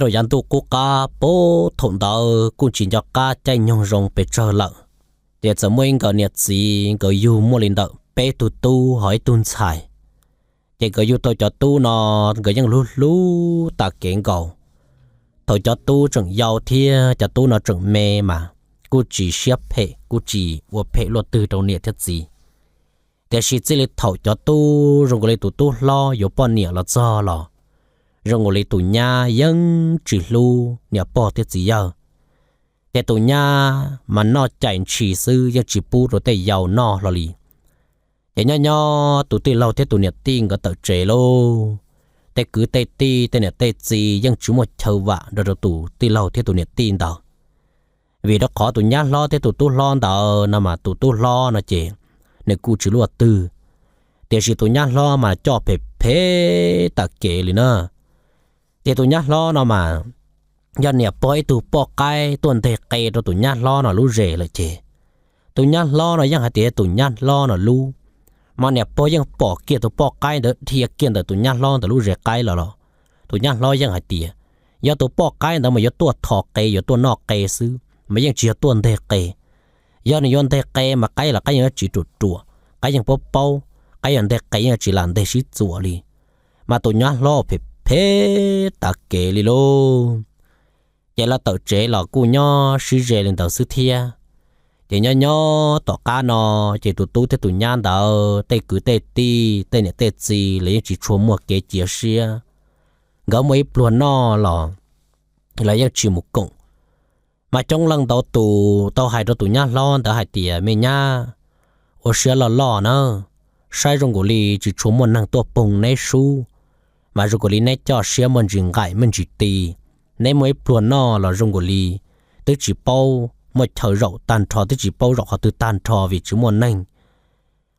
rau yav ntuj qub qab puag thaum ntawd kuj tsis nco qab caij nyoog zoo pes tsawg lawm. Ces txawm muaj ib nkawd niam txiv nkawd yug muaj li ntawm peb tug tub ho ib tug ntxhais. Ces nkawd yug tau cov tub no, nkawd yeej hlub hlub tas kev nkaus. Thaum cov tub tseem yau thiab cov tub no tseem me mas kuj tsis siab phem kuj tsis ua phem luaj twg rau niam thiab txiv. Tiam sis txij li thaum cov tub zoo nkaus li tus tub hlob yuav poj niam los txog los, zoo nkaus li tus nyab yeej tsis hlub niam pog thiab txiv yawg. Ces tus nyab mas noj cais ntshis xwb, yeej tsis pub rau tej yau noj hlo li. Ces nyob nyob tus tij laug thiab tus niam tij nkawd tawm tsev lauj, tej kwv tej tij tej niam tej txiv yeej tsis muaj chaw vam nrog rau tus tij laug thiab tus niam tij ntawd. Vim rau qhov tus nyab hlob thiab tus tub hlob ntawd no mas tus tub hlob no ces nws kuj tsis luaj twg, tiam sis tus nyab hlob mas coj phem phem tas kev li na. Ces tus nyab hlob no mas yog niam pog ib tug poj qaib tuaj nteg qe rau tus nyab hlob no lub zes lawm ces tus nyab hlob no yeej hais tias tus nyab hlob no lub, mas niam pog yeej pom kiag tus poj qaib ntawd dhia kiag ntawm tus nyab hlob ntawd lub zes qaib los los, tus nyab hlob yeej hais tias yog tus poj qaib ntawd mas yuav tuaj tho qe yuav tuaj noj qe xwb mas yeej tsis yog tuaj nteg qe. Yog nws yuav nteg qe mas qaib los qaib yeej tsis ruam ruam, qaib yeej paub paub, qaib yog nteg qe yeej tsis lam nteg sib txuas li. Mas tus nyab hlob phem phem tas kev li lauj. Ces lawv tawm tsev los kuj nyob sib ze li ntawd xwb thiab. Ces nyob nyob tom qab no, ces tus tub thiab tus nyab ntawd tej kwv tej tij tej niam tej txiv lawv yeej tsis tshua muaj kev cia siab. Nkawd muaj ib pluag noj los lawv yeej tsis mus koom. Mas coob leej ntau tus tau hais rau tus nyab hlob ntawd hais tias, me nyab, ua siab loj loj na, saib zoo nkaus li tsis tshua muaj neeg tuaj poog neb sub, mas zoo nkaus li neb coj siab muaj ntsis nqaim muaj ntsis ti. Neb muaj ib pluag noj los zoo nkaus li twb tsis paub muaj chaw zaum tag nrho, twb tsis paub zaum qhov twg tag nrho vim tsis muaj neeg.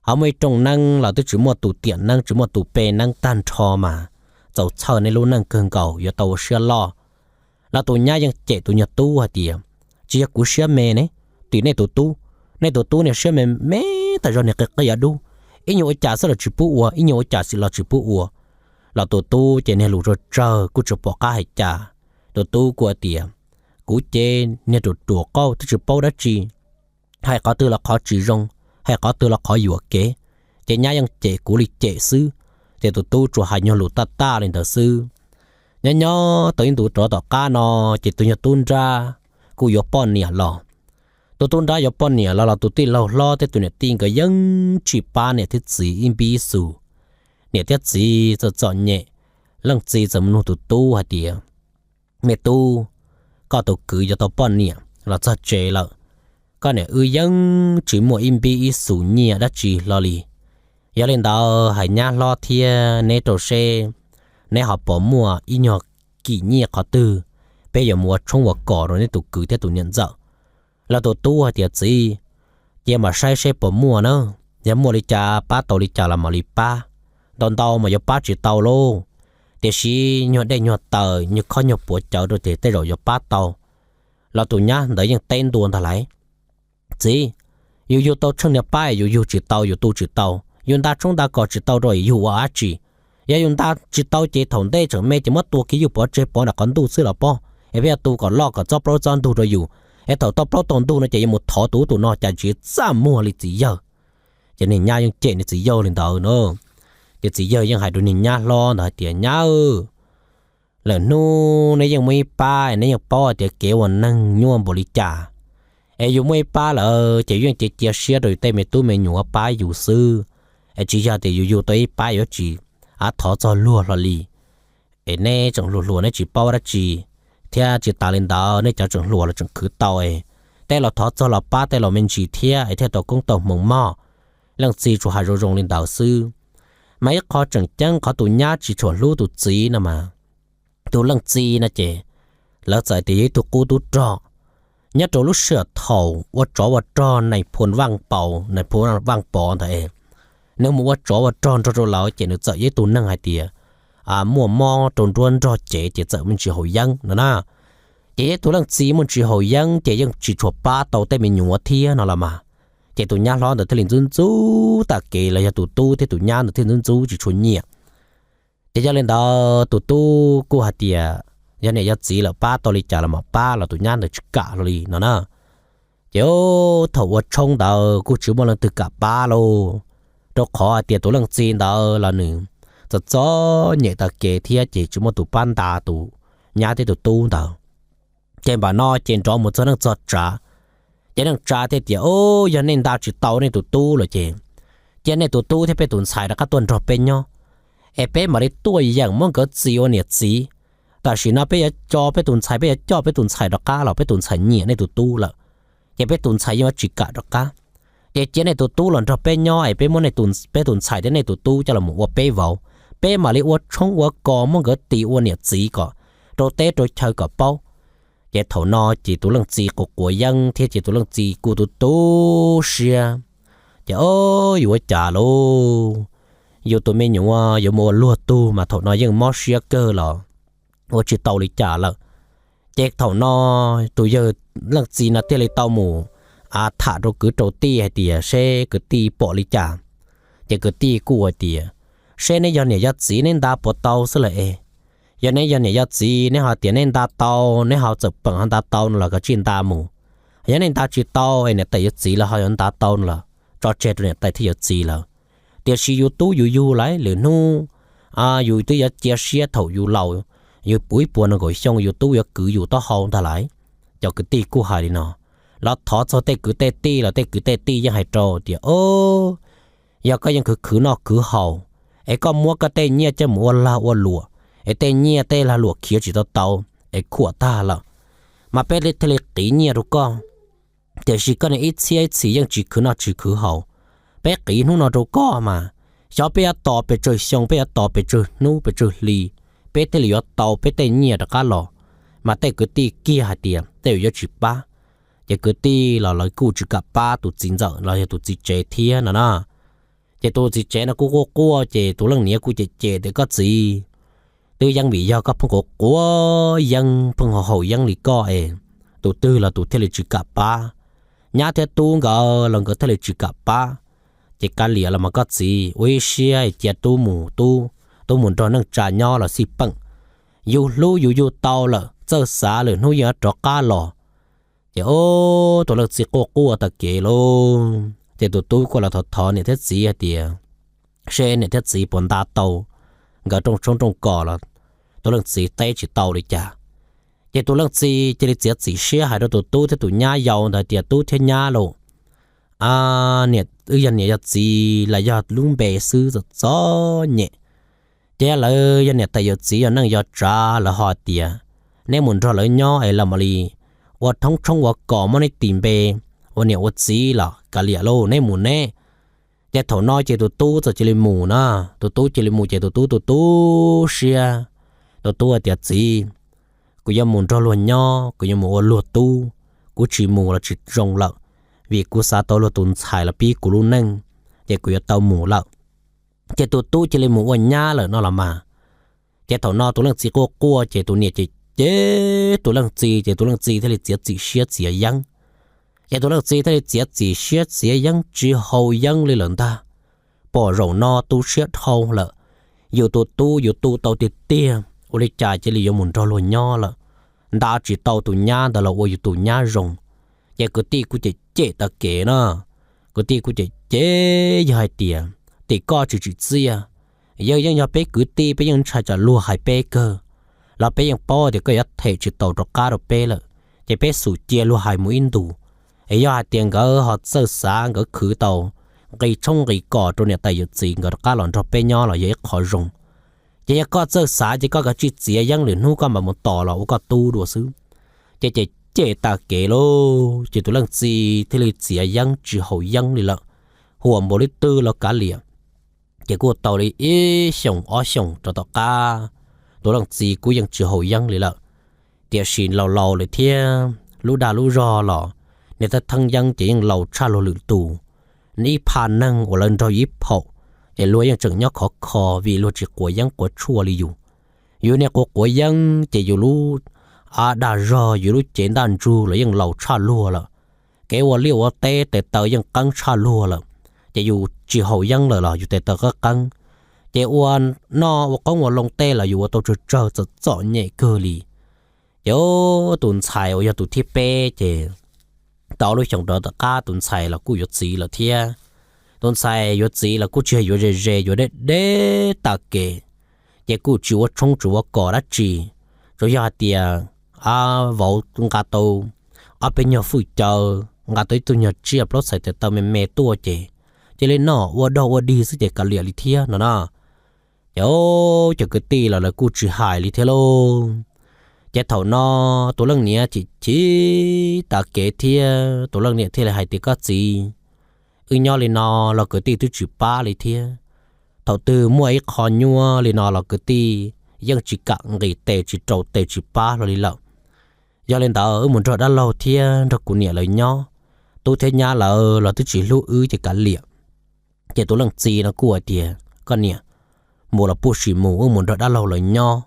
Ho muaj ib rooj neeb los twb tsis muaj tus tiam neeb tsis muaj tus pe neeb tag nrho mas txaus txhawj neb lub neej kawg nkaus, yuav tau ua siab loj. Los tus nyab yeej cem tus nyuag tub hais tias, tsis yog kuv siab me ne, tim nej tus tub, nej tus tub niag siab me me tas zog niag qia qia dub, ib nyuag ua cas xwb los tsis pub ua, ib nyuag ua cas xwb los tsis pub ua. Los tus tub ces niag lus tsawg tsawg kuj tsis pom qab hais cas. Tus tub kuj tias, kuv ces niag ruam ruam qauj twb tsis paub dab tsi, hais qhov twg los qhov tsis zoo, hais qhov twg los qhov yuam kev, ces nyab yeej cem kuv li cem xwb. Ces tus tub tsuas hais nyuag lus taj taj li ntawd xwb. Nyob nyob tau ib ntus rov tom qab no, ces tus nyuag tub nrab kuj yuav poj niam los. Tus tub nrab yuav poj niam los los tus tij laug hlob thiab tus niam tij nkawd yeej tsis pab niam thiab txiv ib npib ib xus. Niam thiab txiv txawm txom nyem, leej txiv txawm mus nug tus tub hais tias, me tub, koj tus kwv yuav tau poj niam los txog tsev lawm, koj niam wb yeej tsis muaj ib npib ib xus nyiaj dab tsi hlo li. Yog li ntawd hais nyab hlob thiab neb rau seb neb ho puas muaj ib nyuag kim nyiaj qhov twg, peb yuav mus ua tshoob ua kos rau neb tus kwv thiab tus niam ntxawm. Los tus tub hais tias, txiv, cia mam saib seb puas muaj na, yog muaj li cas pab tau li cas los mam li pab, ntau ntau mas yuav pab tsis tau lauj. Tiam sis nyuag dej nyuag taws nyuag khob nyuag puav cawv rau ces tej zaum yuav pab tau. Los tus nyab ntawd yeej teb ntua ntag lauj, txiv, yus yug tau tsheej niag pab yus yug tsis tau yus tu tsis tau, yus nta tshoob nta kos tsis tau rau yus ua dab tsi? Yog yus nta tsis tau ces thaum ntej tseem me ces muab tua kiag ywj pov tseg pov nram qhov ntuj xwb los pob, es peb yuav tu kom loj kom txob plaub txob ntug rau yus, es thaum tau plaub tau ntug no ces yuav mus thov tus ub tus no cas tsis txaj muag li txiv yawg. Ces niag nyab yeej cem niag txiv yawg li ntawd na. Ces txiv yawg yeej hais rau niag nyab hlob ntawd hais tias, nyab, lawm hnub neb yeej muaj ib pab, neb yeej paub hais tias kev ua neeg nyuaj npaum li cas. Es yus muaj ib pab lawm ces yus yeej cia cia siab rau yus tej me tub me nyuam pab yus xwb. Es tsis yog tias yus yug tau ib pab yuav tsis av thov txog luag hlo li. Es neb tseem hluas hluas neb tsis paub dab tsi, thiab tsis tas li ntawd neb cov tseem hluas los tseem khwv tau, es tej los thov txog los pab tej los me ntsis thiab es thiaj tau koob tau hmoov mog. Leej txiv tsuas hais zoo zoo li ntawd xwb. Mas ib qho tseem ceeb qhov tus nyab tsis tshua hlub tus txiv no mas, tus leej txiv no ces lawv txawm tias yog ib tug qub tub rog. Nyob rau lub sij hawm thaum ua tsov ua rog Nais Phoo Vaj Pov, Nais Phoo Vaj Pov ntawd, nws mus ua tsov ua rog nrog rau lawv ces nws txawm yog ib tug neeg hais tias muaj mob rau nruab nrog cev ces txawm muaj ntsis haus yeeb no na. Ces yog ib tug leej txiv muaj ntsis haus yeeb ces yeej tsis tshua pab tau tej me nyuam thiab no los mas. Ces tus nyab hlob ntawd thiaj li ntxub ntxub tas kev los yog tus tub thiab tus nyab ntawd thiaj ntxub ntxub tsis tshua nyiam. Ces yog li ntawd tus tub kuj hais tias, yog niam yog txiv lawm pab tau li cas los mas pab, los tus nyab ntawd tsis kam hlo li no na. Ces thaum ua tshoob ntawd kuj tsis muaj leej twg kam pab lauj, rau qhov hais tias tus leej txiv ntawd los nws txom txom nyem tag kev thiab ces tsis muaj tus pab nta tus nyab thiab tus tub ntawd. Ces npaum no ces nrov mus txog neej txog tsav, ces neej tsa thiaj tias, Au, yog nej nta tsis tau nej tus tub lawm ces cia nej tus tub thiab peb tus ntxhais rov qab tuaj nrog peb nyob, es peb mam li tuaj yeem muab nkawd txis ua niam txiv. Tam sim no peb yuav coj peb tus ntxhais, peb yuav coj peb tus ntxhais rov qab los peb tus ntxhais nyiam nej tus tub lawm, ces peb tus ntxhais yeej yuav tsis kam rov qab. Ces cia nej tus tub los nrog peb nyob es peb muab peb tus ntxhais thiab nej tus tub coj los mus ua peb vauv, peb mam li ua tshoob ua kos muab nkawd tis ua niam txiv kom rau teb rau chaw kom paub. Ces thaum no ces tus leej txiv quav quav yeeb thiab ces tus leej txiv kuj tu tu siab, ces, Au, yuav ua cas lauj, yus tus me nyuam yuav mus ua luag tug mas thaum no yeej mob siab kawg los ua tsis tau li cas lawm. Ces thaum no tus yawg leej txiv no thiaj li tau mus tham rau kwv rau tij hais tias seb kwv tij pom li cas. Ces kwv tij kuj hais tias, Seb neb yog niam yog txiv neb nta puas tau xwb lawm es. Yog neb yog niam yog txiv neb ho tias neb nta tau, neb ho txawm peem ho nta tau no los koj tsij nta mus. Yog nej nta tsis tau es niam tais yawm txiv lawv ho yuav nta tau no los tso tseg rau niam tais thiab yawm txiv lawm. Tiam sis yus tub yus yug lawm, lwm hnub yus twb yuav cia siab thaum yus laus, yus puv ib puas nees nkaum xyoo yus tub yuav kwv yus taub hau ntag lais. Cov kwv tij kuj hais li no, los thov txog tej kwv tej tij los tej kwv tej tij yeej hais rau tias, Au, yog koj yeej khwv khwv noj khwv haus, es koj muab koj tej nyiaj coj mus ua lag ua luam, es tej nyiaj tej lag luam khiav tsis tau tau, es khuam tag lawm, mas peb thiaj li qiv nyiaj rau koj. Tiam sis koj niag ib txhiab ib txhis yeej tsis khwv noj tsis khwv haus, peb qiv hnub no rau koj mas, xyov peb yuav tos pes tsawg xyoo, peb yuav tos pes tsawg hnub pes tsawg hli, peb thiaj li yuav tau peb tej nyiaj rov qab los. Mas tej kwv tij kiag hais tias tej yuav tsis pab. Ces kwv tij los lawv kuj tsis kam pab tus txiv ntxawm los yog tus txiv tsev thiab no na. Ces tus txiv tsev no kuj quaj quaj ces tus leej niam kuj cem cem tias, Koj txiv, twb yeej vim yog koj pheej quav quav yeeb pheej haus haus yeeb li koj es tus twg los tus thiaj li tsis kam pab. Nyab thiab tub nkawd los nkawd thiaj li tsis kam pab. Ces kav liam los mas koj txiv, ua ib siab cia tub mus, tub, tub mus nrog neej tsa nyob los xij peem. Yus hlub yus yug tau lawm, txawj xav lwm hnub yeej rov qab los. Ces tus leej txiv quaj quaj tag kev lauj, ces tus tub kuj los thov thov niam thiab txiv hais tias seb niam thiab txiv puas nta tau nkawd rooj tshoob rooj kos los tus leej txiv teb tsis tau li cas. Ces tus leej txiv cia li txiav txim siab hais rau tus tub thiab tus nyab yau ntawd tias, Tub thiab nyab lauj, niam, wb yog niam yog txiv los yog lub npe xwb txom txom nyem. Ces lawv yog niam tais yawm txiv yog neej yog tsav lawv ho tias, Neb mus nrog lawv nyob es los mam li ua thoob tshoob ua kos muab neb tis npe ua niam ua txiv los kav liam lauj, neb mus neb. Ces thaum no ces tus tub txawm cia li mus na, tus tub cia li mus ces tus tub tu tu siab. Tus tub hais tias, Txiv, kuv yuav mus nrog luag nyob, kuv yuav mus ua luag tub, kuv tsis mus los tsis zoo lawm, vim kuv xav tau luag tus ntxhais los pib kuv lub neej, ces kuv yuav tau mus lawm. Ces tus tub cia li mus ua nyab lawm no los mas. Ces thaum no tus leej txiv quaj quaj ces tus niam cem cem tus leej txiv, ces tus leej txiv thiaj li txiav txim siab txiav yeeb. Ces tus leej txiv thiaj li txiav txim siab txiav yeeb tsis haus yeeb li lawm ntag. Pom zaum no tu siab dhau lawm, yus tus tub yus tu tau tiag tiag, ua li cas cia li yuav mus nrog luag nyob lawm, nta tsis tau tus nyab ntawd los ua yus tus nyab zoo. Ces kwv tij kuj cem cem tag kev na, kwv tij kuj cem cem, yog hais tias tim koj tsis tsim txiaj, yawg yeej yog peb kwv tij, peb yeej ntshai tsam luag hais peb kawg, los peb yeej paub tias koj yuav them tsis tau rov qab rau peb lawm, ces peb xum cia luag hais mus ib ntus. Es yog hais tias nkawd ho txawj xav, nkawd khwv tau nqi tshoob nqi kos rau niam tais yawm txiv nkawd rov qab los nrog peb nyob los yog ib qho zoo. Ces yog koj txawj xav ces koj kav tsij txiav yeeb, lwm hnub koj mam mus tos los ua koj tub dua xwb. Ces cem cem tag kev lauj, ces tus leej txiv thiaj li txiav yeeb tsis haus yeeb li lawm, huam npaum li twg los kav liam. Ces kuj tau li ib xyoos ob xyoos rau tom qab, tus leej txiv kuj yeej tsis haus yeeb li lawm. Tiam sis laus laus lawm thiab, lub dag lub zog los niag thawj theeb yeeb ces yeej laus tshaj luag lwm tus. Ib phaum neeg uas lawv nrog ib phaum, ces luag yeej tseem nyob khov kho vim luag tsis quav yeeb quav tshuaj li yus. Yus niag quav quav yeeb ces yus lub dag zog, yus lub cev ntaj ntsug los yeej laus tshaj luag lawm. Kev ua liaj ua teb tes taw yeej qeeb tshaj luag lawm, ces yus tsis haus yeeb lawm los yus tes taw qeeb qeeb. Ces ua noj ua qoob ua loo tej los yus ua tau tsawg tsawg txom txom nyem kawg li. Ces tus ntxhais uas yog tus thib peb ces tau ob lub xyoos rov tom qab tus ntxhais los kuj yuav txiv lawm thiab. Tus ntxhais yuav txiv los kuj tsis yog yuav ze ze, yuav deb deb tag kev, ces kuj tsis ua tshoob tsis ua kos dab tsi. Tsuas yog hais tias vauv nqa tau ob peb nyuag fwj cawv, nqa tau ib tug nyuag tsiaj plaub txhais tes taw me me tuaj ces cia li noj ua dog ua dig xwb ces kav liam li thiab no na. Ces cov kwv tij los lawv kuj tsis hais li thiab lauj. Ces thaum no tus leej niam chim chim tas kev thiab, tus leej niam thiaj li hais tias, Koj txiv, wb nyob li no los kwv tij twb tsis pab li thiab. Thaum twg muaj ib qho nyuaj li no los kwv tij yeej tsis kam nqis tes tsis rau tes tsis pab hlo li lawm. Yog li ntawd wb mus nrog dab laug thiab nrog kuv niam lawv nyob, tub thiab nyab lawv los twb tsis hlub wb ces kav liam. Ces tus leej txiv no kuj hais tias, Koj niam, mus los puj sim mus, wb mus nrog dab laug lawv nyob.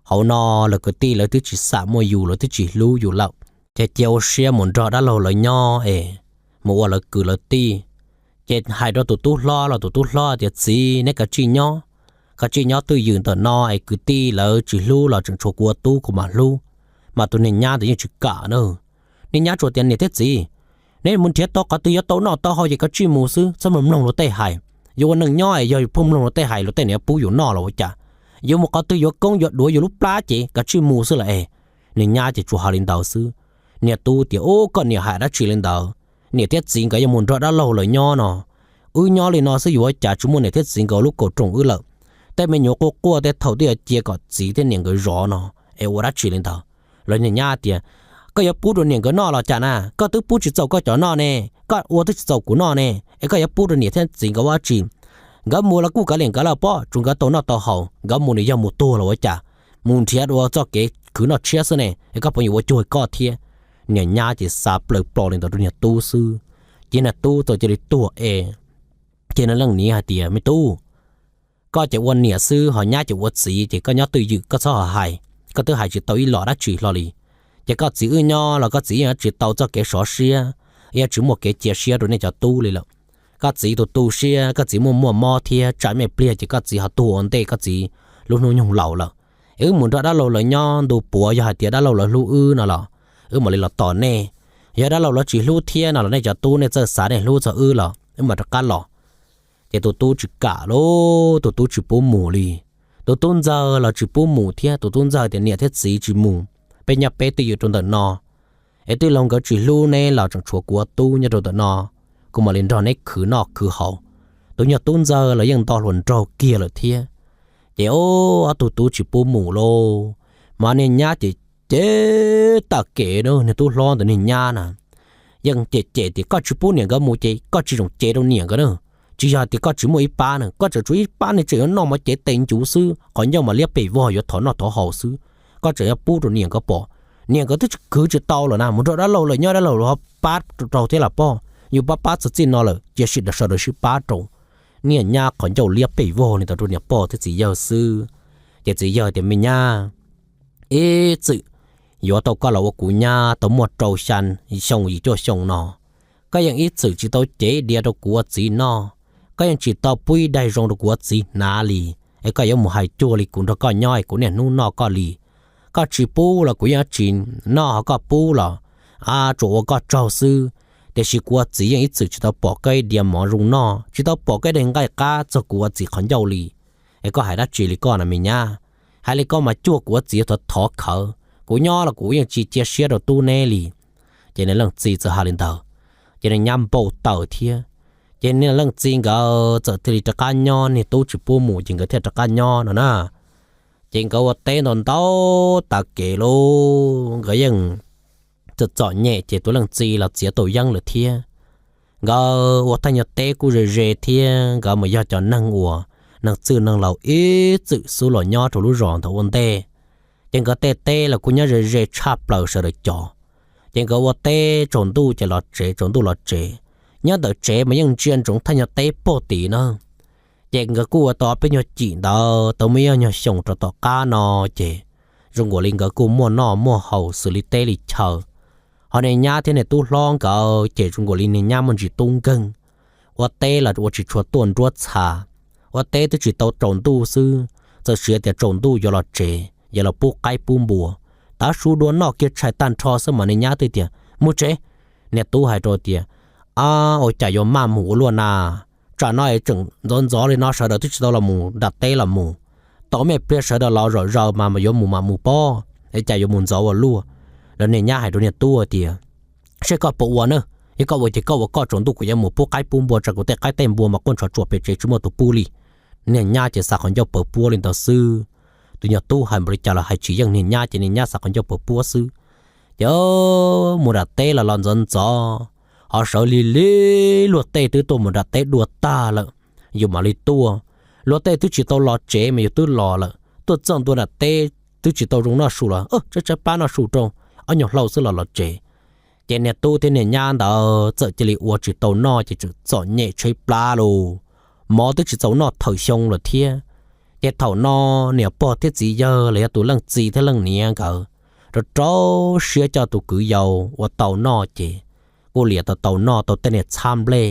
Hauv no lawv kwv tij lawv twb tsis xam muaj yus, lawv twb tsis hlub yus lawm, ces cia ua siab mus nrog dab laug lawv nyob es mus ua lawv kwv lawv tij. Ces hais rau tus tub hlob los tus tub hlob tias, Txiv, neb kav tsij nyob, kav tsij nyob twj ywm ntawm no es kwv tij lawv tsis hlub los tseem tshuav kuv ua tub kuv mam hlub, mas tus niag nyab ntawd yeej tsis kam na. Niag nyab tsuas tias, Niam thiab txiv, neb mus nrhiav tau qhov twg yuav tau noj tau haus ces kav tsij mus xwb, txhob mloog luag tej hais. Yus ua neeg nyob es yog yus pheej mloog luag tej hais, luag tej niam pub yus noj los ua cas? Yuav mus qhov twg yuav koob yuav duav yus lub plab ces kav tsij mus xwb lawm es. Niag nyab ces tsuas hais li ntawd xwb. Niag tub tias, Ub, koj niam hais dab tsi li ntawd? Niam thiab txiv nkawd yuav mus nrog dab laug lawv nyob no, wb nyob li no xwb yuav ua cas tsis muaj niam thiab txiv nkawd lub kaum rooj wb lawm. Tej me nyuam quaj quaj tej thaum twb yuav cia kom txiv thiab niam nkawd zov no, es ua dab tsi li ntawd? Los niag nyab tias, Koj yuav pub rau niam nkawd noj los cas na? Koj twb pub tsis txaus koj cov noj ne, koj ua twb tsis txaus kuv noj ne, es koj yuav pub rau niam thiab txiv nkawd ua dab tsi? Nkawd mus los kuj kav liam nkawd lawm pob, tsuas nkawd tau noj tau haus, nkawd mus nws yog mus tuag los ua cas? Mus nrhiav dua txoj kev khwv noj tshiab xwb ne, es koj puas yuav ua cuag koj thiab? Niag nyab ces xav plaws plo li ntawd rau niag tub xwb, ces niag tub txawm cia li tuag es. Ces niag leej niam hais tias, Me tub, koj ces ua niam xwb ho nyab ces ua txiv, ces koj nyob twj ywm koj txhob ho hais. Koj twb hais tsis tau ib los dab tsi hlo li. Ces koj txiv wb nyob los koj txiv yeej tsis tau txoj kev sov siab, yeej tsis muaj kev cia siab rau nej cov tub li lawm. Koj txiv tus tu siab, koj txiv muaj muaj mob thiab tsam me pliag ces koj txiv ho tuag ua ntej koj txiv lub hnub nyoog laus lawm. Es wb mus nrog dab laug lawv nyob ntu puav, yog hais tias dab laug lawv hlub wb no los wb mam li los tos nej. Yog dab laug lawv tsis hlub thiab no los nej cov tub nej txawj xav nej hlub txog wb los wb mam rov qab los. Ces tus tub tsis kam lauj, tus tub tsis pub mus li. Tus tub ntxawg los tsis pub mus thiab, tus tub ntxawg tias, Niam thiab txiv tsis mus, peb nyob peb twj ywm rau ntawm no, es tij laug nkawd tsis hlub neb los tseem tshuav kuv ua tub nyob rau ntawm no, kuv mam li nrog neb khwv noj khwv haus. Tus nyuag tub ntxawg los yeej nto hluas nraug kiag lawm thiab. Ces ob tug tub tsis pub mus lauj, mas niag nyab ces cem tag kev na, niag tub hlob ntawd niag nyab na yeej cem cem tias, Koj tsis pub niam nkawd mus ces koj tsis txhob cem rau niam nkawd na. Tsis yog tias koj tsis muaj ib pab na, koj tseem tshuav ib pab ne, tseem yuav noj mov cev tes ncuv xwb, qhov ncauj mas liab pes vog yuav thov noj thov haus xwb. Koj tseem yuav pub rau niam nkawd pom, niam nkawd twb khwv tsis tau lawm na, mus nrog dab laug lawm nyob dab laug los pab rau thiab los pog, yus pab pab txog txij no lawm cia sawv daws sib pab rau. Niag nyab qhov ncauj liab pes vog li ntawd rau niam pog thiab txiv yawg xwb. Ces txiv yawg tias, Me nyab, ib txwm yuav tau koj los ua kuv nyab tau muaj rau xya xyoo yim cuaj xyoo no, koj yeej ib txwm tsis tau cev ib diav rau kuv ua txiv noj, koj yeej tsis tau pub ib daig zoo rau kuv ua txiv hnav li. Es koj yuav mus hais cuag li kuv nrog koj nyob es kuv niaj hnub noj koj li. Koj tsis pub los kuv yeej tsis noj, ho koj pub los tsuas ua koj tsaug xwb. Tiam sis kuv ua txiv yeej ib txwm tsis tau pom koj ib diav mov zoo noj, tsis tau pom koj ib daig nqaij qab txog kuv ua txiv qhov ncauj li. Es koj hais dab tsi li koj na me nyab? Hais li koj mas cuag kuv ua txiv thov thov khawv, kuv nyob los kuv yeej tsis cia siab rau tub neb li. Ces niag leej txiv txawm hais li ntawd, ces niag nyab npau taws thiab. Ces niag leej txiv nkawd txawm thiaj li rov qab nyob, niag tub tsis pub mus ces nkawd thiaj rov qab nyob no na. Ces nkawd ua teb ntau ntau tas kev lauj, nkawd yeej txom txom nyem ces tus leej txiv los txiav tau yeeb lawm thiab. Nkawd ua thaj nyuag teb kuj ze ze thiab, nkawd mas yog cov neeg uas neeg txwj neeg laus ib txwm xub los nyob rau lub zos ntawd ua ntej. Ces nkawd tej teb los kuj nyob ze ze tshaj plaws sawv daws cov. Ces nkawd ua teb tsaus ntuj ces los tsev, tsaus ntuj los tsev. Nyob ntawm tsev mas yeej ntsia ntsoov thaj nyuag teb pog tid na. Ces nkawd kuj ua tau peb nyuag cim ntawd tau muaj ib nyuag xyoo rau tom qab no, ces zoo nkaus li nkawd kuj muaj noj muaj haus xws li teb li chaw. Ho niag nyab thiab niag tub hlob nkawd ces zoo nkaus li niag nyab muaj ntsis tub nkeeg, ua teb los ua tsis tshua tuaj nruab txha, ua teb twb tsis tau tsaus ntuj xwb, txawm siv tias tsaus ntuj yuav los tsev yuav los pub qaib pub npua, tav su dua noj kiag tshais tag nrho xwb mas niag nyab twb tias, Mus tsev! Niag tub hais rau tias, Ab, ua cas yuav maj mus ua luaj na? Tsam no es tseem ntxov ntxov li no sawv daws twb tsis tau los mus nram teb los mus, tau me pliag sawv daws los zom zaws mas yuav mus mam mus pob, es cas yuav mus ntxov ua luaj? Los niag nyab hais rau niag tub tias, Seb koj puas ua na, yog koj ua ces koj ua koj, tsaus ntuj kuv yuav mus pub qaib pub npua, tsam kuv tej qaib tej npua mas quaj nrov tsuas pes tsev tsis muaj tus pub li. Niag nyab ces xav qhov ncauj pawv puab li ntawd xwb. Tus nyuag tub hais npaum li cas los hais tsis yeej niag nyab ces niag nyab xav qhov ncauj pawv puab xwb. Ces mus nram teb los los ntxov ntxov, ho sawv lig lig luag tej twb tuaj mus nram teb dua tag lawm, yus mam li tuaj. Luag tej twb tsis tau los tsev mas yus twb los lawm, tuaj txog ntua nram teb twb tsis tau zoo noj su los tsawb tsawb pab noj su rau ob nyuag hlau xwb los los tsev. Ces niag tub thiab niag nyab ntawd txawm cia li ua tsis tau noj ces tseem txom nyem tshaib plab lus, mov twb tsis txaus noj thawm xyoo lawm thiab. Ces thaum no niam pog thiab txiv yawg los yog tus leej txiv thiab leej niam nkawd rau rau siab coj tus kwv yau ua tau noj ces kuj liam tau tau noj tau tej niag txhab nplej,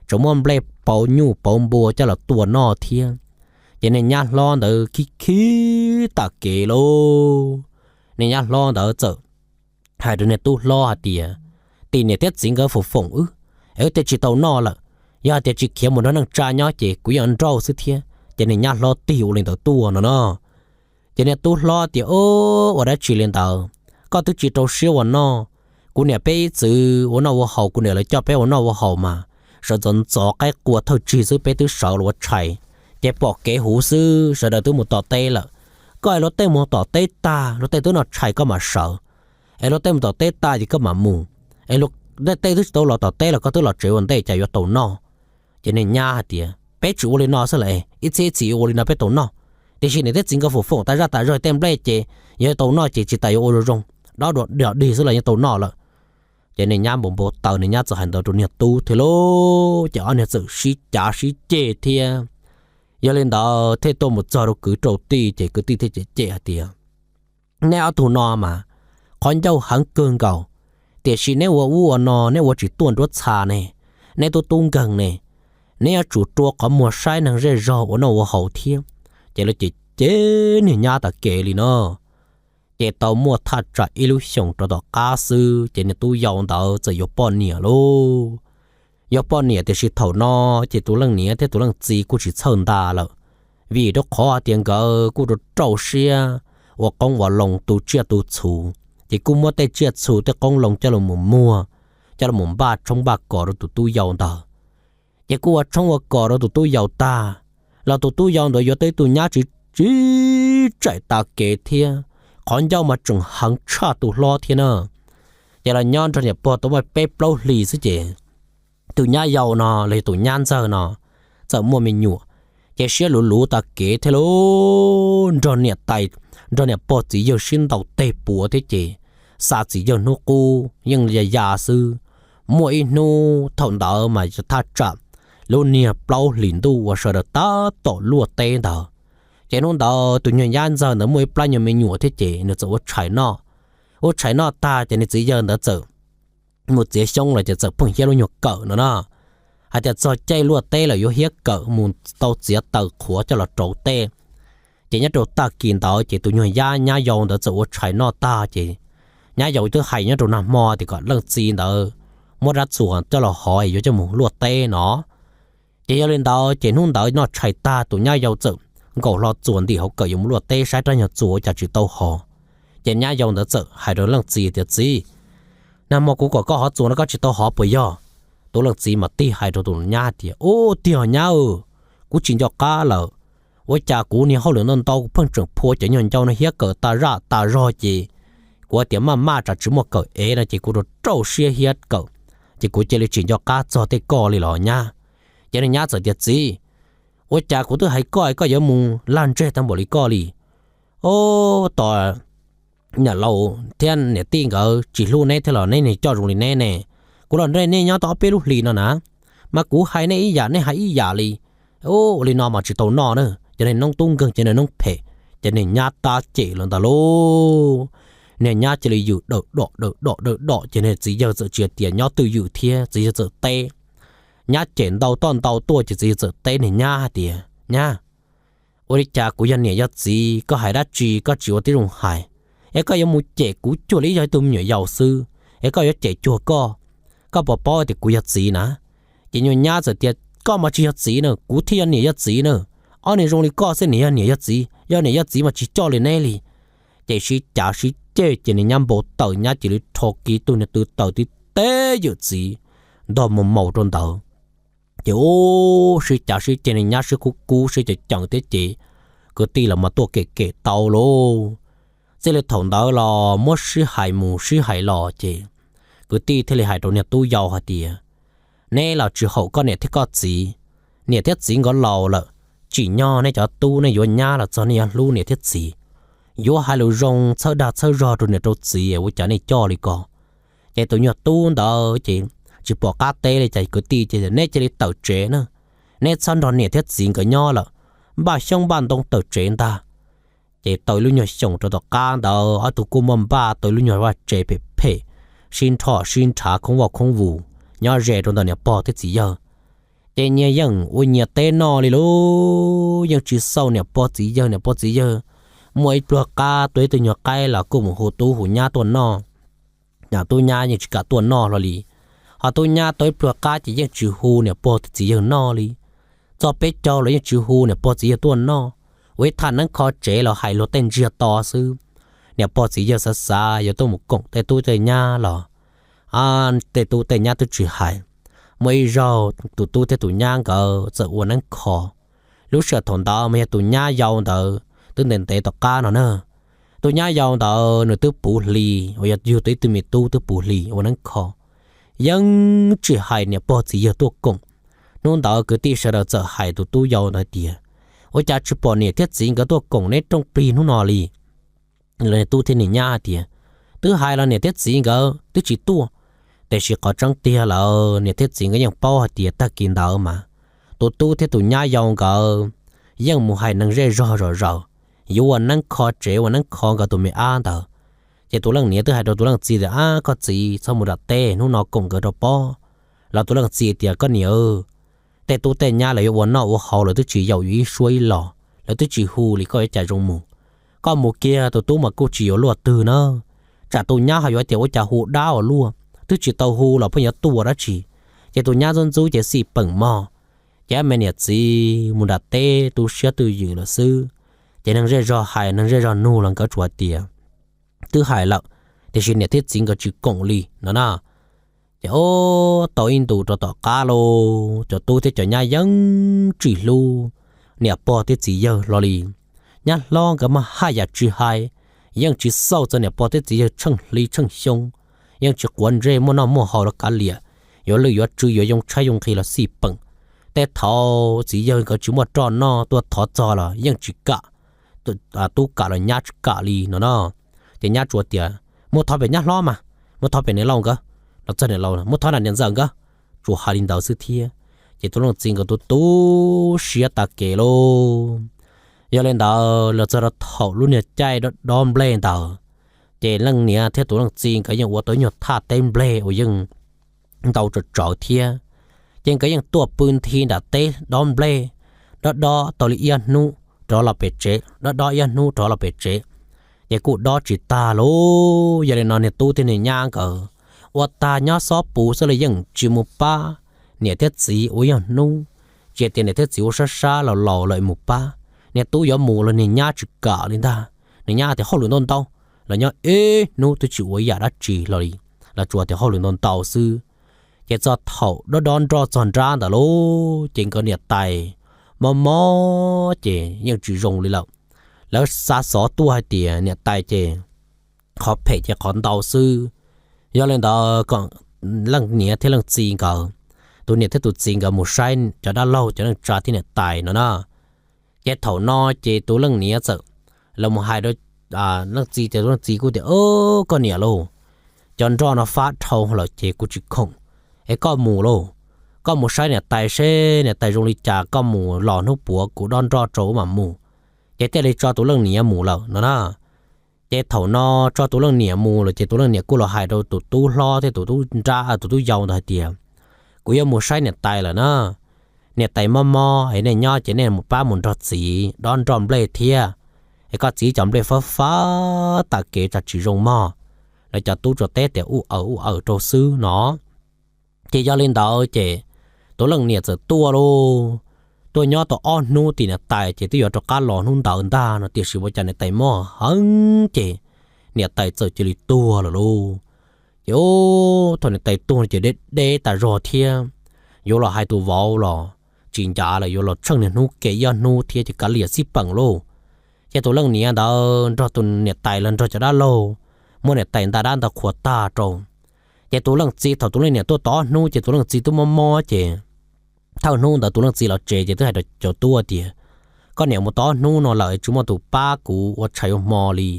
tseem muab nplej pauv nyuj pauv npua coj los tua noj thiab. Ces niag nyab hlob ntawd khib khib tas kev lauj. Niag nyab hlob ntawd txawm hais rau niag tub hlob hais tias, Tim niam thiab txiv nkawd foom foom wb, es wb thiaj tsis tau noj lawm. Yog hais tias tsis khiav mus nrog neej tsa nyob ces kuv yeej nrauj xwb thiab. Ces niag nyab hlob tig ua li ntawd tuaj no no. Ces niag tub hlob tias, Ua dab tsi li ntawd? Koj twb tsis rau siab ua noj. Kuv niam peb ib txwm ua noj ua haus, kuv niam lawv coj peb ua noj ua haus mas sawv ntxov ntxov qaib qua thawj tsig xwb peb twb sawv los ua tshais, ces pom kev huv xwb sawv daws twb mus tom teb lawm. Koj es luag tej mus tom teb tag luag tej twb noj tshais koj mam sawv, es luag tej mus tom teb tag ces koj mam mus, es luag tej twb tsis tau los tom teb los koj twb los tsev ua ntej cas yuav tau noj? Ces niag nyab hais tias, Peb tsis ua li no xwb las, ib txhiab ib txhis ua li no peb tau noj, tiam sis niam thiab txiv nkawd foom foom tas zaj tas zog tej nplej ces yog tau noj ces tsis tas yuav ua zoo zoo, dob dua dig xwb los yeej tau noj lawm. Ces niag nyab npau npau taws, niag nyab txawm hais ntawd rau niag tub thiab lauj, ces ob niag txawm sib cav sib ceg thiab. Yog li ntawd thiaj tuaj mus txog rau kwv rau tij ces kwv tij thiaj cem cem hais tias, Neb ob tug no mas qhov ncauj heev kawg nkaus, tiam sis neb ua ub ua no neb ua tsis tuaj nruab txha ne, neb tub tub nkeeg ne, neb yuav tsum rua qhov muag saib neeg zej zog ua noj ua haus thiab. Ces lawv cem cem niag nyab tas kev li no. Ces tau muaj thaj tsam ib lub xyoos rau tom qab xwb ces niag tub yau ntawd txawm yuav poj niam lauj. Yuav poj niam tiam sis thaum no ces tus leej niam thiab tus leej txiv kuj tsis txhawj nta lawm, vim rau qhov hais tias nkawd kuj rau rau siab ua qoob ua loo tu tsiaj tu txhu, ces kuj muab tej tsiaj txhu tej qoob loo coj los mus muag, coj los mus npaj tshoob npaj kos rau tus tub yau ntawd. Ces kuj ua tshoob ua kos rau tus tub yau tag, los tus tub yau ntawd yuav tau ib tug nyab tsis tsis tsaim tas kev thiab, qhov ncauj mas tseem heev tshaj tus hlob thiab na. Ces los nyob nrog niam pog tau muaj peb plaub hlis xwb ces tus nyab yau no los yog tus nyab ntxawg no txawm muaj me nyuam, ces siab luv luv tas kev thiab lauj. Nrog niam tais, nrog niam pog txiv yawg sib ntaus teg puav thiab ces xa txiv yawg hnub qub yeej ya ya xwb. Muaj ib hnub thaum ntawd mas yog thaj tsam lub niag plaub hlis ntuj uas sawv daws tab tom luaj teb ntawd, ces hnub ntawd tus nyuag nyab ntxawg ntawd muaj ib plab nyuag me nyuam thiab ces nws txawm ua tshais noj. Ua tshais noj tag ces nws txiv yawg ntawd txawm mus txiav xyoob los ces txawm pheej hiab lub nyuag kawm no na, hais tias txog caij luaj teb lawm yuav hiab kawm mus tau txiav taws qhuav coj los rauv teb. Ces nyob rau tag kis ntawd ces tus nyuag nyab yau ntawd txawm ua tshais noj tag ces nyab yau twb hais nyob rau nag hmo tias kom leej txiv ntawd muab rab txuas coj los hov yuav coj mus luaj teb no. Ces yog li ntawd ces hnub ntawd noj tshais tag tus nyab yau txawm nkaum hlo txuas ntim hauv kawm yuav mus luaj teb saib rab nyuag txuas ua cas tsis tau hov. Ces nyab yau ntawd txawm hais rau leej txiv tias, Txiv, nag hmo kuv kom koj hov txuas no koj tsis tau hov puas yog? Tus leej txiv mas tig hais rau tus nyab tias, Ub, tiag nyab, kuv tsis nco qab lawm. Ua cas kuv niag hauj lwm ntau ntau kuv pheej tseem phua cov nyuag ncau no hiab kawm tas zaj tas zog ces kuv tias maj maj tsam tsis muaj kawm ev no ces kuv rau rau siab hiab kawm, ces kuv cia li tsis nco qab txog tej koj li los nyab. Ces niag nyab txawm tias, Txiv, ua cas kuv twb hais koj koj yuav mus lag ntseg tag npaum li koj li? Ub, tos niam laus thiab niam tij nkawd tsis hlub neb thiab los neb niag coj zoo li neb ne. Kuv los nrog nej nyob tau ob peb lub hlis no na, mas kuv hais nej ib yam nej hais ib yam li. Ub, ua li no mas tsis tau noj na, cov niag noob tub nkeeg cov niag noob phem. Ces niag nyab tab cem lawm ntag lauj. Niag nyab cia li ywm dawm dom dawm dom dawm dom ces niag txiv yawg txawm tsis tias nyob twj ywm thiab txiv yawg txawm teb. Nyab cem ntau toj ntau tuaj ces txiv yawg txawm teb niag nyab hais tias, Nyab, ua li cas kuv yog niam yog txiv koj hais dab tsi koj tsis ua tib zoo hais? es koj yuav mus cem kuv cuag li yog ib tug me nyuam yaus xwb, es koj yuav cem cuag koj, koj puas paub tias kuv yog txiv na? Ces nyuag nyab txawm tias, koj mas tsis yog txiv na, kuv thiaj yog niam yog txiv na. Ob niag zoo li koj xwb niam yog niam yog txiv, yog niam yog txiv mas tsis coj li neb li. Ces sib cav sib ceg ces niag nyab npau taws, nyab cia li rho kiag tug niag tw taws tib teb yawm txiv ntog mus maus rau ntawd. Ces ub, sib cav sib ceg, niag nyab sib kub kub sib ceev ceev thiab ces kwv tij los mas tuaj kem kem tau lauj. Txij li thaum ntawd los muab sib hais mus sib hais los ces kwv tij thiaj li hais rau niag tub yau hais tias, neb los tsis haum koj niam thiab koj txiv. Niam thiab txiv nkawd laus lawm, tsim nyog nej cov tub nej yuav nyab los txog nej yuav hlub niam thiab txiv, yuav hais lus zoo txhawb dag txhawb zog rau niam rau txiv, ua cas nej coj li ko? Ces tus nyuag tub ntawd ces tsis pom qab teb li ces kwv tij ces, neb cia li tawm tsev na, neb txhob nrog niam thiab txiv nkawd nyob lawm, npaj xyoob npaj ntoo tawm tsev ntag. Ces tau ib lub nyuag xyoos rau tom qab ntawd ob tug kuj muaj npaj tau ib lub nyuag vaj tsev phem phem, sib nrhom sib nrhav khoob vaj khoob vus, nyob ze rau ntawm niam pog thiab txiv yawg. Ces nyias yeej ua nyias teb noj li lauj, yeej tsis xauj niam pog txiv yawg. Niam pog txiv yawg muaj ib pluag qab tua ib tug nyuag qaib los kuj mus hu tub hu nyab tuaj noj, tub nyab yeej tsis kam tuaj noj hlo li. Ho tub nyab tau ib pluag qab ces yeej tsis hu niam pog thiab txiv yawg noj li. Txog peb caug los yeej tsis hu niam pog txiv yawg tuaj noj, ua ib thaj neeb kho tsev los hais luag tej ntsiag to xwb. Niam pog txiv yawg xav xav yuav tuaj mus koom tej tub tej nyab los tej tub tej nyab twb tsis hais. Muaj ib zaug tus tub thiab tus nyab nkawd txawm ua neeb kho. Lub sij hawm thaum ntawd mas yog tus nyab yau ntawd twb ntev ntev tom qab no na. Tus nyab yau ntawd nws twb puv hli, uas yog yug tau ib tug me tub twb puv hli ua neeb kho, yeej tsis hais niam pog txiv yawg tuaj koom. Hnub ntawd kwv tij sawv daws txawm hais tus tub yau ntawd tias, ua cas tsis pom niam thiab txiv nkawd tuaj koom neb rooj plig hnub no li? Tub thiab niag nyab hais tias, twb hais los niam thiab txiv nkawd twb tsis tuaj. Tiam sis qhov tseeb tiag lawm niam thiab txiv nkawd yeej paub hais tias tag kis ntawd mas tus tub thiab tus nyab yau nkawd yeej mus hais neeg zej zog zom zaws, yuav ua neeb kho tsev ua neeb kho nkawd tus me ab ntawd. Ces tus leej niam twb hais rau tus leej txiv tias, ab, koj txiv txhob mus nram teb, hnub no koom nkawd rau pob. Los tus leej txiv tias, koj niam, tej tub tej nyab lawv yuav ua noj ua haus lawv twb tsis yaum yus ib suab ib los, lawv twb tsis hu li, koj yuav cas zoo mus? Koj mus kiag tus tub mas kuj tsis yuav luaj twg na. Tsam tus nyab ho yuav tias ua cas hu dab ua luaj, twb tsis tau hu los pheej yuav tuaj dab tsi? Ces tus nyab ntxub ntxub ces xij peem mog. Ces me niam txiv mus nram teb tu siab twj ywm lawm xwb. Ces neeg zej zog hais neeg zej zog nug los nkawd tsuas tias, twb hais lawm, tiam sis niam thiab txiv nkawd tsis koom li no na. Ces ob tau ib ntus rau tom qab los cov tub thiab cov nyab yeej tsis hlub niam pog thiab txiv yawg hlo li. Nyab hlob nkawd mas haj yam tsis hais, yeej tsis xauj txog niam pog thiab txiv yawg tsheej hli tsheej xyoo, yeej tsis quav ntsej muaj noj muaj haus los kav liam, yuav lwj yuav tsw yuav yoo tshaib yoo nqhis los xij peem. Tej thaum txiv yawg nkawd tsis muaj roj noj tuaj thov txog los yeej tsis kam, tub kam los nyab tsis kam li no na. Ces nyab tsuas tias, muab thov pem nyab hlob mas, muab thov pem niam laus nkawd, los txog niam laus muab thov nram niam ntxawm nkawd, tsuas hais li ntawd xwb thiab. Ces tus leej txiv nkawd tu tu siab tag kev lauj. Yog li ntawd los txog rau thaum lub niag caij dob dob nplej ntawd, ces leej niam thiab tus leej txiv nkawd yeej ua tau ib nyuag thaj teb nplej uas yeej ntau tsawv tsawv thiab. Ces nkawd yeej tuaj pw nthi nram teb dob nplej, dob dob tau li ib ob hnub rov los pem tsev, dob dob ib ob hnub rov los pem tsev, ces kuj dob tsis tag lauj. Yog li no niag tub thiab niag nyab nkawd ua tag nyob xob puv xwb los yeej tsis mus pab niam thiab txiv ua ib ob hnub. Tsis tias niam thiab txiv ua sab sab laus laus lawm mus pab, niag tub yuav mus los niag nyab tsis kam li ntag. Niag nyab tias hauj lwm ntau ntau, los nyob ib hnub twb tsis ua ib yam dab tsi los li, los tsuas tias hauj lwm ntau ntau xwb. Ces txog thaum dob dob nroj txog nrab ntawd lauj, ces nkawd niam tais mob mob ces yeej tsis zoo li lawm. Lawv xav xov tuaj hais tias niam tais ces qhov phem ces qhov ntau xwb. Yog li ntawd kom leej niam thiab leej txiv nkawd, tus niam thiab tus txiv nkawd mus saib cov dab laug cov neej tsa thiab niam tais no na. Ces thaum no ces tus leej niam txawm los mus hais rau leej txiv, ces tus leej txiv kuj tias, koj niam lauj, cov nroj no fab dhau lawm ces kuv tsis khoom, es koj mus lauj, koj mus saib niam tais seb niam tais zoo li cas, koj mus los hnub puav kuv dob nroj rau mam mus. Ces thiaj li tso tus leej niam mus lawm no na. Ces thaum no tso tus leej niam mus lawm ces tus leej niam kuj los hais rau tus tub hlob thiab tus tub nrab, tus tub yau ntawd hais tias, kuv yuav mus saib niam tais lawm na. Niam tais mob mob es nej nyob ces nej mus pab mus nrog txiv dob nroj nplej thiab, es koj txiv cov nplej fab fab tas kev tsam tsis zoo mog. Lawv cov tub tsuas teb tias ub aws ub aws rau xwb no. Ces yog li ntawd ces tus leej niam txawm tuaj lauj, tuaj nyob tau ob hnub tim niam tais ces twb yuav rov qab los hnub ntawd ntag no tiam sis ua cas niam tais mob heev ces niam tais txawm cia li tuag lawm lauj. Ces thaum niam tais tuag ces deb deb tas zog thiab, yuav los hais tus vauv los tsis ncav lawm, yuav los tsheej niag hnub ke ib ob hnub thiab ces kav liam xij peem lauj. Ces tus leej niam ntawd nrog tus niam tais los nrog cov dab laug muab niam tais nta dab nta qhua tag rau. Ces tus leej txiv thaum tus leej niam tuaj tau ob hnub ces tus leej txiv twb mob mob ces thawj hnub ntawd tus leej txiv los tsev ces twb hais rau cov tub tias, koj niam mus tau ob hnub no lawm tsis muaj tus pab kuv ua tshais ua hmo li,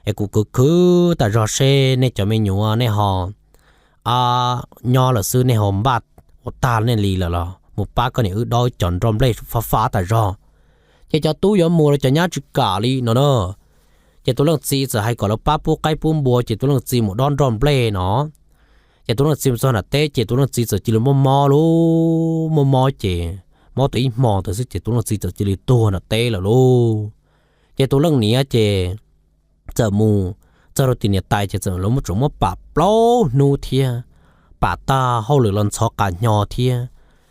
es kuv khwv khwv tas zog seb nej cov me nyuam nej ho nyob lawm xwb nej ho npaj ua tag nej li lawm los mus pab koj niam wb dob cov nroj nplej fab fab tas zog. Ces cov tub yuav mus los cov nyab tsis kam li no na. Ces tus leej txiv txawm hais kom lawv pab pub qaib pub npua ces tus leej txiv mus dob nroj nplej no. Ces tus leej txiv mus txog nram teb ces tus leej txiv txawm cia li mob mob lauj, mob mob ces mob tau ib hmo ntawd xwb ces tus leej txiv txawm cia li tuag nram teb lawm lauj. Ces tus leej niam ces txawm mus txog rau tim niam tais ces txawm lawv muab tseem muab pam plaub hnub thiab, pam tag hauj lwm los ntxhov qas hnyo thiab.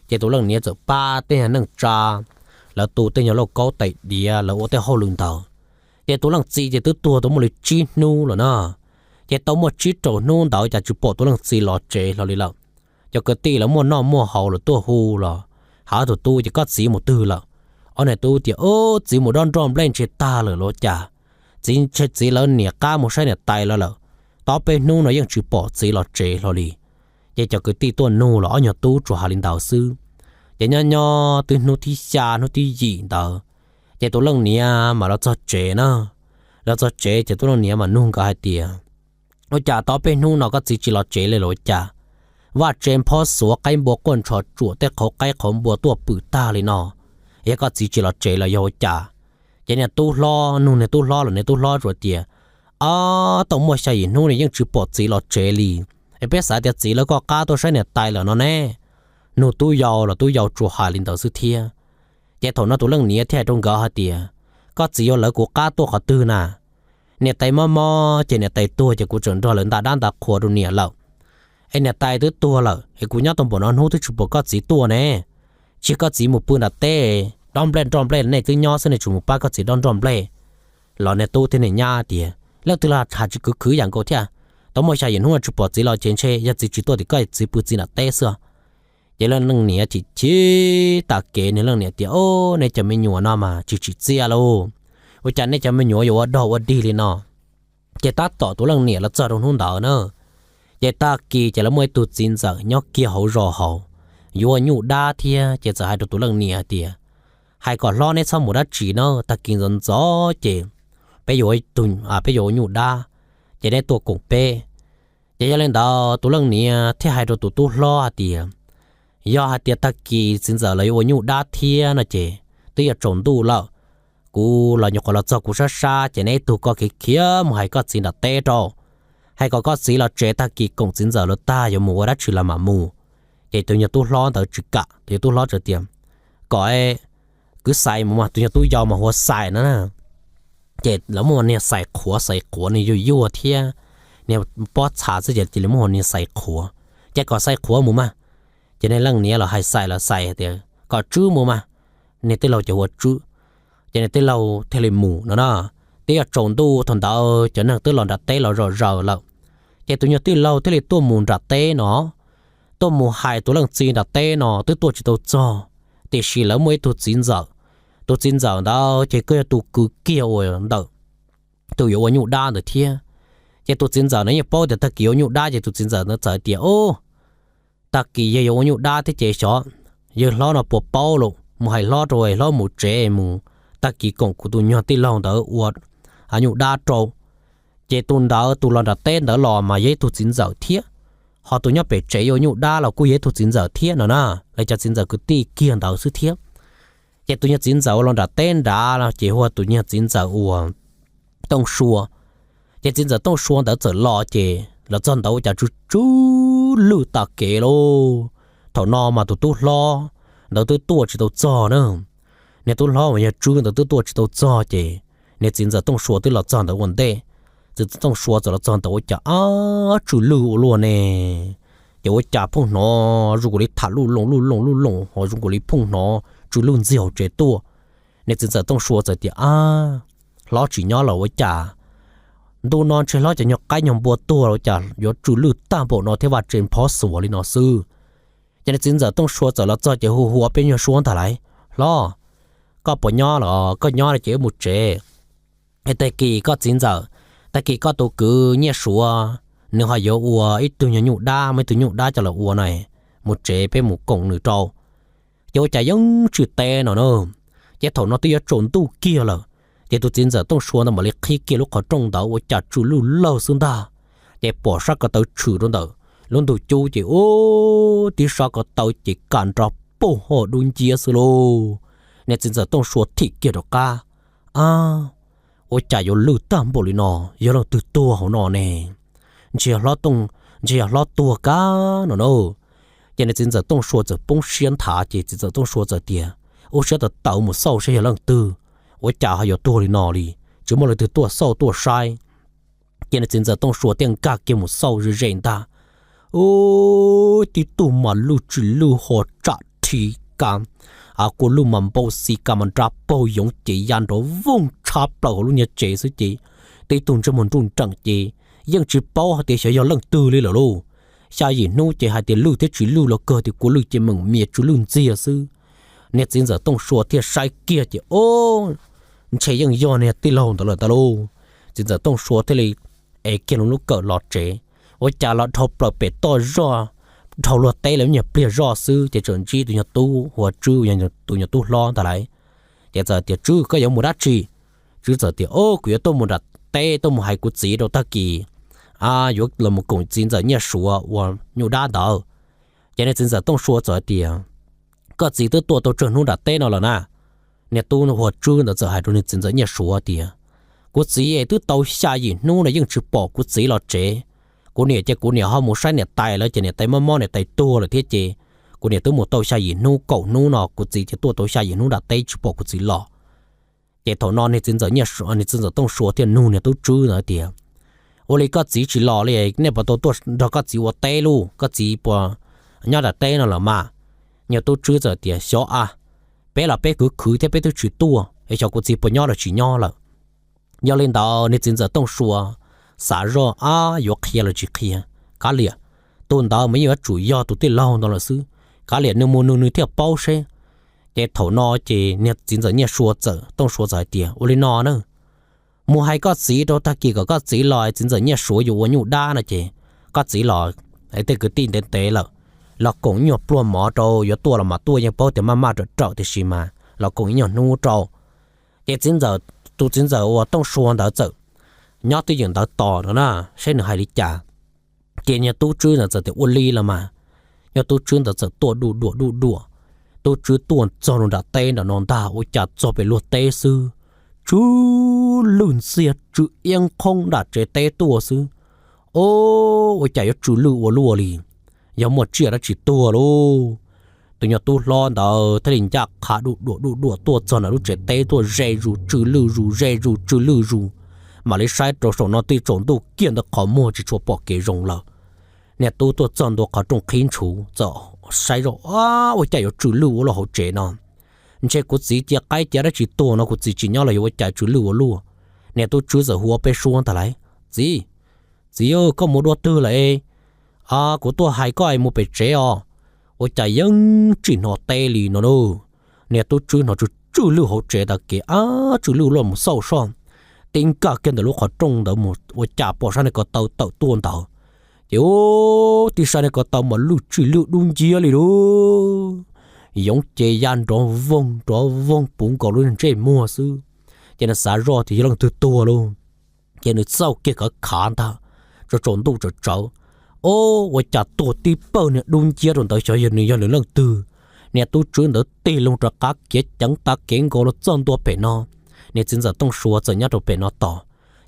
Ces tus leej niam txawm pab tej neej tsa, lawv tu tej nyuag lauj kaub tais diav lawv ua tej hauj lwm ntawd. Ces tus leej txiv ces twb tuag tau muaj li tsib hnub lawm na. Ces tau muaj tsib rau hnub ntawd cas tsis pom tus leej txiv los tsev hlo li lawm. Cov kwv tij lawv muaj noj muaj haus lawv tuaj hu los hais tus tub tias koj txiv mus twg lawm. Ob niag tub tias ub txiv mus dob nroj nplej ntshe tag lawm los cas, txiv ntshe txiv lawv niam qab mus saib niam tais lawv lawm. Tau peb hnub no yeej tsis pom txiv los tsev hlo li. Ces cov kwv tij tuaj nug los ob nyuag tub tsuas hais li ntawd xwb. Ces nyob nyob twb hnub thib xya hnub thib yim ntawd, ces tus leej niam mas los txog tsev na. Los txog tsev ces tus leej niam mas nug nkawd hais tias ua cas tau peb hnub no koj txiv tsis los tsev li los ua cas? Vaj tse phob xuav qaib npua quaj ntsho tsuam tej qhauv qaib qhauv npua tuaj pwm tag li no, yog koj txiv tsis los tsev los yog ua cas? Ces niag tub hlob nug niag tub hlob los niag tub hlob tsuas tias ob tau muaj xya yim hnub no yeej tsis pom txiv los tsev li. Es peb xav tias txiv lawv koj qab tuaj saib niam tais lawm no ne. Nug tub yau los tub yau tsuas hais li ntawd xwb thiab. Ces thaum no tus leej niam thiaj hais rau nkawd hais tias koj txiv yuav lawv kuv qab tuaj qhov twg na? Niam tais mob mob ces niam tais tuag ces kuv tseem nrog lawv nta dab nta qhua rau niam lawm. Es niam tais twb tuag lawm es kuv nyob tau npaum no hnub twb tsis pom koj txiv tuaj ne. Tsis koj txiv mus pw nram teb dob nplej nroj nplej nej twb nyob xwb nej tsis mus pab koj txiv dob nroj nplej. Los niag tub thiab niag nyab tias leej twg los hais tsis khwv khwv yam nkaus thiab. Tau muaj xya yim hnub no tsis pom txiv los ces ntshe yog txiv tsis tuaj tias koj txiv pw txiv nram teb xwb. Ces leej niam chim chim tas kev, nws leej niam tias o, nej cov me nyuam no mas tsis tsim txiaj lauj. Ua cas nej cov me nyuam yuav ua dog ua dig li no? Ces tab tom tus leej niam los txog rau hnub ntawd na, ces tag kis ces lawv muaj ib tug txiv ntxawm nyob kiag hauv zos hauv, yuav ua nyuj dab thiab ces txawm hais rau tus leej niam hais tias hais kom hlob neb txhob mus dab tsi na, tag kis ntxov ntxov ces peb yuav, peb yuav ua nyuj dab, ces neb tuaj koom peb. Ces yog li ntawd tus leej niam thiaj hais rau tus tub hlob hais tias yog hais tias tag kis txiv ntxawm los yuav ua nyuj dab thiab no ces twb yuav tsaus ntuj lawm. Kuv los nyuam qhuav los txog kuv sab sab ces neb ib tug koj khiav khiav mus hais koj txiv nram teb rau, hais kom koj txiv los tsev tag kis koom txiv ntxawm lawv tag yuav mus ua dab tsi los mam mus. Ces tus nyuag tub hlob ntawd tsis kam, tus nyuag tub hlob txawm tias kom kwv Xais mus mas, tus nyuag tub yau mas hu ua Xais no na. Ces lawv muaj niag Xais Qhuav, Xais Qhuav niag yuag yuag thiab niag pob txha xwb ces cia li muab hu niag Xais Qhuav. Ces kom Xais Qhuav mus mas. Ces niag leej niam los hais Xais los Xais tias kom Tswb mus mas, niag tij laug ces hu ua Tswb. Ces niag tij laug thiaj li mus no na. Twb yuav tsaus ntuj thaum ntawd cov neeg twb los nram teb los zom zaws lawm. Ces tus nyuag tij laug thiaj li tuaj mus nram teb no, tuaj mus hais tus leej txiv nram teb no twb tuaj tsis tau txog, tiam sis lawv muaj ib tug txiv ntxawm. Tus txiv ntxawm ntawd ces kuj yog tus kwv kiag uas ntawm tus yuav ua nyuj dab ntawd thiab. Ces tus txiv ntxawm no yeej paub tias tag kis ua nyuj dab ces tus txiv ntxawm ntawd txawm tias o, tag kis yog yuav ua nyuj dab thiab ces xyov yawg hlob no puas paub los mus hais hlob rau hlob mus tsev mus, tag kis koom kuv tus nyuag tij laug ntawd ua nyuj dab rau. Ces tus ntawd tus los nram teb ntawd los mas yog ib tug txiv ntxawm thiab, ho tus nyob pem tsev yuav ua nyuj dab los kuj yog ib tug txiv ntxawm thiab no na. Lawv cov txiv ntxawm kwv tij kiag ntawd xwb thiab. Ces tus nyuag txiv ntxawm uas los nram teb nrad ces hu ua tus nyuag txiv ntxawm uas Tooj Sua. Ces txiv ntxawm Tooj Sua ntawd txawm los ces los txog ntawd ua cas tsw tsw lwj tas kev lauj. Thaum no mas tus tub hlob ntawd twb tuaj tsis tau txog na. Niag tub hlob uas yog Tswb ntawd twb tuaj tsis tau txog ces Niag txiv ntxawm Tooj Sua twb los txog ntawd ua ntej, txiv ntxawm Tooj Sua txawm los txog ntawd ua cas, ab, tsw lwj ua luaj ne. Ces ua cas phooj hnov zoo nkaus li tham luj loos luj loos luj loos ho zoo nkaus li phooj hnov tsw lwj ntxiag hauv tsev tuaj. Niag txiv ntxawm Tooj Sua txawm tias, ab, hlob tsis nyob los ua cas, ntu no ntshe hlob cov nyuag qaib nyuag npua tuag los ua cas yuav tsw lwj tag npaum no thiab vaj tse phob xuas li no xwb. Ces niag txiv ntxawm Tooj Sua txawm los txog ces hu hu ob peb nyuag suab ntag lauj, hlob, koj puas nyob los? Koj nyob no ces wb mus tsev. Tag kis koj txiv ntxawm, tag kis koj tus kwv Nyiaj Suav, nws ho yuav ua ib tug nyuag nyuj dab, muaj ib tug nyuj dab coj los ua no, mus tsev peb mus koom nws rau. Ces ua cas yeej tsis teb no na. Ces thaum no twb yuav tsaus ntuj kiag lawm, ces tus txiv ntxawm Tooj Sua ntawd mam li qhib kiag lub qhov rooj ntawd ua cas tsw lwj lawg xwb ntag. Ces pom sab ko taw tshwm rau ntawm lub ntug cub ces ub, tib sab ko taw ces kam nrov pug ho dub nciab xwb lauj. Niag txiv ntxawm Tooj Sua thim kiag rov qab, ab, ua cas yuav lwj tag npaum li no, yog leej twg tuag hauv no ne? Ntshe yog hlob Tooj, ntshe yog hlob tuag kab no na. Ces niag txiv ntxawm Tooj Sua txawm poob siab nthav ces txiv ntxawm Tooj Sua txawm tias, ua siab tawv tawv mus xauj saib yog leej twg, ua cas ho yuav tuag li no li, tsis muaj leej twg tuaj xauj tuaj saib. Ces niag txiv ntxawm Tooj Sua thiaj nkag kiag mus xauj ze ze ntag. Ub, tib tug mas lwj tsw lwj ho tsam rhi ka, kua lwj mas npau xi ka mas nra paug yoov ces ya nrov voog tshab plaws hauv lub niag tsev xwb ces tib tug ntsej muag nruj nreem ces yeej tsis paub hais tias xyov yog leej twg li lawm lauj. Xya yim hnub ces hais tias lwj thiab tsis lwj los kawg tias kua lwj ces meem mias tsw lwj ntxiag xwb. Niag txiv ntxawm Tooj Sua thiaj saib kiag ces, o, ntshe yeej yog niag tij laug ntawd lawm ntag lauj. Txiv ntxawm Tooj Sua thiaj li ev kiag lub kawm los tsev, ua cas los dhau plaws pem toj zoj, dhau luag teb lawm nyuag pliag zoj xwb ces txawm ntsib tus nyuag tub hu ua Tswb, tus nyuag tub hlob ntag lauj. Ces txawm tias, Tswb, koj yuav mus dab tsi? Tswb txawm tias, O, kuv yuav tuaj mus nram teb tuaj mus hais kuv txiv rau tag kis yuav los mus koom txiv ntxawm Nyiaj Suav ua nyuj dab ntawd. Ces niag txiv ntxawm Tooj Sua txawm tias, Koj txiv twb tuaj tau tsawg hnub nram teb no lawm na? Niag tub hu ua Tswb ntawd txawm hais rau niag txiv ntxawm Nyiaj Suav tias, Kuv txiv es twb tau xya yim hnub no yeej tsis pom kuv txiv los tsev. Kuv niam ces kuv niam ho mus saib niam tais lawm ces niam tais mob mob niam tais tuag lawm thiab ces kuv niam twb mus tau xya yim hnub kaum hnub no kuv txiv ces tuaj tau xya yim hnub nram teb tsis pom kuv txiv los. Ces thaum no niag txiv ntxawm Nyiaj Suav, niag txiv ntxawm Tooj Sua thiaj nug niag tub Tswb ntawd tias, Ua li koj txiv tsis los li, nej puas tau tuaj nrog koj txiv ua teb lauj? Koj txiv puas nyob nram teb no lawm mas? Niag tub Tswb txawm tias, Xyov a, peb los peb khwv khwv thiab peb twb tsis tuaj es xyov kuv txiv puas nyob los tsis nyob lawm. Yog li ntawd niag txiv ntxawm Tooj Sua xav zoj, ab, yuav qhia los tsis qhia, kav liam, tus ntawd mas yeej yuav tsum yog tus tij laug ntawd lawm xwb, kav liam nws mus nws nws thiaj paub seb. Ces thaum no ces niag txiv ntxawm Nyiaj Sua txawm, Tooj Sua txawm hais tias, Ua li no na, mus hais koj txiv rau tag kis kom koj txiv los, txiv ntxawm Nyiaj Suav yuav ua nyuj dab no ces koj txiv los, tej kwv tij ntev ntev lawm, los koom nyuag pluag mov rau, yuav tuaj los mas tuaj, yeej paub tias maj maj rawm rawm tiam sis mas los koom ib nyuag hnub rau. Ces txiv ntxawm, tus txiv ntxawm uas Tooj Sua ntawd txawm nyob twj ywm ntawd tos no na, saib nws hais li cas. Ces niag tub Tswb ntawd txawm tias, Ua li los mas. Niag tub Tswb ntawd txawm tuaj duj duam duj duam, tub Tswb tuaj txog rau nram teb nram no ntag, ua cas txog pem luag teb xwb, tsw lwj ntxiag tsw iab nqhoob nram tsev teb tuaj xwb. O, ua cas yuav tsw lwj ua luaj li, yog muaj tsiaj dab tsi tuag lauj? Tus nyuag tub hlob ntawd thiaj li ncaj qha duj duam duj duam tuaj txog ntawm lub tsev teb tuaj ze zus tsw lwj zus ze zus tsw lwj zus, mam li saib rau saum no twb tsaus ntuj kiag ntawd qhov muag tsis tshua pom kev zoo lawm. Niag tub tuaj txog ntua qhov rooj qhib ntshuv txawm saib zoj, Ua cas yuav tsw lwj ua luaj hauv tsev no? Ntshe kuv txiv cia qaib cia dab tsi tuag no kuv txiv tsis nyob los yog ua cas tsw lwj ua luaj? Niag tub Tswb txawm hu ob peb suab ntag lauj, Txiv, txiv, koj mus dua twg lawm? Kuv tuaj hais koj es mus pem tsev os. Ua cas yeej tsis hnov teb li no na. Niag tub Tswb hnov tsw tsw lwj hauv tsev tas kev, ab, tsw lwj luaj mus xauj soj, tib nkag kiag ntawm lub qhov rooj ntawd mus ua cas pom sab niag ko taw tawm tuaj ntawd. Ces ub, tib sab niag ko taw mas lwj tsw lwj dub nciab li lauj, yoov ces ya nrov voog nrov voog puv nkaus lub ntsej muag xwb. Ces nws xav zoj tias yog leej twg tuag lauj. Ces nws txauj kiag kov khav ntag, tsaus tsaus ntuj tsaus tsawv, o, ua cas tuag tib pawg niag dub nciab rau ntawd xyov yog nws yog nws leej twg. Niag tub Tswb ntawd tig loo rov qab khiav ceev tav kev nkaus los txog ntua pem no. Niag txiv ntxawm Tooj Sua txawm nyob rau pem no tos.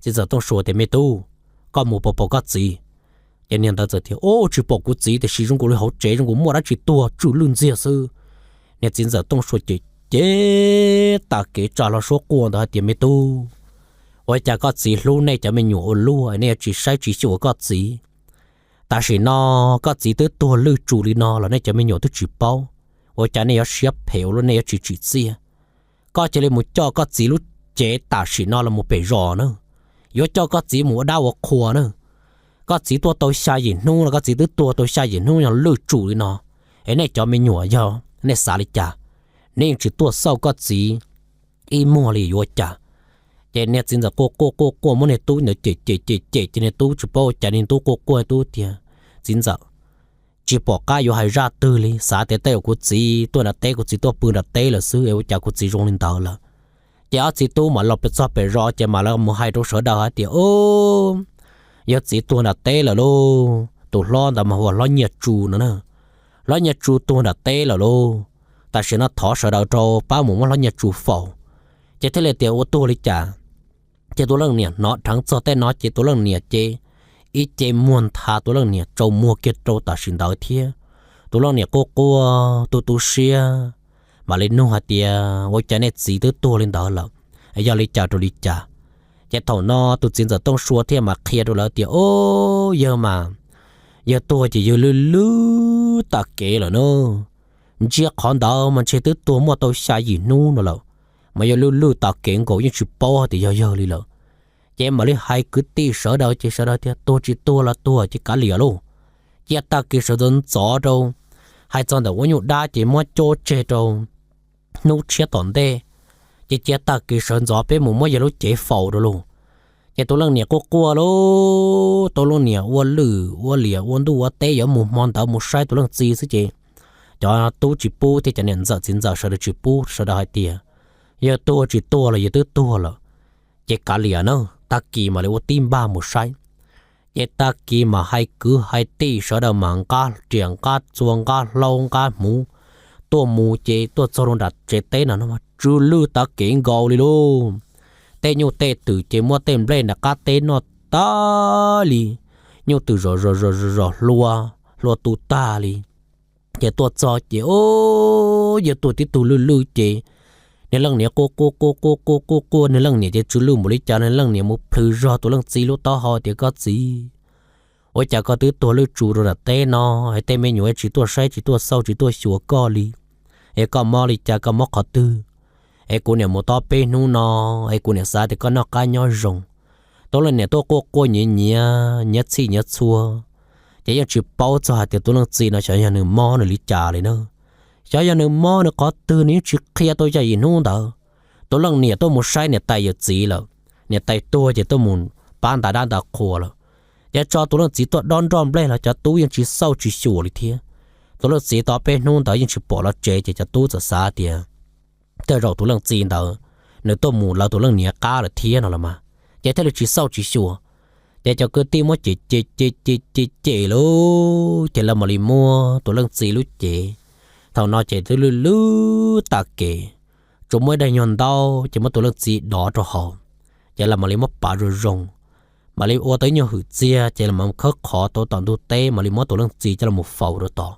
Txiv ntxawm Tooj Sua tias, Me tub, koj mus pom pom koj txiv. Ces niag ntawd txawm tias, O, tsis pom kuv txiv tiam sis zoo nkaus li hauv tsev zoo nkaus muaj dab tsi tuag tsw lwj ntxiag xwb. Niag txiv ntxawm Tooj Sua ces cev tav kev tsa hlo suab quaj ntawd hais tias, Me tub, Ua cas koj txiv hlub nej cov me nyuam ua luaj nej yuav tsis saib tsis xyuas koj txiv? Tam sim no koj txiv twb tuag lwj tsum li no los nej cov me nyuam twb tsis paub, ua cas nej yuav siab phem ua luaj nej yuav tsis tsim txiaj? Koj cia li mus coj koj txiv lub cev tam sim no los mus pem zos na, yuav coj koj txiv mus ua dab ua qhua na. Koj txiv tuaj tau xya yim hnub los koj txiv twb tuag tau xya yim hnub yog lwj tsum li no, es nej cov me nyuam yog nej xav li cas? Nej yeej tsis tuaj xauj koj txiv ib muag li yuav cas? Ces niag txiv ntxawm quaj quaj quaj quaj muab niag tub ntawd cem cem cem cem ces niag tub tsis paub ua cas niag tub quaj quaj tub tias, Txiv ntxawm, tsis pom qab yuav hais zaj twg li, xav tias tej zaum kuv txiv tuaj nram teb kuv txiv tuaj pw nram teb lawm xwb es ua cas kuv txiv zoo li ntawd lawm. Ces ob txiv tub mam los pem txog pem zos ces mam li mus hais rau sawv daws hais tias, Yog txiv tuag nram teb lawm lauj, tus hlob ntawd mas hu ua Hlob Nyiaj Tsu no na. Hlob Nyiaj Tsu tuag nram teb lawm lauj, tam sim no thov sawv daws rau pab mus muab Hlob Nyiaj Tsu faus. Ces thiaj li tias ua tuag li cas? Ces tus leej niam hnov dheev txog tej no ces tus leej niam ces ib ce muag nthav tus leej niam tsaus muag kiag rau tam sim ntawd thiab. Tus leej niam quaj quaj tu tu siab, mam li nug hais tias, Ua cas nej txiv twb tuag li ntawd lawm, yog li cas rau li cas? Ces thaum no tus txiv ntxawm Tooj Sua thiaj mam qhia rau lawv tias, O, yawg mas, yawg tuag ces yawg lwj lwj tag kev lawm na. Ntsia qhov ntawd mas ntshe twb tuag muaj tau xya yim hnub no lawm, mas yawg lwj lwj tag kev nkaus yeej tsis paub tias yog yawg li lawm. Ces mam li hais kwv tij sawv daws ces sawv daws tias, Tuag tsis tuag los tuag ces kav liam lauj. Cia tag kis sawv ntxov ntxov rau, hais txog ntawm ua nyuj dab ces muab cob tseg rau hnub tshiab tom ntej, ces cia tag kis sawv ntxov peb mus muab yawg lub cev faus rau lauj. Ces tus leej niam quaj quaj lauj, tus leej niam ua lwj ua liam ua ntuj ua teb yuav mus hmo ntawd mus saib tus leej txiv xwb ces cov tub tsis pub thiab cov niam ntxawm txiv ntxawm sawv daws tsis pub, sawv daws hais tias, Yawg tuag tsis tuag los yawg twb tuag lawm, ces kav liam na, tag kis mam li ua tib npag mus saib. Ces tag kis mas hais kwv hais tij sawv daws mas nqa riam nqa txuas nqa hlau nqa hmuv tuaj mus ces tuaj txog rau nram tsev teb no tsw lwj tag kev nkaus li lauj. Tej nyuj tej twm ces muab tej nplej nram qab teb noj tag li, nyuj twm zom zom zom zom hlua, hlua tu tag li. Ces tuaj txog ces, o, yawg tuag tib tug lwj lwj ces niag leej niam quaj quaj quaj quaj quaj quaj quaj, niag leej niam ces tsw lwj npaum li cas, niag leej niam mus plhws zog tus leej txiv lub taub hau tias, Koj txiv, ua cas koj twb tuag lwj tsum rau nram teb no, es tej me nyuam tsis tuaj saib tsis tuaj xauj tsis tuaj xyuas koj li, es koj mob li cas, koj mob qhov twg? Es kuv niam mus tau peb hnub no, es kuv niam xav tias koj noj qab nyob zoo. Tus leej niam tuaj quaj quaj nyiav nyiav nyiav txhij nyiav txhua, ces yeej tsis paub txog hais tias tus leej txiv no xyov yog nws mob nws li cas li na. Xyov yog nws mob nws qhov twg nws yeej tsis qhia tau xya yim hnub ntawd. Tus leej niam tuaj mus saib niam tais yawm txiv lawm, niam tais tuag ces tuaj mus pab ntais dab ntais qhua lawm. Ces tso tus leej txiv tuaj dob nroj nplej los cov tub yeej tsis xauj tsis xyuas li thiab. Tus leej txiv tau peb hnub ntawd yeej tsis pom los tsev ces cov tub txawm xav tias tej zaum tus leej txiv ntawd nws tuaj mus lawv tus leej niam qab lawm thiab no los mas, ces thiaj li tsis xauj tsis xyuas. Ces cov kwv tij muab cem cem cem cem cem cem lauj, ces lawv mam li muab tus leej txiv lub cev, thaum no ces twb lwj lwj tag kev, tsuas muaj ib daim nyuag ntaub ces muab tus leej txiv dov rau hauv, ces lawv mam li muab pav zoo zoo, mam li ua tau ib nyuag hwm txiag ces lawv mam khawb qhov tau tom ntug teb mam li muab tus leej txiv coj los faus rau tod.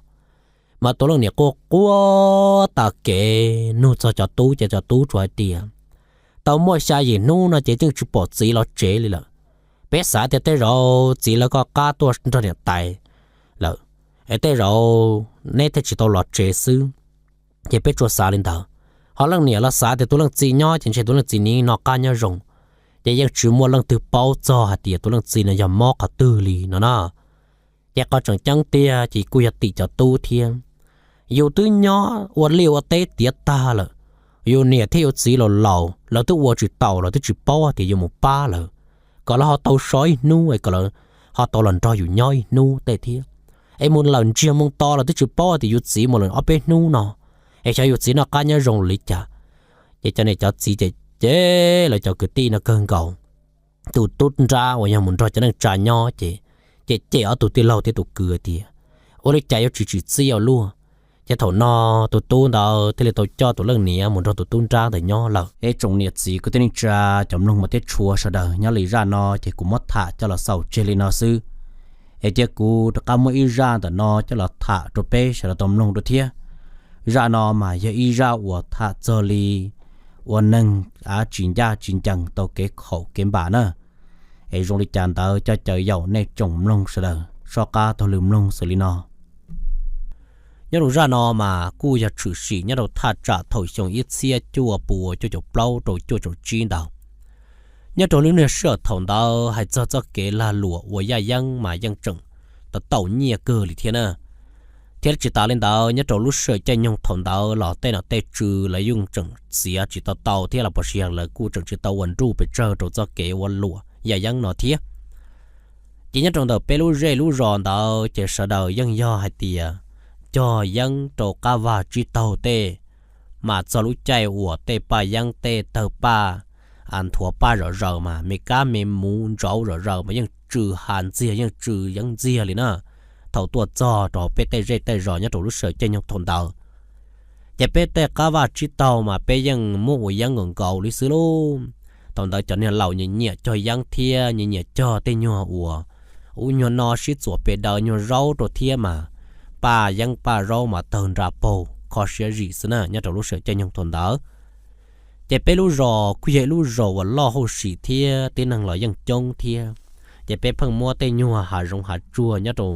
Mas tus leej niam quaj quaj tag kev nug txog cov tub ces cov tub tsuas hais tias, Tau muaj xya yim hnub no ces yeej tsis pom txiv los tsev li lawm. Peb xav tias tej zaum txiv lawv koj qab tuaj nrog niam tais lawm, es tej zaum neb thiaj tsis tau los tsev xwb. Ces peb tsuas xav li ntawd, ho leej niam los xav tias tus leej txiv nyob ces ntshe tus leej txiv nws noj qab nyob zoo, ces yeej tsis muaj leej twg paub txog hais tias tus leej txiv no yog mob qhov twg li no na. Ces qhov tseem ceeb tiag ces kuj yog tim cov tub thiab. Yus twb nyob ua liaj ua teb tiav tag lawm, yus niam thiab yus txiv los laus, lawv twb ua tsis taus, lawv twb tsis paub tias yus mus pab lawv, kom lawv ho tau so ib hnub es kom lawv ho tau los nrog yus nyob ib hnub tej thiab. Es mus lawm ntsiag moo to lawv twb tsis paub tias yus txiv mus lawm ob peb hnub no, es xyov yus txiv noj qab nyob zoo li cas. Ces cov niam cov txiv ces cem lawv cov kwv tij no kawg nkaus. Tus tub nrab uas yog mus nrog cov neej tsa nyob ces, ces cem ob tug tij laug thiab tus kwv tias, Ua li cas yuav tsis tsim txiaj ua luaj? Ces thaum no tus tub ntawd thiaj li tau coj tus leej niam mus nrog tus tub nrab ntawd nyob lawm. Es tsoom niam txiv kwv tij neej tsa cov mloog mas thiab tshua sawv daws, nyob li zaj no ces kuv muab tham coj los xaus tseg li no xwb. Es cia kuv rov qab muab ib zaj ntawm no coj los tham rau peb sawv daws tau mloog dua thiab. Zaj no mas yog ib zaj uas tham txog li ua neeg av tsis ncaj tsis ncees tau kev khaum kev npam na. Es zoo li cas ntawd coj caw yaum nej tsoom mloog sawv daws soj qab taug lw mloog xws li no. Nyob rau zaj no mas kuj yog tshwm sim nyob rau thaj tsam thaum xyoo ib txhiab cuaj pua cuaj caum plaub rau cuaj caum tsib ntawd. Nyob rau lub niag sij hawm thaum ntawd hais txog txoj kev lag luam ua yaj yeeb mas yeej tseem tau taum nyiaj kawg li thiab na. Thiab tsis tas li ntawd nyob rau lub sij hawm caij nyoog thaum ntawd los tej nom tej tswv lawv yeej tseem txiav tsis tau tau thiab los puas sis yog lawv kuj tseem tsis tau ua nruj pes tsawg rau txoj kev ua luam yaj yeeb no thiab. Ces nyob rau ntawm peb lub zej lub zos ntawd ces sawv daws yeej yog hais tias cog yeeb rau qab vag tsib taug tej, mas txog lub caij uas tej paj yeeb tej tawg paj, nthuav paj zom zaws mas me kab me muv ntsauv zom zaws mas yeej tsw ha ntxiag yeej tsw yeeb ntxiag li na. Thaum tuaj txog rau peb tej zej tej zos nyob rau lub sij hawm caij nyoog thaum ntawd, ces peb tej qab vag tsib taug mas peb yeej muab ua yeeb nkaus nkaus li xwb lauj. Thaum ntawd cov niag laus nyiam nyiam cog yeeb thiab nyiam nyiam cog tej nyuag uas ub nyuag no sib txuas pes daws nyuag zaub rau thiab mas paj yeeb paj zaub mas tawg nra paug kho siab zim xwb na nyob rau lub sij hawm caij nyoog thaum ntawd. Ces peb lub zos kuj yog ib lub zos uas loj hauj sim thiab tib neeg los yeej coob thiab. Ces peb pheej muab tej nyuag hav zoov hav tsuag nyob rau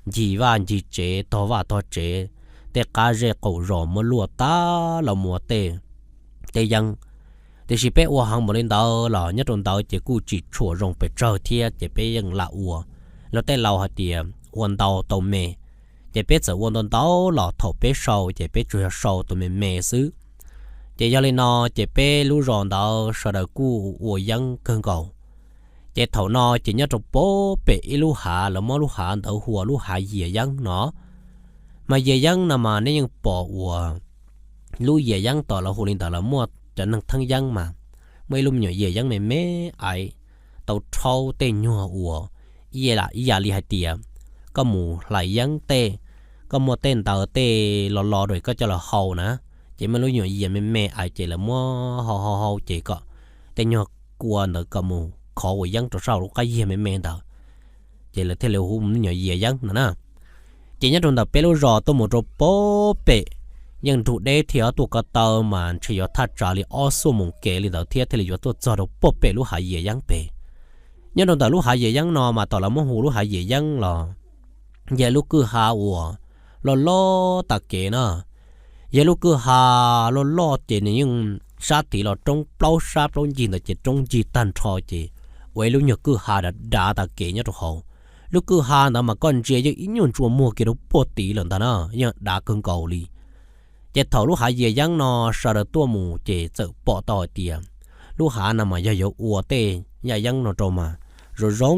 ncig vaj ncig tsev tog vaj tog tsev, tej qab zej qaum zos muab luaj tag los mus ua tej teb yeeb. Tiam sis peb ua heev npaum li ntawd los nyob rau ntawd ces kuj tsis tshua zoo pes tsawg thiab ces peb yeej lam ua. Los tej laus hais tias ua ntau tau me, ces peb txawm ua ntau ntau los thaum peb sau ces peb tsuas yog sau tus me me xwb. Ces yog li no, ces peb lub zos ntawd sawv daws kuj ua yeeb kawg nkaus. Ces thaum no ces nyob rau puag pem ib lub hav lawv muab lub hav ntawd hu ua lub hav yias yeeb no. Mas yias yeeb no mas nej yeej pom uas lub yias yeeb tom lawv hu li ntawd lawv muaj cov neeg theeb yeeb mas muaj ib lub me nyuam yias yeeb me me aiv, tau rhaub tej nyuag uas ib yam li hais tias koj mus hlais yeeb tej, koj muaj tej ntawd tej lo lo rau koj coj los hau na, ces muaj lub nyuam yias me me aiv ces lawv muab hau hau hau ces kom tej nyuag kua ntawd kom mus khov ua yeeb rau saum lub qab yias me me ntawd, ces lawv thiaj li hu me nyuam yias yeeb no na. Ces nyob rau ntawm peb lub zos tuaj mus rau puag pem, yeej nrug deb thiab tuaj ko taw mas ntshe yuav thaj tsam li ob xuaj moos kev li ntawd thiab thiaj li yuav tuaj txog rau puag pem lub hav yias yeeb pem. Nyob rau ntawm lub hav yias yeeb no mas tom lawv muab hu lub hav yias yeeb los yog lub kwj ha uas loj loj tas kev na. Yog lub kwj ha loj loj ces nws yeej sab tid los roob plaub sab plaub ncig ntawd ces roob ncig tag nrho ces ua ib lub nyuag kwj ha dav dav tas kev nyob rau hauv. Lub kwj ha ntawd mas koj ntsia yeej ib nyuag ntsua muag kiag rau puag tid lawm ntag na, yeej dav kawg nkaus li. Ces thaum lub hav yias yeeb no sawv daws tuaj mus ces txawm pom tau hais tias lub hav no mas yog yuav ua tej yaj yeeb no rau mas zoo zoo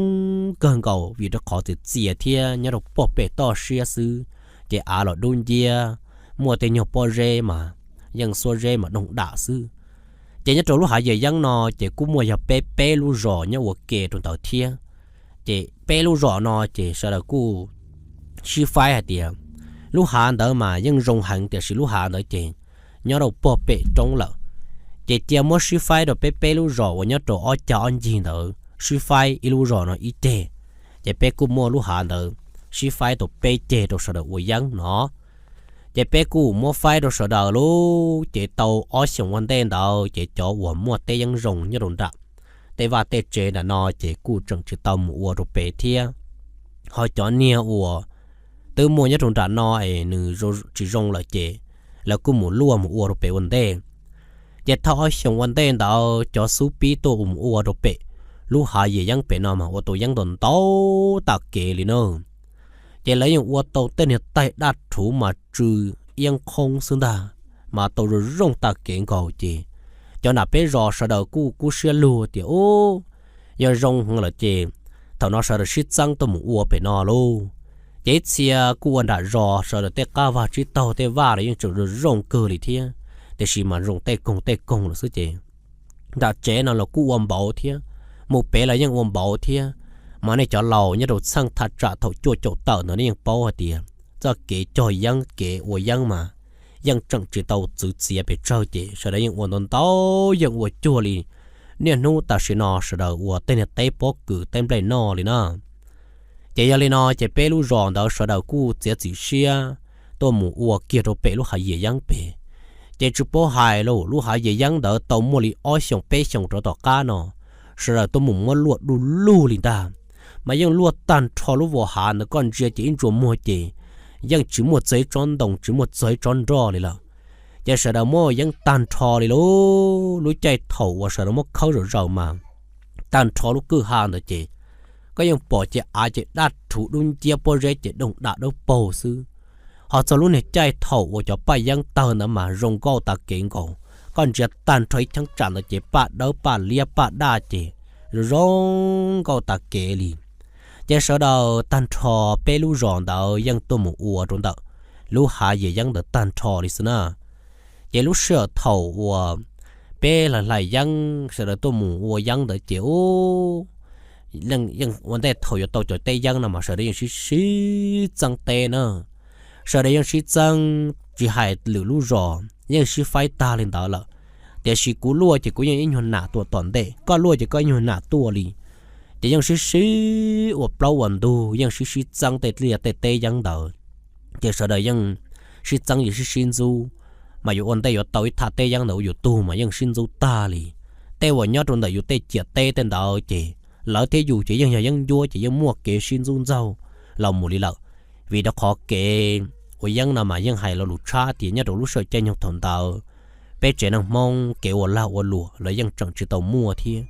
kawg nkaus vim rau qhov txias txias thiab nyob rau puag pem toj siab xwb, ces av los dub nciab, muaj tej nyuag pob zeb mas yeej xuab zeb mas doog dam xwb. Ces nyob rau lub hav yias yeeb no ces kuj muaj yog peb peb lub zos nyob ua ke rau ntawd thiab. Ces peb lub zos no ces sawv daws kuj sib faib hais tias lub hav ntawd mas yeej zoo heev tiam sis lub hav ntawd ces nyob rau puag pem roob lawm. Ces cia muab sib faib rau peb peb lub zos uas nyob rau ob cag ob ncig ntawd sib faib ib lub zos no ib ceg. Ces peb kuj muaj lub hav ntawd sib faib tau peb ceg rau sawv daws ua yeeb no. Ces peb kuj muab faib rau sawv daws lauj, ces tau ob xyoos ua ntej ntawd ces cov uas muaj teb yeeb zoo nyob rau nram tej vaj tej tsev nram no ces kuj tseem tsis tau mus ua rau pem thiab. Ho cov niag uas twb muaj nyob rau nram no es nws tsis zoo lawm ces lawv kuj mus luaj mus ua rau pem ua ntej. Ces thaum ob xyoos ua ntej ntawd cov xub pib tuaj mus ua rau pem lub hav yias yeeb pem no mas ua tau yeeb ntau ntau tas kev li na. Ces lawv yeej ua tau tej niag taig daj rhuv mas tsw iab qhoob xwb ntag, mas tau zoo zoo tas kev nkaus ces cov nram peb zos sawv daws kuj kub siab lug tias ub, yog zoo heev lawm ces thaum no sawv daws sib txeeb tuaj mus ua pem no lauj. Ces ib txhia kuj ua nram zos sawv daws tej qab vag tsib taug tej vaj los yeej tseem zoo zoo kawg li thiab, tiam sis mas zoo tej koog tej koog lawm xwb ces nram tsev no los kuj ua npaum thiab, mus pem los yeej ua npaum thiab. Mas nej cov laus nyob rau txheej thaj tsam thaum cuaj caum tawm ntawd nej yeej paub hais tias txoj kev cog yeeb kev ua yeeb mas yeej tseem tsis tau txwv txiav pes tsawg ces sawv daws yeej ua ntau ntau, yeej ua cuag li niaj hnub tam sim no sawv daws ua tej niag teb pob kws teb nplej noj li na. Ces yog li no ces peb lub zos ntawd sawv daws kuj txiav txim siab tuaj mus ua kiag rau pem lub hav yias yeeb pem. Ces tsis paub hais lauj, lub hav Yia Yeeb ntawd tau muaj li ob xyoos peb xyoos rau tom qab no, sawv daws tuaj mus muab luaj du lug li ntag. Mas yeej luaj tag nrho lub vos hav ntawd, koj ntsia ces ib ntsuas muag ces yeej tsis muaj txog ib tsob ntoo, tsis muaj txog ib tsob nroj li lawm. Ces sawv daws muab yeeb tag nrho li lauj. Lub caij thaum uas sawv daws muab khawb zom zaws mas tag nrho lub kwj ha ntawd ces koj yeej pom ces av ces daj rhuv, dub nciab pob zeb ces dooj dam dawb paug xwb. Ho txog lub niag caij thaum uas cov paj yeeb tawg ntawd mas zoo nkauj tas kev nkaus. Koj ntsia tag nrho ib cheeb tsam ntawd ces paj dawb paj liab paj daj ces zoo zoo nkauj tas kev li. Ces sawv daws tag nrho peb lub zos ntawd yeej tuaj mus ua rau ntawm lub hav Yia Yeeb ntawd tag nrho li xwb na. Ces lub sij hawm thaum uas peb hlais hlais yeeb, sawv daws tuaj mus ua yeeb ntawd ces ub, yeej ua ntej thaum yuav tau cov teb yeeb no mas sawv daws yeej sib sib txeeb teb na. Sawv daws yeej sib txeeb, tsis hais lwm lub zos yeej sib faib tag li ntawd lawm. Tiam sis kuv luaj ces kuv yeej ib nyuag nam tuaj tom ntej, koj luaj ces koj ib nyuag nam tuaj li. Ces yeej sib sib ua plaub ua ntug, yeej sib sib txeeb tej liaj tej teb yeeb ntawd. Ces sawv daws yeej sib txeeb, yeej sib sib ntxub, mas yuav ua ntej yuav tau ib thaj teb yeeb ntawd ua yus tug mas yeej sib ntxub tag li. Tej uas nyob rau ntawm yus tej ciam teb tej ntawd ces lawv thiab yus ces yeej yog yeeb ncuab ces yeej muaj kev sib ntxub ntxaug los mus li lawm. Vim rau qhov kev ua yeeb no mas yeej hais lo lus tshab tias nyob rau lub sij hawm caij nyoog thaum ntawd, peb tsev neeg Hmoob kev ua lag ua luam los yeej tseem tsis tau muaj thiab.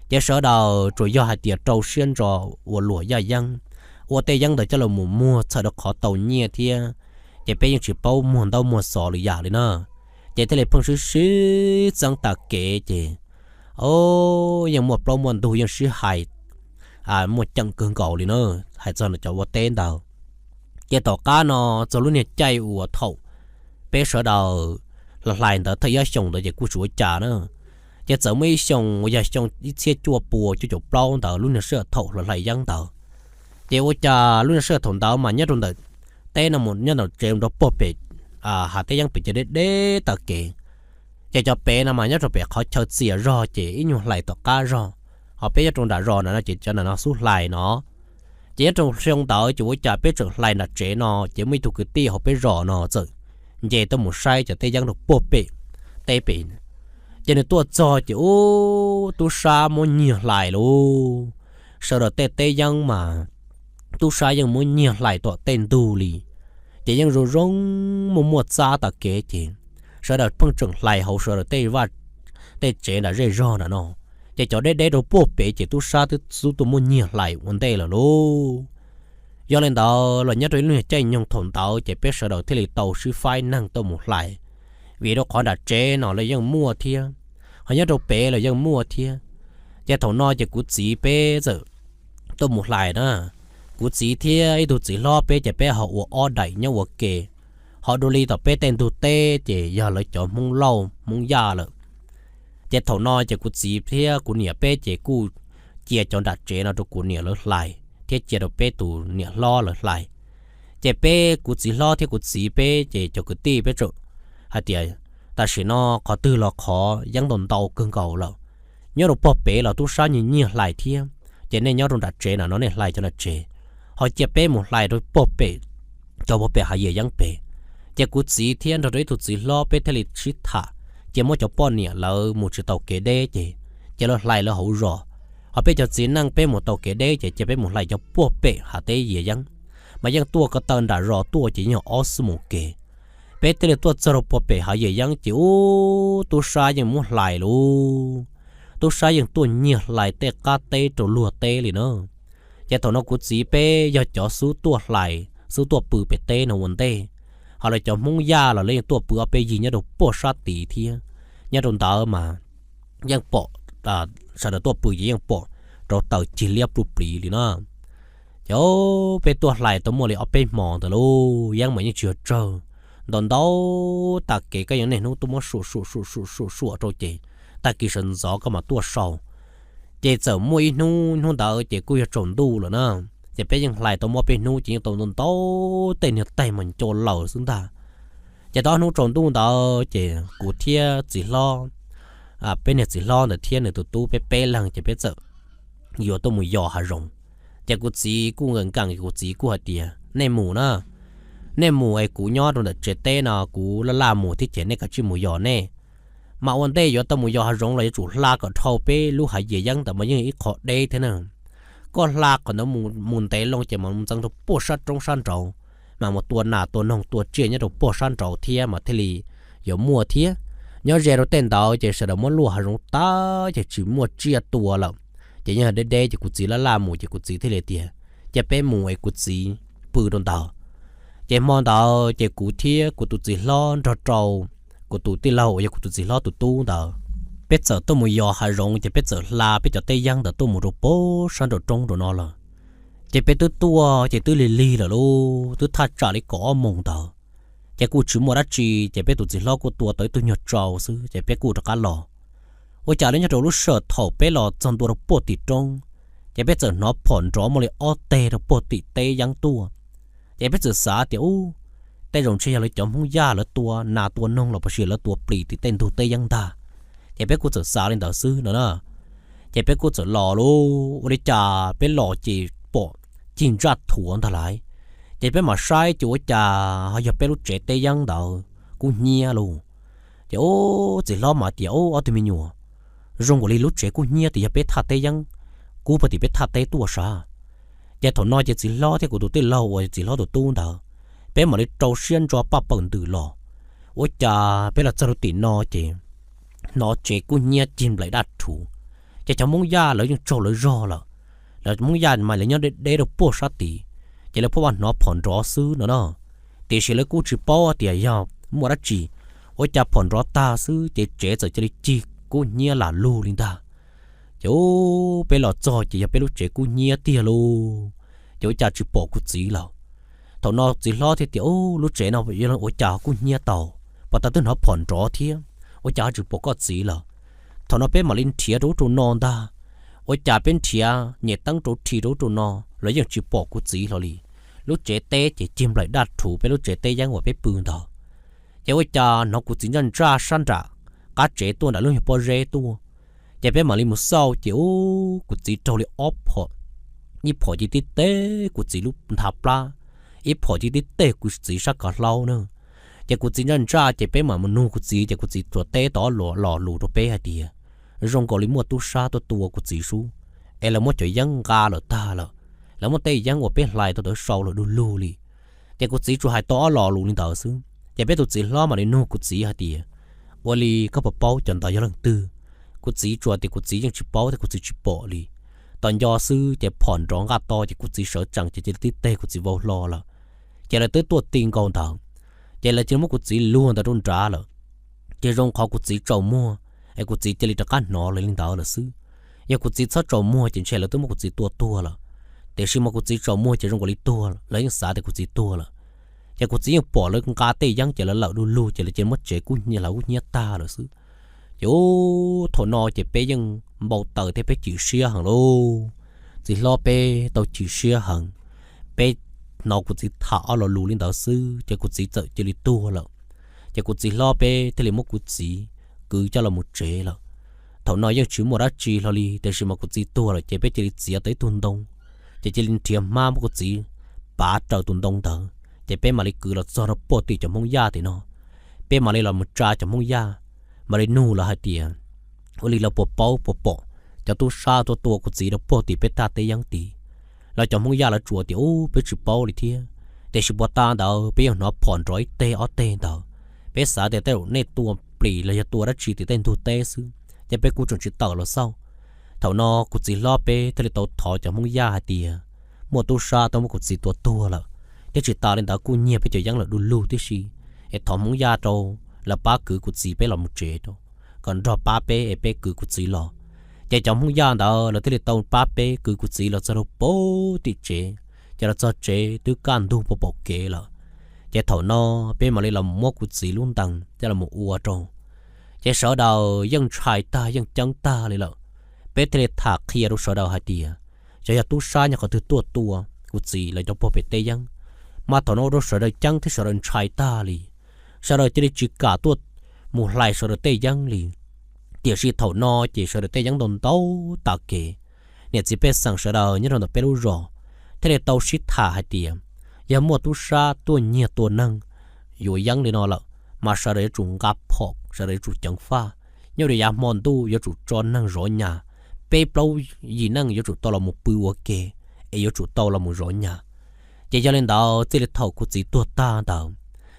Ces sawv daws tsuas yog hais tias rau siab ntso ua luam yaj yeeb, ua tej yeeb ntawd coj los mus muag txhawm rau qhov tau nyiaj thiab. Ces peb yeej tsis paub muag ntaub muag xov lwm yam li na. Ces thiaj li pheej sib sib txeeb tas kev ces, o, yeej muaj plaub muaj ntug, yeej sib hais muaj ceem kawg nkaus li na, hais txog cov ua teb ntawd. Ces tom qab no txog lub niag caij uas thaum peb sawv daws hlais hlais ntawd thawj ob xyoos ntawd ces kuj tsis ua cas na. Ces txawm muaj ib xyoos uas yog xyoo ib txhiab cuaj pua cuaj caum plaub ntawd, lub niag sij hawm thaum hlais hlais yeeb ntawd, ces ua cas lub niag sij hawm thaum ntawd mas nyob rau ntawm teb no mus nyob ntawm tsev mus rau puag pem hav teb yeeb pem ces deb deb taw kev. Ces cov pem no mas nyob rau pem qhov chaw txias zog ces ib nyuag hlais tom qab zog, ho peb nyob rau nram zos na no ces cov nram no xub hlais no. Ces nyob rau xyoo ntawd ces ua cas peb tseem hlais nram tsev no ces muaj ib tug kwv tij hauv peb zos no txawm nce tuaj mus saib cov teb yeeb rau puag pem teb pem. Ces nws tuaj txog ces ub, tub sab muab nyiag hlais lauj. Sawv daws tej teb yeeb mas tub sab yeej muab nyiag hlais tom tej ntug li. Ces yeej zoo zoo, muaj muaj txab taw kev ces sawv daws pheej tseem hlais hauv sawv daws tej vaj, tej tsev nram zej zog nram no. Ces cov deb deb rau puag pem ces tub sab twb xub tuaj muab nyiag hlais ua ntej lawm lauj. Yog li ntawd los nyob rau ib lub caij nyoog thaum ntawd ces peb sawv daws thiaj li tau sib faib neeg tuaj mus hlais, vim rau qhov nram tsev no los yeej muaj thiab, ho nyob rau pem los yeej muaj thiab. Ces thaum no ces kuv txiv peb txawm tuaj mus hlais na. Kuv txiv thiab ib tug txiv hlob peb ces peb ho ua ob daim nyob ua ke, ho dua li tom peb tej ntug teb ces yog lawv cov Hmoob Lauj Hmoob Yaj lawm. Ces thaum no ces kuv txiv thiab kuv niam peb ces kuj cia cov nram tsev no rau kuv niam lawv hlais thiab cia rau peb tus niam hlob lawv hlais. Ces peb kuv txiv hlob thiab kuv txiv peb ces cov kwv tij peb txawm hais tias, tam sim no qhov twg los qhov yeeb ntau ntau kawg nkaus lawm, nyob rau puag pem los tub sab nyiag nyiag hlais thiab, ces nej nyob rau nram tsev no no nej hlais cov nram tsev, ho cia peb mus hlais rau puag pem, cov puag pem hav yam yeeb pem. Ces kuv txiv thiab nrog rau ib tug txiv hlob peb thiaj li sib tham, ces muab cov poj niam lawv mus tsis tau kev deb ces, ces lawv hlais lawv hauv zos, ho peb cov txiv neej peb mus tau kev deb ces cia peb mus hlais cov puag pem hav teb yam yeeb. Mas yeej tuaj ko taw nram zos tuaj ces yeej ob xuab moos kev. Peb thiaj li tuaj txog rau puag pem hav yam yeeb ces ub, tub sab yeej muab hlais lauj. Tub sab yeej tuaj nyiag hlais tej qab teb rau luag teb li na. Ces thaum no kuv txiv peb yog cov xub tuaj hlais xub tuaj pw pem teb no ua ntej, ho lawv cov Hmoob Yaj los lawv yeej tuaj pw ob peb yig nyob rau puag sab tid thiab. Nyob rau ntawd mas yeej pom, sawv daws tuaj pw ces yeej pom rau taws cig liab pluj pliv li na. Ces peb tuaj hlais tau muaj li ob peb hmo ntawd lauj, yeeb mas yeej tsis yog tsawg, ntau ntau tas kev, koj yeej niaj hnub tuaj muab suam suam suam suam suam suam rau ces tag kis sawv ntxov koj mam tuaj sau. Ces txawm muaj ib hnub, hnub ntawd ces kuj yog tsaus ntuj lawm na. Ces peb yeej hlais tau muaj peb hnub ces yeej tau ntau ntau tej niag taig mas nco laws xwb ntag. Ces tau ob hnub tsaus ntuj ntawd ces kuv thiab txiv hlob, peb niag txiv hlob ntawd thiab nws tus tub peb peb leeg ces peb txawm yuav tuaj mus yos hav zoov. Ces kuv txiv kuj nkees nkees, kuv txiv kuj hais tias nej mus na, Nej mus es kuv nyob rau ntawm tsev teb no kuv laj laj mus thiab ces nej kav tsij mus yos nej. Mas ua ntej yuav tau mus yos hav zoov los yuav tsum hla kom dhau peb lub hav yias yeeb ntawd mas yeej ib qho deb thiab na. Koj hla qhov ntawd mus ntev loo ces mas mus ntxeev rau puag sab roob sab nraud, mas mus tua nas tua noog tua tsiaj nyob rau puag sab nraud thiab mas thiaj li yuav muaj thiab. Nyob ze rau tej ntawd ces sawv daws muab luaj hav zoov tas ces tsis muaj tsiaj tua lawm. Ces yeej deb deb ces kuv txiv laj laj mus ces kuv txiv thiaj li tias, cia peb mus es kuv txiv pw rau ntawd. Ces hmo ntawd ces kuv thiab kuv tus txiv hlob nrog rau kuv tus tij laug uas yog kuv tus txiv hlob tus tub ntawd, peb txawm tuaj mus yos hav zoov ces peb txawm hla peb cov teb yeeb ntawd tuaj mus rau puag sab nraum roob rau no lawm. Ces peb twb tuaj ces twb lig lig lawm lauj, twb thaj tsam li kaum ob moos ntawd. Ces kuj tsis muaj dab tsi ces peb tus txiv hlob kuj tua tau ib tug nyuag tsau xwb ces peb kuj rov qab los. Ua cas li nyob rau lub sij hawm thaum peb los txog ntua rau puag tim roob, ces peb txawm hnov phom nrov muaj li ob teg rau puag tim teb yeeb tuaj. Ces peb txawm xav tias, ub, tej zaum ntshe yog lawv cov Hmoob Yaj lawv tua nas tua noog los puas sis lawv tua plis tim tej ntug teb yeeb ntag. Ces peb kuj txawm xav li ntawd xwb no na. Ces peb kuj txawm los lauj, ua li cas peb los ces pom cig ntsaj thuav ntag lauj. Ces peb mam saib ces ua cas ho yog peb lub tsev teb yeeb ntawd kub hnyiab lauj. Ces ub, txiv hlob mam tias, ub, ob tug me nyuam, zoo nkaus li lub tsev kub hnyiab tias yog peb thaj teb yeeb kub puag tim peb thaj teb tuaj sav. Ces thaum no ces txiv hlob thiab kuv tus tij laug uas txiv hlob tus tub ntawd, peb mam li rau siab ntso paj pawg ntws los. Ua cas peb los txog rau tim no ces hnov tsev kub hnyiab cig nplaim daj rhuv. Ces cov Hmoob Yaj lawv yeej tsaug lawv zog lawm, lawv Hmoob Yaj mas lawv nyob deb deb rau puag sab tid, ces lawv pheej hnov phom nrov xwb no na. Tiam sis lawv kuj tsis paub tias yog muaj dab tsi, ua cas phom nrov tag xwb ces tsev txawm cia li cig kub hnyiab lam lug li ntag. Ces ub, peb los txog ces yog peb lub tsev kub hnyiab tiag lauj. Ces ua cas tsis pom kuv txiv lawm. Thaum no txiv hlob thiaj tias, ub, lub tsev no ua cas kub hnyiab tau, puag ta twb hnov phom nrov thiab, ua cas ho tsis pom koj txiv lawm. Thaum no peb mam li nrhiav rau ub rau no ntag. Ua cas peb nrhiav nyem teeb rau rhi rau ub rau no los yeej tsis pom kuv txiv hlo li. Lub tsev teb ces cig nplaim daj rhuv peb lub tsev teb yeeb uas peb pw ntawd. Ces ua cas hnov kuv txiv ntsaj ntsaj sab nram qab tsev tuaj nram lub nyuag pob zeb tuaj. Ces peb mam li mus xauj ces ub, kuv txiv raug li ob phom, ib phom cia tib teg kuv txiv lub nthav plab, ib phom cia tib teg kuv txiv sab kav hlaub na. Ces kuv txiv ntsaj ntsaj ces peb mam mus nug kuv txiv ces kuv txiv tsuas teb tau ob lo lus rau peb hais tias, zoo nkaus li muaj tub sab tuaj tua kuv txiv sub, es lawv muab cov yeeb nqa lawm tag lawm, lawv muab tej yeeb uas peb hlais tau ntawd sau lawm du lug li. Ces kuv txiv tsuas hais tau ob lo lus li ntawd xwb ces peb tus txiv hlob mam li nug kuv txiv hais tias, ua li koj puas paub cov ntawd yog leej twg? Kuv txiv tsuas tias kuv txiv yeej tsis paub thiab kuv txiv tsis pom li. Tos nco xwb ces phom nrov nqaj to ces kuv txiv sawv tsees ces cia li tib teg kuv txiv vau hlo lawm. Ces lawv twb tuaj ti nkaus ntawd, ces lawv cia li muab kuv txiv luag ntawd rau nrad lawm. Ces zoo qhov kuv txiv tsaus muag, es kuv txiv cia li rov qab hnov lawv li ntawd lawm xwb. Yog kuv txiv txhob tsaus muag ces ntshe lawv twb muab kuv txiv tua tuag lawm. Tiam sis mas kuv txiv tsaus muag ces zoo nkaus li tuag, lawv yeej xav tias kuv txiv tuag lawm. Ces kuv txiv yeej pom lawv nqa tej yeeb ces lawv lawm du lug ces lawv cia li muab tsev kub hnyiab hlawv kub hnyiab tag lawm xwb. Ces ub, thaum no ces peb yeej npau taws thiab peb chim siab heev lauj. Txiv hlob peb tau chim siab heev, peb hnov kuv txiv tham ob lo lus li ntawd xwb ces kuv txiv txawm cia li tuag lawm. Ces kuv txiv hlob peb thiaj li muab kuv txiv kwv coj los mus tsev lawm. Thaum no yeej tsis muaj dab tsi hlo li tiam sis mas kuv txiv tuag lawm ces peb cia li txiav tau ib tug ntoo, ces cia li nrhiav hmab muab kuv txiv pav raws tus ntoo ntawd ces peb mam li kwv los txog rau puag tim cov Hmoob Yaj tim no. Peb mam li los mus tsa cov Hmoob Yaj, mam li nug lawv hais tias, ua li lawv puas paub puas pom cov tub sab tuaj tua kuv txiv rau puag tim peb thaj teb yeeb tid? Los cov Hmoob Yaj lawv tsuas tias, ub, peb tsis paub li thiab, tiam sis puag ta ntawd peb yeej hnov phom nrov ib teg ob teg ntawd. Peb xav tias tej zaum nej tua plis los yog tua dab tsi tim tej ntug teb xwb, ces peb kuj tseem tsis tawm los xauj. Thaum no kuv txiv hlob peb thiaj li tau thov cov Hmoob Yaj hais tias muaj tub sab tuaj muab kuv txiv tua tuag lawm, thiab tsis tas li ntawd kuj nyiag peb cov yeeb lawm du lug tib si, es thov Hmoob Yaj rau lawv pab kwv kuv txiv peb los mus tsev rau, kom nrog pab peb es peb kwv kuv txiv los. Ces cov Hmoob Yaj ntawd lawv thiaj li tau pab peb kwv kuv txiv los txog rau puag tim tsev, ces los txog tsev twb kaj ntug pom pom kev lawm. Ces thaum no peb mam li los muab kuv txiv lub ntees coj los ua rau. Ces sawv daws yeej ntshai tag yeej ceeb tag li lawm. Peb thiaj li tham qhia rau sawv daws hais tias, xyov yog tub sab nyob qhov twg tuaj tua kuv txiv lawv cov puag pem teb yeeb. Mas thaum no ua rau sawv daws ceeb thiab sawv daws ntshai tag li. Sawv daws cia li tsis kam tuaj mus hlais sawv daws tej yeeb li. Tiam sis thaum no ces sawv daws tej yeeb ntau ntau tas kev. Niam txiv pej xeem sawv daws nyob rau ntawm peb lub zos thiaj li tau sib tham hais tias, Yog muaj tub sab tuaj nyiag tua neeg yuav yeeb li no lawm, mas sawv daws yuav tsum nqa phom, sawv daws yuav tsum ceev faj. Nyob rau yav hmo ntuj yuav tsum tso neeg zov nyas, peb plaub yim neej yuav tsum tau los mus pw ua ke, es yuav tsum tau los mus zov nyas. Ces yog li ntawd txij li thaum kuv txiv tuag tag ntawd,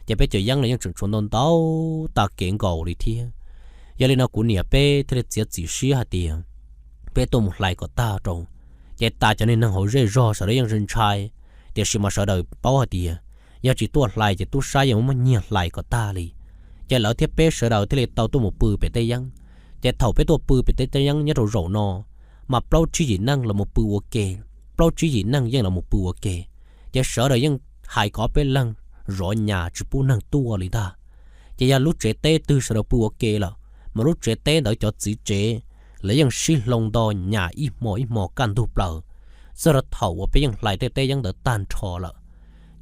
ces peb cov yeeb los yeej tseem tshuav ntau ntau tag kev nkaus li thiab. Yog li no kuv niam peb thiaj li txiav txim siab hais tias peb tuaj mus hlais kom tag rau. Ces tas cov niag neeg hauv zej zog sawv daws yeej ntshai, tiam sis mas sawv daws paub hais tias yog tsis tuaj hlais ces tub sab yeej muab nyiag hlais kom tag li. Ces lawv thiab peb sawv daws thiaj li tau tuaj mus pw pem tej yeeb. Ces thaum peb tuaj pw pem tej yeeb nyob rau zaum no, mas plaub tsib yim neej los mus pw ua ke, plaub tsib yim neej yeej los mus pw ua ke. Ces sawv daws yeej hais kom peb leeg zov nyas tsis pub neeg tuaj li ntag. Ces yog lub tsev teb twg sawv daws pw ua ke lawm, mas lub tsev teb ntawd cov txiv tsev lawv yeej sib hloov nto nyas ib hmo ib hmo kaj ntug plaws, txog rau thaum uas peb yeej hlais tej teb yeeb ntawd tag nrho lawm.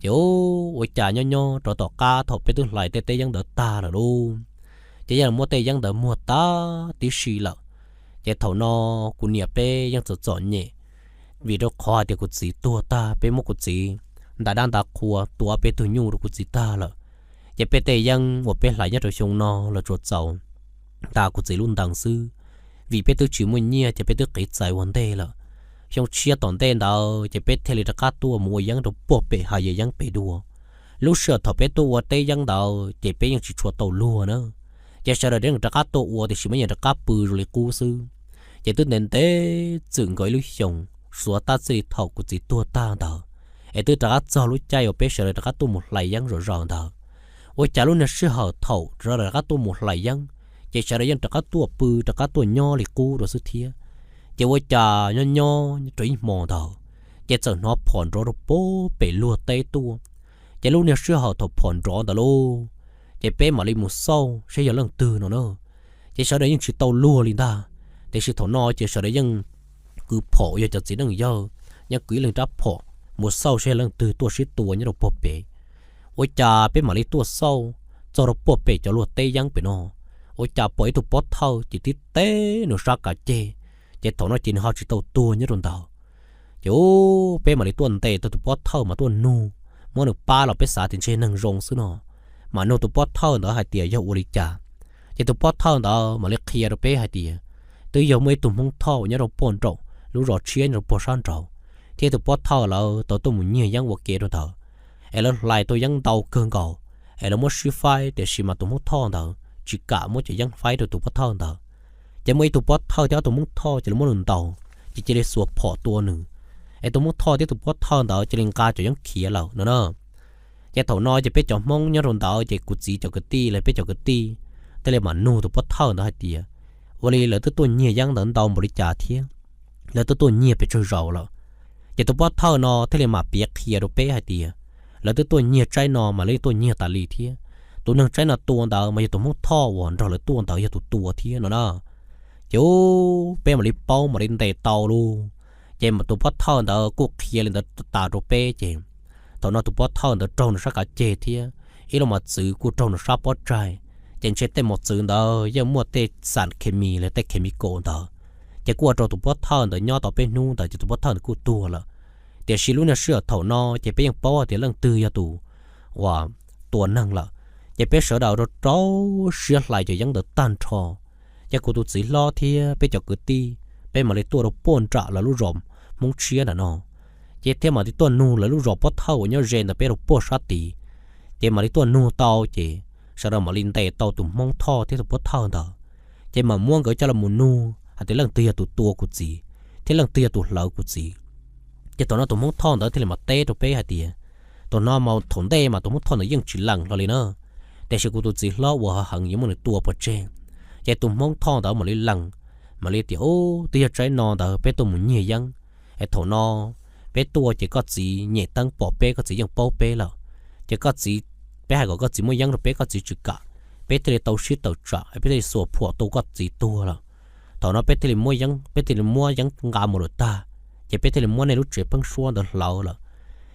Ces ua cas nyob nyob rau tom qab thaum peb twb hlais tej teb yeeb ntawd tag lawm lauj, ces yeej muab tej yeeb ntawd muag tag tib si lawm. Ces thaum no kuv niam peb yeej txom txom nyem, vim rau qhov hais tias kuv txiv tuag tag, peb muab kuv txiv nta dab nta qhua tua peb tug nyuj rau kuv txiv tag lawm. Ces peb tej yeeb uas peb hlais nyob rau xyoo no los tsuas txaus nta kuv txiv lub ntees xwb, vim peb twb tsis muaj nyiaj ces peb twb qiv txais ua ntej lawm. Xyoo tshiab tom ntej ntawd ces peb thiaj li rov qab tuaj mus ua yeeb rau puag pem hav yeeb pem dua. Lub sij hawm thaum peb tuaj ua teb yeeb ntawd ces peb yeej tsis tshua tau luag na, ces sawv daws yeej rov qab tuaj ua tiam sis mas yeej rov qab pw zoo li qub xwb. Ces twb ntev ntev txwm nkaus ib lub xyoos, xuav tab txij li thaum kuv txiv tuag tag ntawd, es twb rov qab txog lub caij uas peb sawv daws rov qab tuaj mus hlais yeeb zom zaws ntawd. Ua cas lub niag sij hawm thaum sawv daws rov qab tuaj mus hlais yeeb, ces sawv daws yeej rov qab tuaj pw rov qab tuaj nyob li qub rau xwb thiab. Ces ua cas nyob nyob rau ib hmo ntawd, ces txawm hnov phom nrov rau puag pem luag teb tuaj. Ces lub niag sij hawm thaum phom nrov ntawd lauj, ces peb mam li mus xauj saib yog leej twg no na. Ces sawv daws yeej tsis tau luag li ntag, tiam sis thaum no ces sawv daws yeej kwv phom, yog cov txiv neej yawg yeej kwv ib leeg rab phom mus xauj saib yog leej twg tuaj sib tua nyob rau puag pem. Ua cas peb mam li tuaj xauj txog rau puag pem cov luag teb yeeb pem no, ua cas pom ib tug pob thawj ces tib teb nws sab kav ceg, ces thaum no ces nws ho tsis tau tuag nyob rau ntawd. Ces peb mam li tuaj ntes tau tus pob thawj mas tuaj nug, muab nws pab los peb xav tias ntshe neeg zoo xwb no, mas nug tus pob thawj ntawd hais tias yog ua li cas. Ces tus pob thawj ntawd mam li qhia rau peb hais tias twb yog muaj ib tug Hmoob Thoj uas nyob rau puag nraum lub zos tshiab nyob rau puag sab nraud, thiab tus pob thawj lawv tau tuaj mus nyiag yeeb ua ke rau ntawd, es lawv hlais tau yeeb ntau kawg nkaus, es lawv muab sib faib tiam sis mas tus Hmoob Thoj ntawd tsis kam muab cov yeeb faib rau tus pob thawj ntawd. Ces muaj ib tug pob thawj thiab ob tug Hmoob Thoj ces lawv muab nws ntaus, ces cia li xuas phom tua nws, es tus Hmoob Thoj thiab tus pob thawj ntawd cia li nqa cov yeeb khiav lawm no na. Ces thaum no ces peb cov Hmoob nyob rau ntawd ces kuv txiv cov kwv tij los peb cov kwv tij thiaj li mam nug tus pob thawj ntawd hais tias ua li lawv twb tuaj nyiag yeeb ntawd ntau npaum li cas thiab, lawv twb tuaj nyiag pes tsawg zaus lawm. Ces tus pob thawj no thiaj li mam piav qhia rau peb hais tias lawv twb tuaj nyiag tsaib no mas lawv tuaj nyiag tas li thiab. Tus neeg tsaib no tua ntawd mas yog tus Hmoob Thoj uas nrog lawv tuaj ntawd yog tus tua thiab no na. Ces peb mam li paub mam li ntes tau lauj. Ces tus pob thawj ntawd kuj qhia li ntawd tas rau peb ces thaum no tus pob thawj ntawd raug nws sab kav ceg thiab ib lub mos txwv kuj raug nws sab pob tsaig. Ces ntshe tej mos txwv ntawd yeej muaj tej xam khes mis los tej khes mis kaum ntawd, ces kuj ua rau tus pob thawj ntawd nyob tau peb hnub ntawd ces tus pob thawj ntawd kuj tuag lawm. Tiam sis lub niag sij hawm thaum no ces peb yeej paub hais tias leej twg yog tus uas tua neeg lawm, ces peb sawv daws rau rau siab hlais cov yeeb ntawd tag nrho. Ces kuv tus txiv hlob thiab peb cov kwv tij, peb mam li tuaj rau puag nram lawv lub zos Hmoob Tshiab nram no, ces thiaj mam li tuaj nug lawv lub zos pob thawj uas nyob ze ntawm peb rau puag sab tid. Ces mam li tuaj nug tau ces sawv daws mam li ntes tau tus Hmoob Thoj thiab tus pob thawj ntawd, ces mam muab nkawd coj los mus nug hais tias leej twg yog tus tua kuv txiv thiab leej twg yog tus hlawv kuv txiv. Ces thaum no tus Hmoob Thoj ntawd thiaj li mam teb rau peb hais tias, thaum no mas thaum ntej mas tus Hmoob Thoj ntawd yeej tsis lees hlo li na, tiam sis kuv tus txiv hlob uas heev yuav muab nws tua pov tseg. Ces tus Hmoob Thoj ntawd mam li lees, mam li tias, Ub, twb yog tsaib no ntawd peb tuaj mus nyiag yeeb, es thaum no peb tuaj ces koj txiv nyem teeb pom peb, koj txiv yeej paub peb lawm. Ces koj txiv, peb hais kom koj txiv muab yeeb rau peb, koj txiv tsis kam, peb thiaj li tau sib tawm tsam, peb thiaj li xuas phuam tua koj txiv tuag lawm. Thaum no peb thiaj li muab yeeb, peb thiaj li muab yeeb nqa mus lawm tag, ces peb thiaj li muab nej lub tsev pheeb suab ntawd hlawv lawm.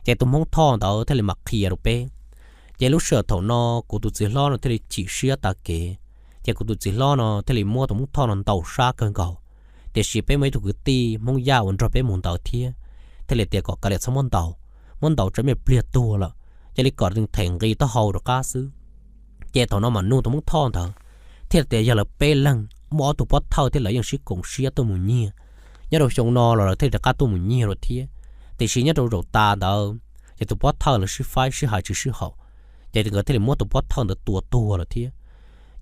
Ces tus Hmoob Thoj ntawd thiaj li mam qhia rau peb. Ces lub sij hawm thaum no kuv tus txiv hlob no thiaj li chim siab tas kev. Ces kuv tus txiv hlob no thiaj li muab tus Hmoob Thoj no ntaus sab kawg nkaus. Tiam sis peb muaj ib tug kwv tij Hmoob Yaj uas nrog peb mus ntawd thiab, thiaj li tias kom kav liam txhob muab ntaus, muab ntaus tsav me pliag tuag lawm, cia li kom them nqis taub hau rov qab xwb. Ces thaum no mas nug tus Hmoob Thoj ntawd thiaj tias yog lawv peb leeg muaj ob tug pov thawj thiab lawv yeej sib koom siab tuaj mus nyiag. Nyob rau xyoo no los lawv thiaj rov qab tuaj mus nyiag lawm thiab. Tiam sis nyob rau zaum tas ntawd ces tus pov thawj lawv sib faib sib hais tsis sib haum, ces nkawd thiaj li muab tus pov thawj ntawd tua tuag lawm thiab.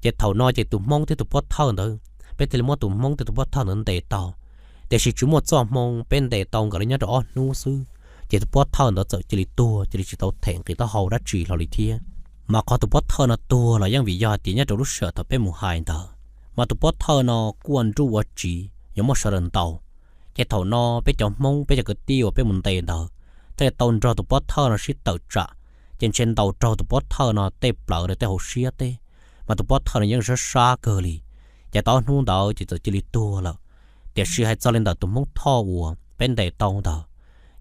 Ces thaum no ces tus Hmoob thiab tus pov thawj ntawd, peb thiaj li muab tus Hmoob thiab tus pov thawj ntawd ntes tau. Tiam sis tsis muaj txoj hmoo, peb ntes tau nkawd li nyob rau ob hnub xwb, ces tus pov thawj ntawd txawm cia li tuag, cia li tsis tau them nqis taub hau dab tsi hlo li thiab. Mas qhov tus pov thawj no tuag los yeej vim yog hais tias nyob rau lub sij hawm thaum peb mus hais ntawd mas tus pov thawj no kuj ua nruj ua tsiv yuav muab sawv daws ntaus. Ces thaum no peb cov Hmoob, peb cov kwv tij uas peb mus ntes ntawd thiaj li tau nrog tus pov thawj no sib tawm tsam, ces ntshe ntaus raug tus pov thawj no tej plawv rau tej hauv siab teb, mas tus pov thawj no yeej sab sab kawg li. Ces tau ob hnub ntawd ces txawm cia li tuag lawm. Tiam sis hais txog li ntawm tus Hmoob Thoj uas peb ntes tau ntawd,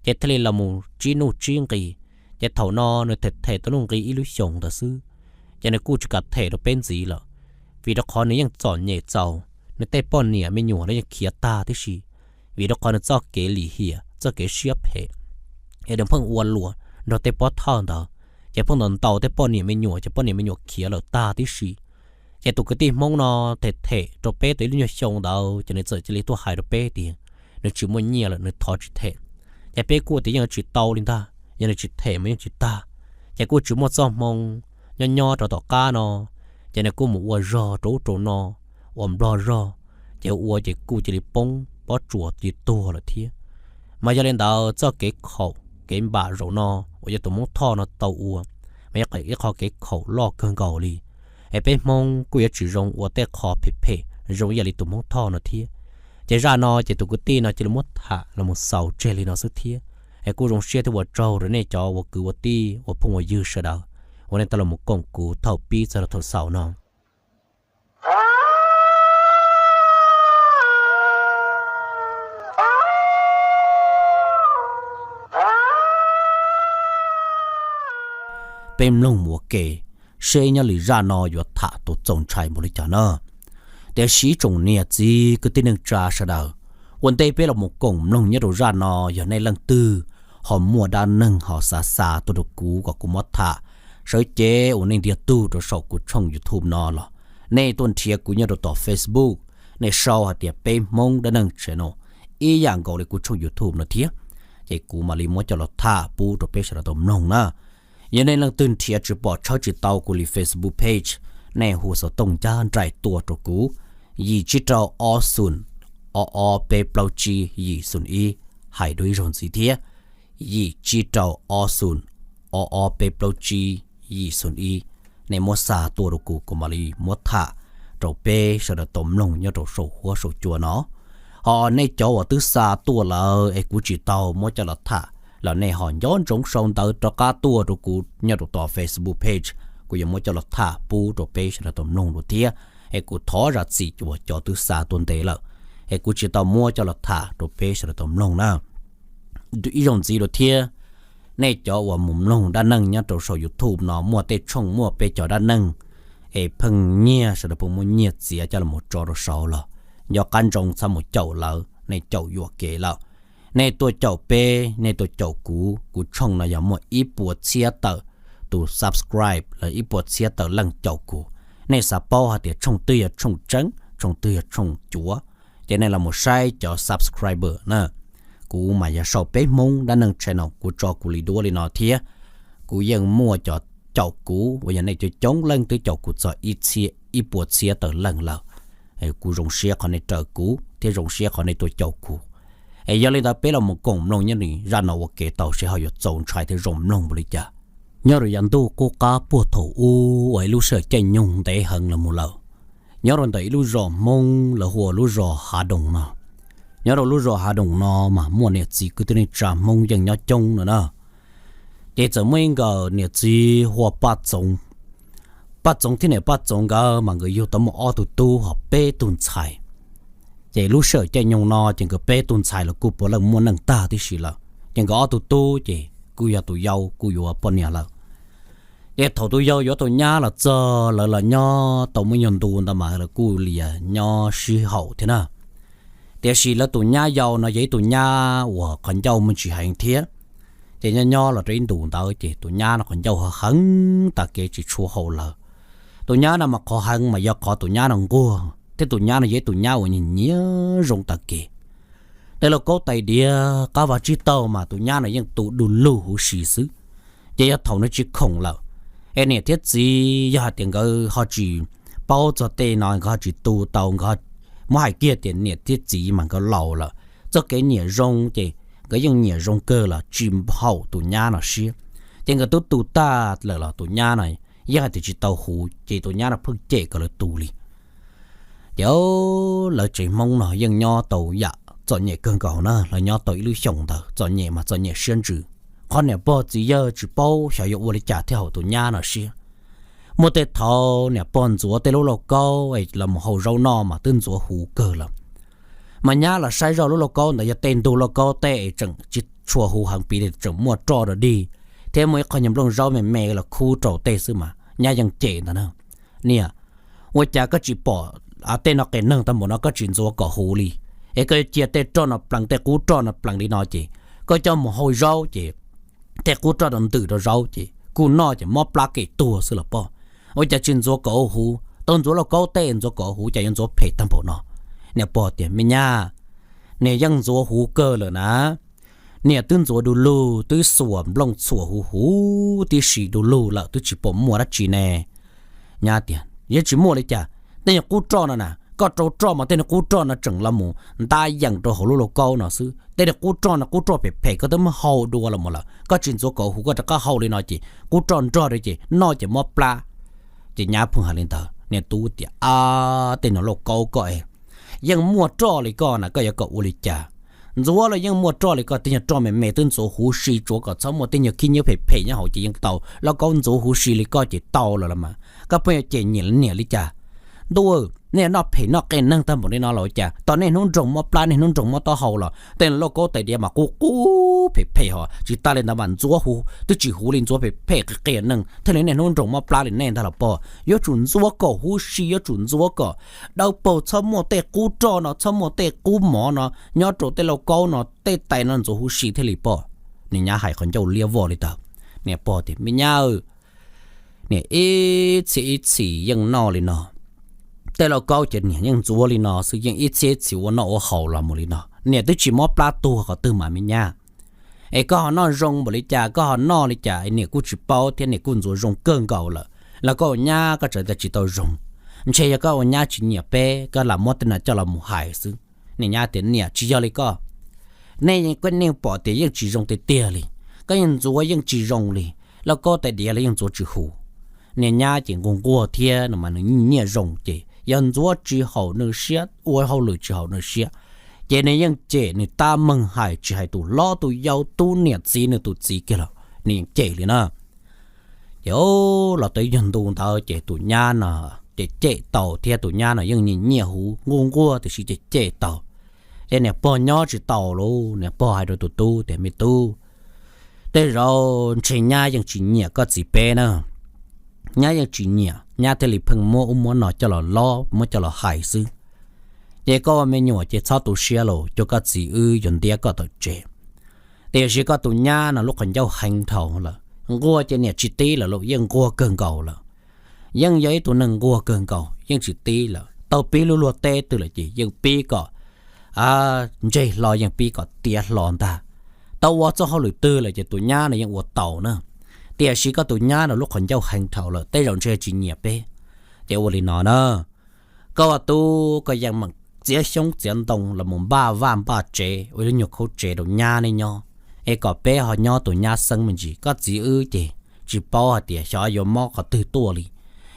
ces thiaj li los mus tsib nuj tsib nqis. Ces thaum no nws them them tau nuj nqis ib lub xyoos ntawd xwb, ces nws kuj tsis kam them rau peb ntxiv lawm, vim rau qhov nws yeej txom nyem txaus, nws tej poj niam me nyuam los yeej khiav tag tib si, vim rau qhov nws txoj kev lim hiam, txoj kev siab phem, es nws pheej ua luam nrog tej pov thawj ntawd, ces pheej ntaus ntaus tej poj niam me nyuam, ces poj niam me nyuam khiav lawm tag tib si. Ces tus kwv tij Hmoob no them them rau peb tau ib lub nyuag xyoo ntawd, ces nws txawm cia li tuaj hais rau peb tias nws tsis muaj nyiaj lawm, nws thov tsis them. Ces peb kuj tias yeej tsis tau li ntag, yog nws tsis them mas yeej tsis tag. Ces kuj tsis muaj txoj hmoo, nyob nyob rau tom qab no, ces nws kuj mus ua zog rau ub rau no, ua nplog zog, ces ua ces kuj cia li poob pob tsuas cia li tuag lawm thiab. Mas yog li ntawd txoj kev khaum kev npam zaum no uas yog tus Hmoob Thoj no tau ua, mas yog ib qho kev khaum loj kawg nkaus li, es peb Hmoob kuj yuav tsis zoo ua tej qho phem phem zoo ib yam li tus Hmoob Thoj no thiab. Ces zaj no ces tus kwv tij no cia li muab tham los mus xaus tseg li no xwb thiab. Es kuj zoo siab thiab ua tsaug rau nej cov ua kwv ua tij ua phooj ua ywg sawv daws uas nej tau los mus koom kuv thaum pib txog rau thaum xaus no. Peb mloog mus ua ke, seb nyob li zaj no yuav tham tus txaus ntshai npaum li cas na. Tiam sis tsoom niam txiv kwv tij neej tsa sawv daws, ua ntej peb los mus koom mloog nyob rau zaj no, yog nej leej twg ho muaj dab neeg ho xav xa tuaj rau kuv kom kuv muab tham, sawv cev uas nej ntiag tug rau saum kuv tshooj YouTube no los nej tuaj nrhiav kuv nyob rau tom Facebook, nej sau hais tias Peb Hmoob Dab Neeg Channel, ib yam nkaus li kuv tshooj YouTube no thiab, ces kuv mam li muab coj los tham pub rau peb sawv daws tau mloog na. Yog nej leej twg nrhiav tsis pom tshawb tsis tau kuv li Facebook page, nej hu xov tooj ncaj nraim tuaj rau kuv, yim tsib rau ob xoom ob ob peb plaub tsib yim xoom ib, hais dua ib zaug ntxiv thiab, yim tsib rau ob xoom ob ob peb plaub tsib yim xoom ib. Nej muab xa tuaj rau kuv, kuv mam li muab tham rau peb sawv daws tau mloog nyob rau saum huab saum cua no. Ho nej cov uas twb xa tuaj lawm es kuv tsis tau muab coj los tham los nej ho nco ntsoov sau ntawv rov qab tuaj rau kuv nyob rau tom Facebook page, kuv yuav muab coj los tham pub rau peb sawv daws tau mloog dua thiab. Es kuv thov zam txim uas cov twb xa tuaj ntev lawm, es kuv tsis tau muab coj los tham rau peb sawv daws tau mloog na. Ib zaug ntxiv dua thiab, nej cov uas mus mloog dab neeg nyob rau saum YouTube no muaj tej tshooj muaj peb cov dab neeg es pheej nyiag, sawv daws pheej muab nyiag txiav coj los tso rau saud los nco qab ntsoov txhob mus caum lawv, nej caum yuam kev lawm. Nej tuaj caum peb, nej tuaj caum kuv, kuv tshooj no yog muaj ib puas txhiab tawm tus subscribe los ib puas txhiab tawm leej caum kuv. Nej xav paub hais tias tshooj twg yog tshooj tseeb, tshooj twg yog tshooj cuav, ces nej los mus saib cov subscriber na. Kuv mas yog sau Peb Hmoob Dab Neeg Channel, kuv tso kuv li duab li no thiab. Kuv yeej muaj cov caum kuv uas yog nej coob coob leej twb caum kuv txog ib txhiab, ib puas txhiab tawm leej lawm. Kuv zoo siab qhov nej raws kuv thiab zoo siab qhov nej tuaj caum kuv. Es yog li ntawd peb los mus koom mloog nyob li zaj no ua ke tau seb ho yuav txaus ntshai thiab zoo mloog npaum li cas. Nyob rau yav ntuj qub qab puag thaum ub uas ib lub sij hawm caij nyoog ntev heev los mus lawm, nyob rau ntawm ib lub zos Hmoob lawv hu ua lub zos Hav Doos no. Nyob rau lub zos Hav Doos no mas muaj niam txiv kwv tij neej tsa Hmoob yeej nyob coob no na. Ces txawm muaj ib nkawm niam txiv hu ua Paj Txoov. Paj Txoov thiab niam Paj Txoov nkawd mas nkawd yug tau muaj ob tug tub ho peb tug ntxhais. Ces lub sij hawm caij nyoog no ces nkawd peb tug ntxhais los kuj puav leej muaj neej tag tib si lawm, ces nkawd ob tug tub ces kuj yog tus yau kuj yuav poj niam lawm. Ces thaum tus yau yuav tau nyab los txog lawv los nyob tau muaj nyuag ntu ntawd mas lawv kuj lias nyob sib haum thiab na. Tiam sis lawv tus nyab yau no yog ib tug nyab uas qhov ncauj muaj ntsis heev thiab. Ces nyob nyob los rau ib ntus ntawd ces tus nyab no qhov ncauj ho heev tag kev tsis tshua haum lawm. Tus nyab no mas qhov heev mas yog qhov tus nyab no nquag thiab tus nyab no yog ib tus nyab uas nyiam nyiam zoo tag kev. Tej lauj kaub tais diav qab vag tsib taug mas tus nyab no yeej tu du lug huv si xwb. Ces yog thaum nws tsis khoom lawm, es niam thiab txiv yog hais tias nkawd ho tsis paub txog tej no, nkawd ho tsis tu tau, nkawd muab hais kiag tias niam thiab txiv mas nkawd laus lawm, txoj kev nyiam zoo ces nkawd yeej nyiam zoo kawg los tsis haum tus nyab no siab. Ces nkawd twb tu tag lawm los tus nyab no yeej hais tias tsis tau huv, ces tus nyab no pheej cem kom lawv tu li. Ces lawv tsev Hmoob no yeej nyob tau yam txom nyem kawg nkaus na, lawv nyob tau ib lub xyoos ntawd txom nyem mas txom nyem siab ntsws. Qhov niam pog txiv yawg tsis paub xyov yuav ua li cas thiaj haum tus nyab no siab. Muaj tej thaum niam pog ntxuav tej lub lauj kaub los mus hau zaub noj mas twb ntxuav huv kawg lawm. Mas nyab los saib zoj lub lauj kaub ntawd yog tej ntug lauj kaub tej tseem tsis tshua huv heev, piv tseem muaj roj rau dig, thiab muaj ib qho nyuag nplooj zaub me me los khub rau tej xwb mas nyab yeej cem ntag na: Niam, ua cas koj tsis pom tej no qias neeg tag npaum no koj tsis ntxuav kom huv li? Es koj yuav cia tej roj no pleev, tej qub roj no pleev li no ces koj coj mus hau zaub ces tej qub roj no ntws rau zaub ces kuj noj ces mob plab kem tuag xwb los pog. Ua cas tsis ntxuav kom huv? Tau ntxuav lauj kaub tej ntxuav kom huv cas yuav ntxuav phem tag npaum no? Niam pog tias: Me nyab, niam yeej ntxuav huv kawg lawm na. Niam twb ntxuav du lug, twb xuas nplooj txhuam huv huv tib si du lug lawm twb tsis pom muaj dab tsi ne. Nyab tias: Yeej tsis muaj li cas. Tej nyuag qub roj no na, koj rau roj mas tej nyuag qub roj no tseem los mus ntab yees rau hauv lub lauj kaub no xwb. Tej nyuag qub roj no qub roj phem phem koj twb muab hau dua los mus lawm, koj tsis ntxuav kom huv koj rov qab hau li no ces qub roj nrog rau ces noj ces mob plab. Ces nyab pheej hais li ntawd. Niam tub tias: Ab, tej no lauj kaub koj es yeej muaj roj li koj na, koj yuav kom ua li cas? Ntxuav los yeej muaj roj li koj, tej nyuag roj me me twb ntxuav huv si, tsuav kom txhob muaj tej nyuag khib nyiab phem phem nyob hauv ces yeej tau. Lauj kaub ntxuav huv si li koj ces tau lawm los mas koj pheej yuav cem nyiam niam li cas? Ntuj, nej noj phem noj qias neeg tag npaum li no los ua cas tos nej hnub nroog mob plab, nej hnub nroog mob taub hau los tej lauj kaub tais diav mas qub qub phem phem hos tsis tas li ntawd mas ntxuav huv twb tsis huv li, ntxuav phem phem qias qias neeg thiaj li nej hnub nroog mob plab li nej ntag los pog. Yuav tsum ntxuav kom huv si, yuav tsum ntxuav kom dawb paug, txhob muaj tej qub roj no, txhob muaj tej qub mov no nyob rau tej lauj kaub no, tej tais no ntxuav huv si thiaj li pog. Niam nyab hais qhov ncauj liab vog li ntawd. Niam pog tias: Me nyab, niam ib txhia ib txhis yeej noj li no. Tej lauj kaub ces niam yeej ntxuav li no xwb, yeej ib txhia ib txhis ua noj ua haus los mus li no, niam twb tsis mob plab tuag qhov twg mas me nyab. Es koj ho noj zoo npaum li cas, koj ho noj li cas niam kuj tsis paub thiab, niam kuj ntxuav zoo kawg nkaus lawm los koj ua nyab koj tseem tias tsis tau zoo. Ntshe yog koj ua nyab tsis nyiam peb, koj lam muab tej no coj los mus hais xwb. Niam nyab tias: Niam, tsis yog li koj. Nej yeej pom tias yeej tsis zoo tiag tiag li, koj yeej ntxuav yeej tsis zoo li, lauj kaub tais diav los yeej ntxuav tsis huv. Niam nyab ces nquag nquag thiab no mas nws nyiam zoo ces yog ntxuav tsis haum nws siab, ua hauj lwm tsis haum nws siab, ces nws yeej cem, nws tab meeg hais tsis hais tus hlob tus yau, tus niam txiv nws tus txiv kiag los nws yeej cem li na. Ces los tau ib nyuag ntu ntawd ces tus nyab no ces cem tau thiab, tus nyab no yeej nyiam nyiam huv nquag nquag tiam sis ces cem tau. Ces niam pog nyob tsis tau lauj, niam pog hais rau tus tub tias: Me tub, tej zaum ntshe nyab yeej tsis nyiam koj txiv peb na. Nyab yeej tsis nyiam, nyab thiaj li pheej muab ub muab no coj los lob, muab coj los hais xwb. Ces koj ua me nyuam ces txhob tu siab los cuag koj txiv wb yuav ntiab koj tawm tsev. Tiam sis koj tus nyab no lub qhov ncauj heev dhau lawm, nquag ces niam tsis tib lawm lauj, yeej nquag kawg nkaus lawm. Yeej yog ib tug neeg nquag kawg nkaus, yeej tsis tib lawm. Tau pib lub luag teb twg lawm ces yeej pib kom ntseg hlo, yeej pib kom tiav hlo ntag. Tau ua txoj hauj lwm twg lawm ces tus nyab no yeej ua tau na. Tiam sis koj tus nyab no lub qhov ncauj heev dhau lawm, tej zaum ntshe tsis nyiam peb. Ces ua li no na, koj ua tub koj yeej meem txiav xyoob txiav ntoo los mus npaj vaj npaj tsev ua ib lub nyuag khaub tsev rau nyab neb nyob, es kom peb ho nyob tus nyab xeeb me ntsis. Koj txiv wb ces tsis paub hais tias xyov yuav mob qhov twg tuaj li,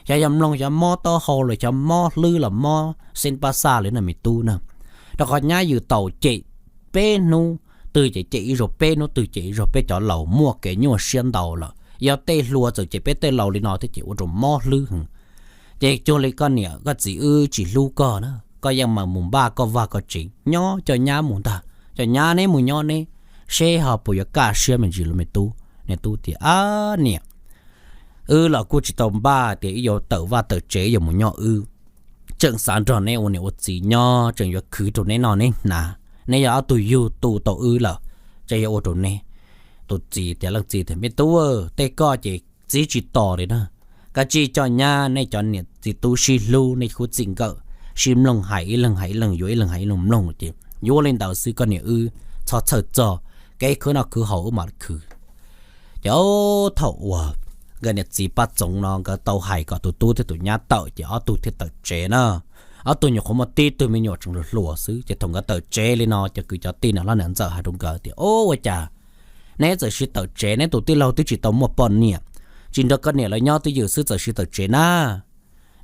xyov yog mloog xyov mob taub hau los xyov mob hlwb los mob xeeb pab xaj li no me tub na. Rau qhov nyab yws taus cem peb hnub, twg ces cem ib zaug peb hnub, twg cem ib zaug, peb cov laus muaj kev nyuaj siab ntau lawm, yog tej hluas txawm cem peb tej laus li no thiab ces ua rau mob hlwb heev. Ces cuag li koj niam koj txiv wb tsis hlub koj na, koj yeej meem mus npaj koj vaj koj tsev, nyob coj nyab mus ntag, coj nyab neb mus nyob neb, seb ho puas yuav kaj siab me ntsis los me tub. Niam tub tias: Ab niam, wb los kuj tsis tau npaj tias wb yuav tawm vaj tawm tsev yuav mus nyob wb, tseem xav nrog neb ua niam ua txiv nyob, tseem yuav khwv rau neb noj neb hnav, neb yog ob tug yug tu tau wb lawm, tseem yuav ua rau neb. tus txiv tias, leej txiv tias, me tub, tej koj ces txib tsis tos li na. Koj cia li coj nyab, nej cov niam txiv tub sib hlub, nej khub txij nkawm sib mloog, hais ib leeg hais ib leeg, yuav ib leeg hais ib leeg mloog ces yuav li ntawd xwb, koj niam wb txhob txhawj txog, kev khwv noj khwv haus wb mam khwv. Ces thaum uas nkawd niam txiv Paj Txoov no nkawd tau hais kom tus tub thiab tus nyab tawm ces ob tug thiaj tawm tsev na. Ob tug nyuam qhuav muaj tib tug me nyuam tseem hluas hluas xwb, ces thaum nkawd tawm tsev li no ces kwv cov tij niam hlob niam ntxawm hais rau nkawd tias, ub, ua cas neb txawm sib tawm tsev, neb tus tij laug twb tsis tau muaj poj niam, tsis nrog koj niam lawv nyob twj ywm xwb txawm sib tawm tsev na?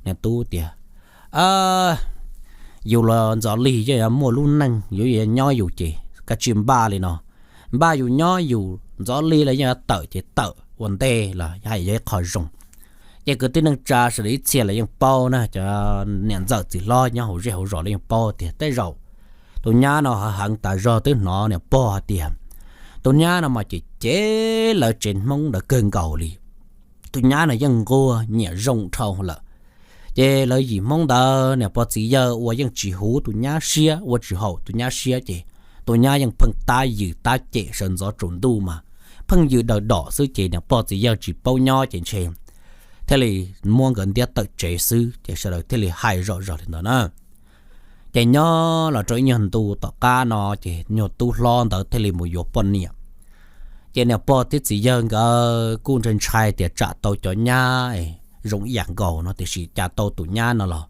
Niag tub tias, yus los ntxov li yeej yuav muaj lub neej, yuav nyob yus ces koj tsis npaj li no, npaj yus nyob yus, ntxov li los yeej yuav tawm ces tawm ua ntej los hais yog ib qho zoo. Ces kwv tij neej tsa sawv daws ib txhia los yeej paub na, cov niam ntxawm txiv hlob nyob hauv zej hauv zos los yeej paub tias tej zaum tus nyab no ho heev tas zog, twb hnov niam pog hais tias tus nyab no mas ces cev lawv tsev Hmoob ntawd kawg nkaus li. Tus nyab no yeej nquag nyiam zoo dhau lawm. Ces lawv yim Hmoob ntawd niam pog txiv yawg ua yeej tsis huv tus nyab siab, ua tsis haum tus nyab siab ces tus nyab yeej pheej tab yws tab cem sawv ntxov tsaus ntuj mas pheej yws daws dom xwb ces niam pog txiv yawg tsis paub nyob ces ntshe thiaj li muab nkawd ntiab tawm tsev xwb ces sawv daws thiaj li hais zom zaws li ntawd na. Ces nyob los rau ib nyuag ntu tom qab no ces nyuag tub hlob ntawd thiaj li mus yuav poj niam. Ces niam pog thiab txiv yawg nkawd kuj ntshai ntshai tias tsam tau cov nyab zoo ib yam nkaus no, tiam sis cas tau tus nyab no los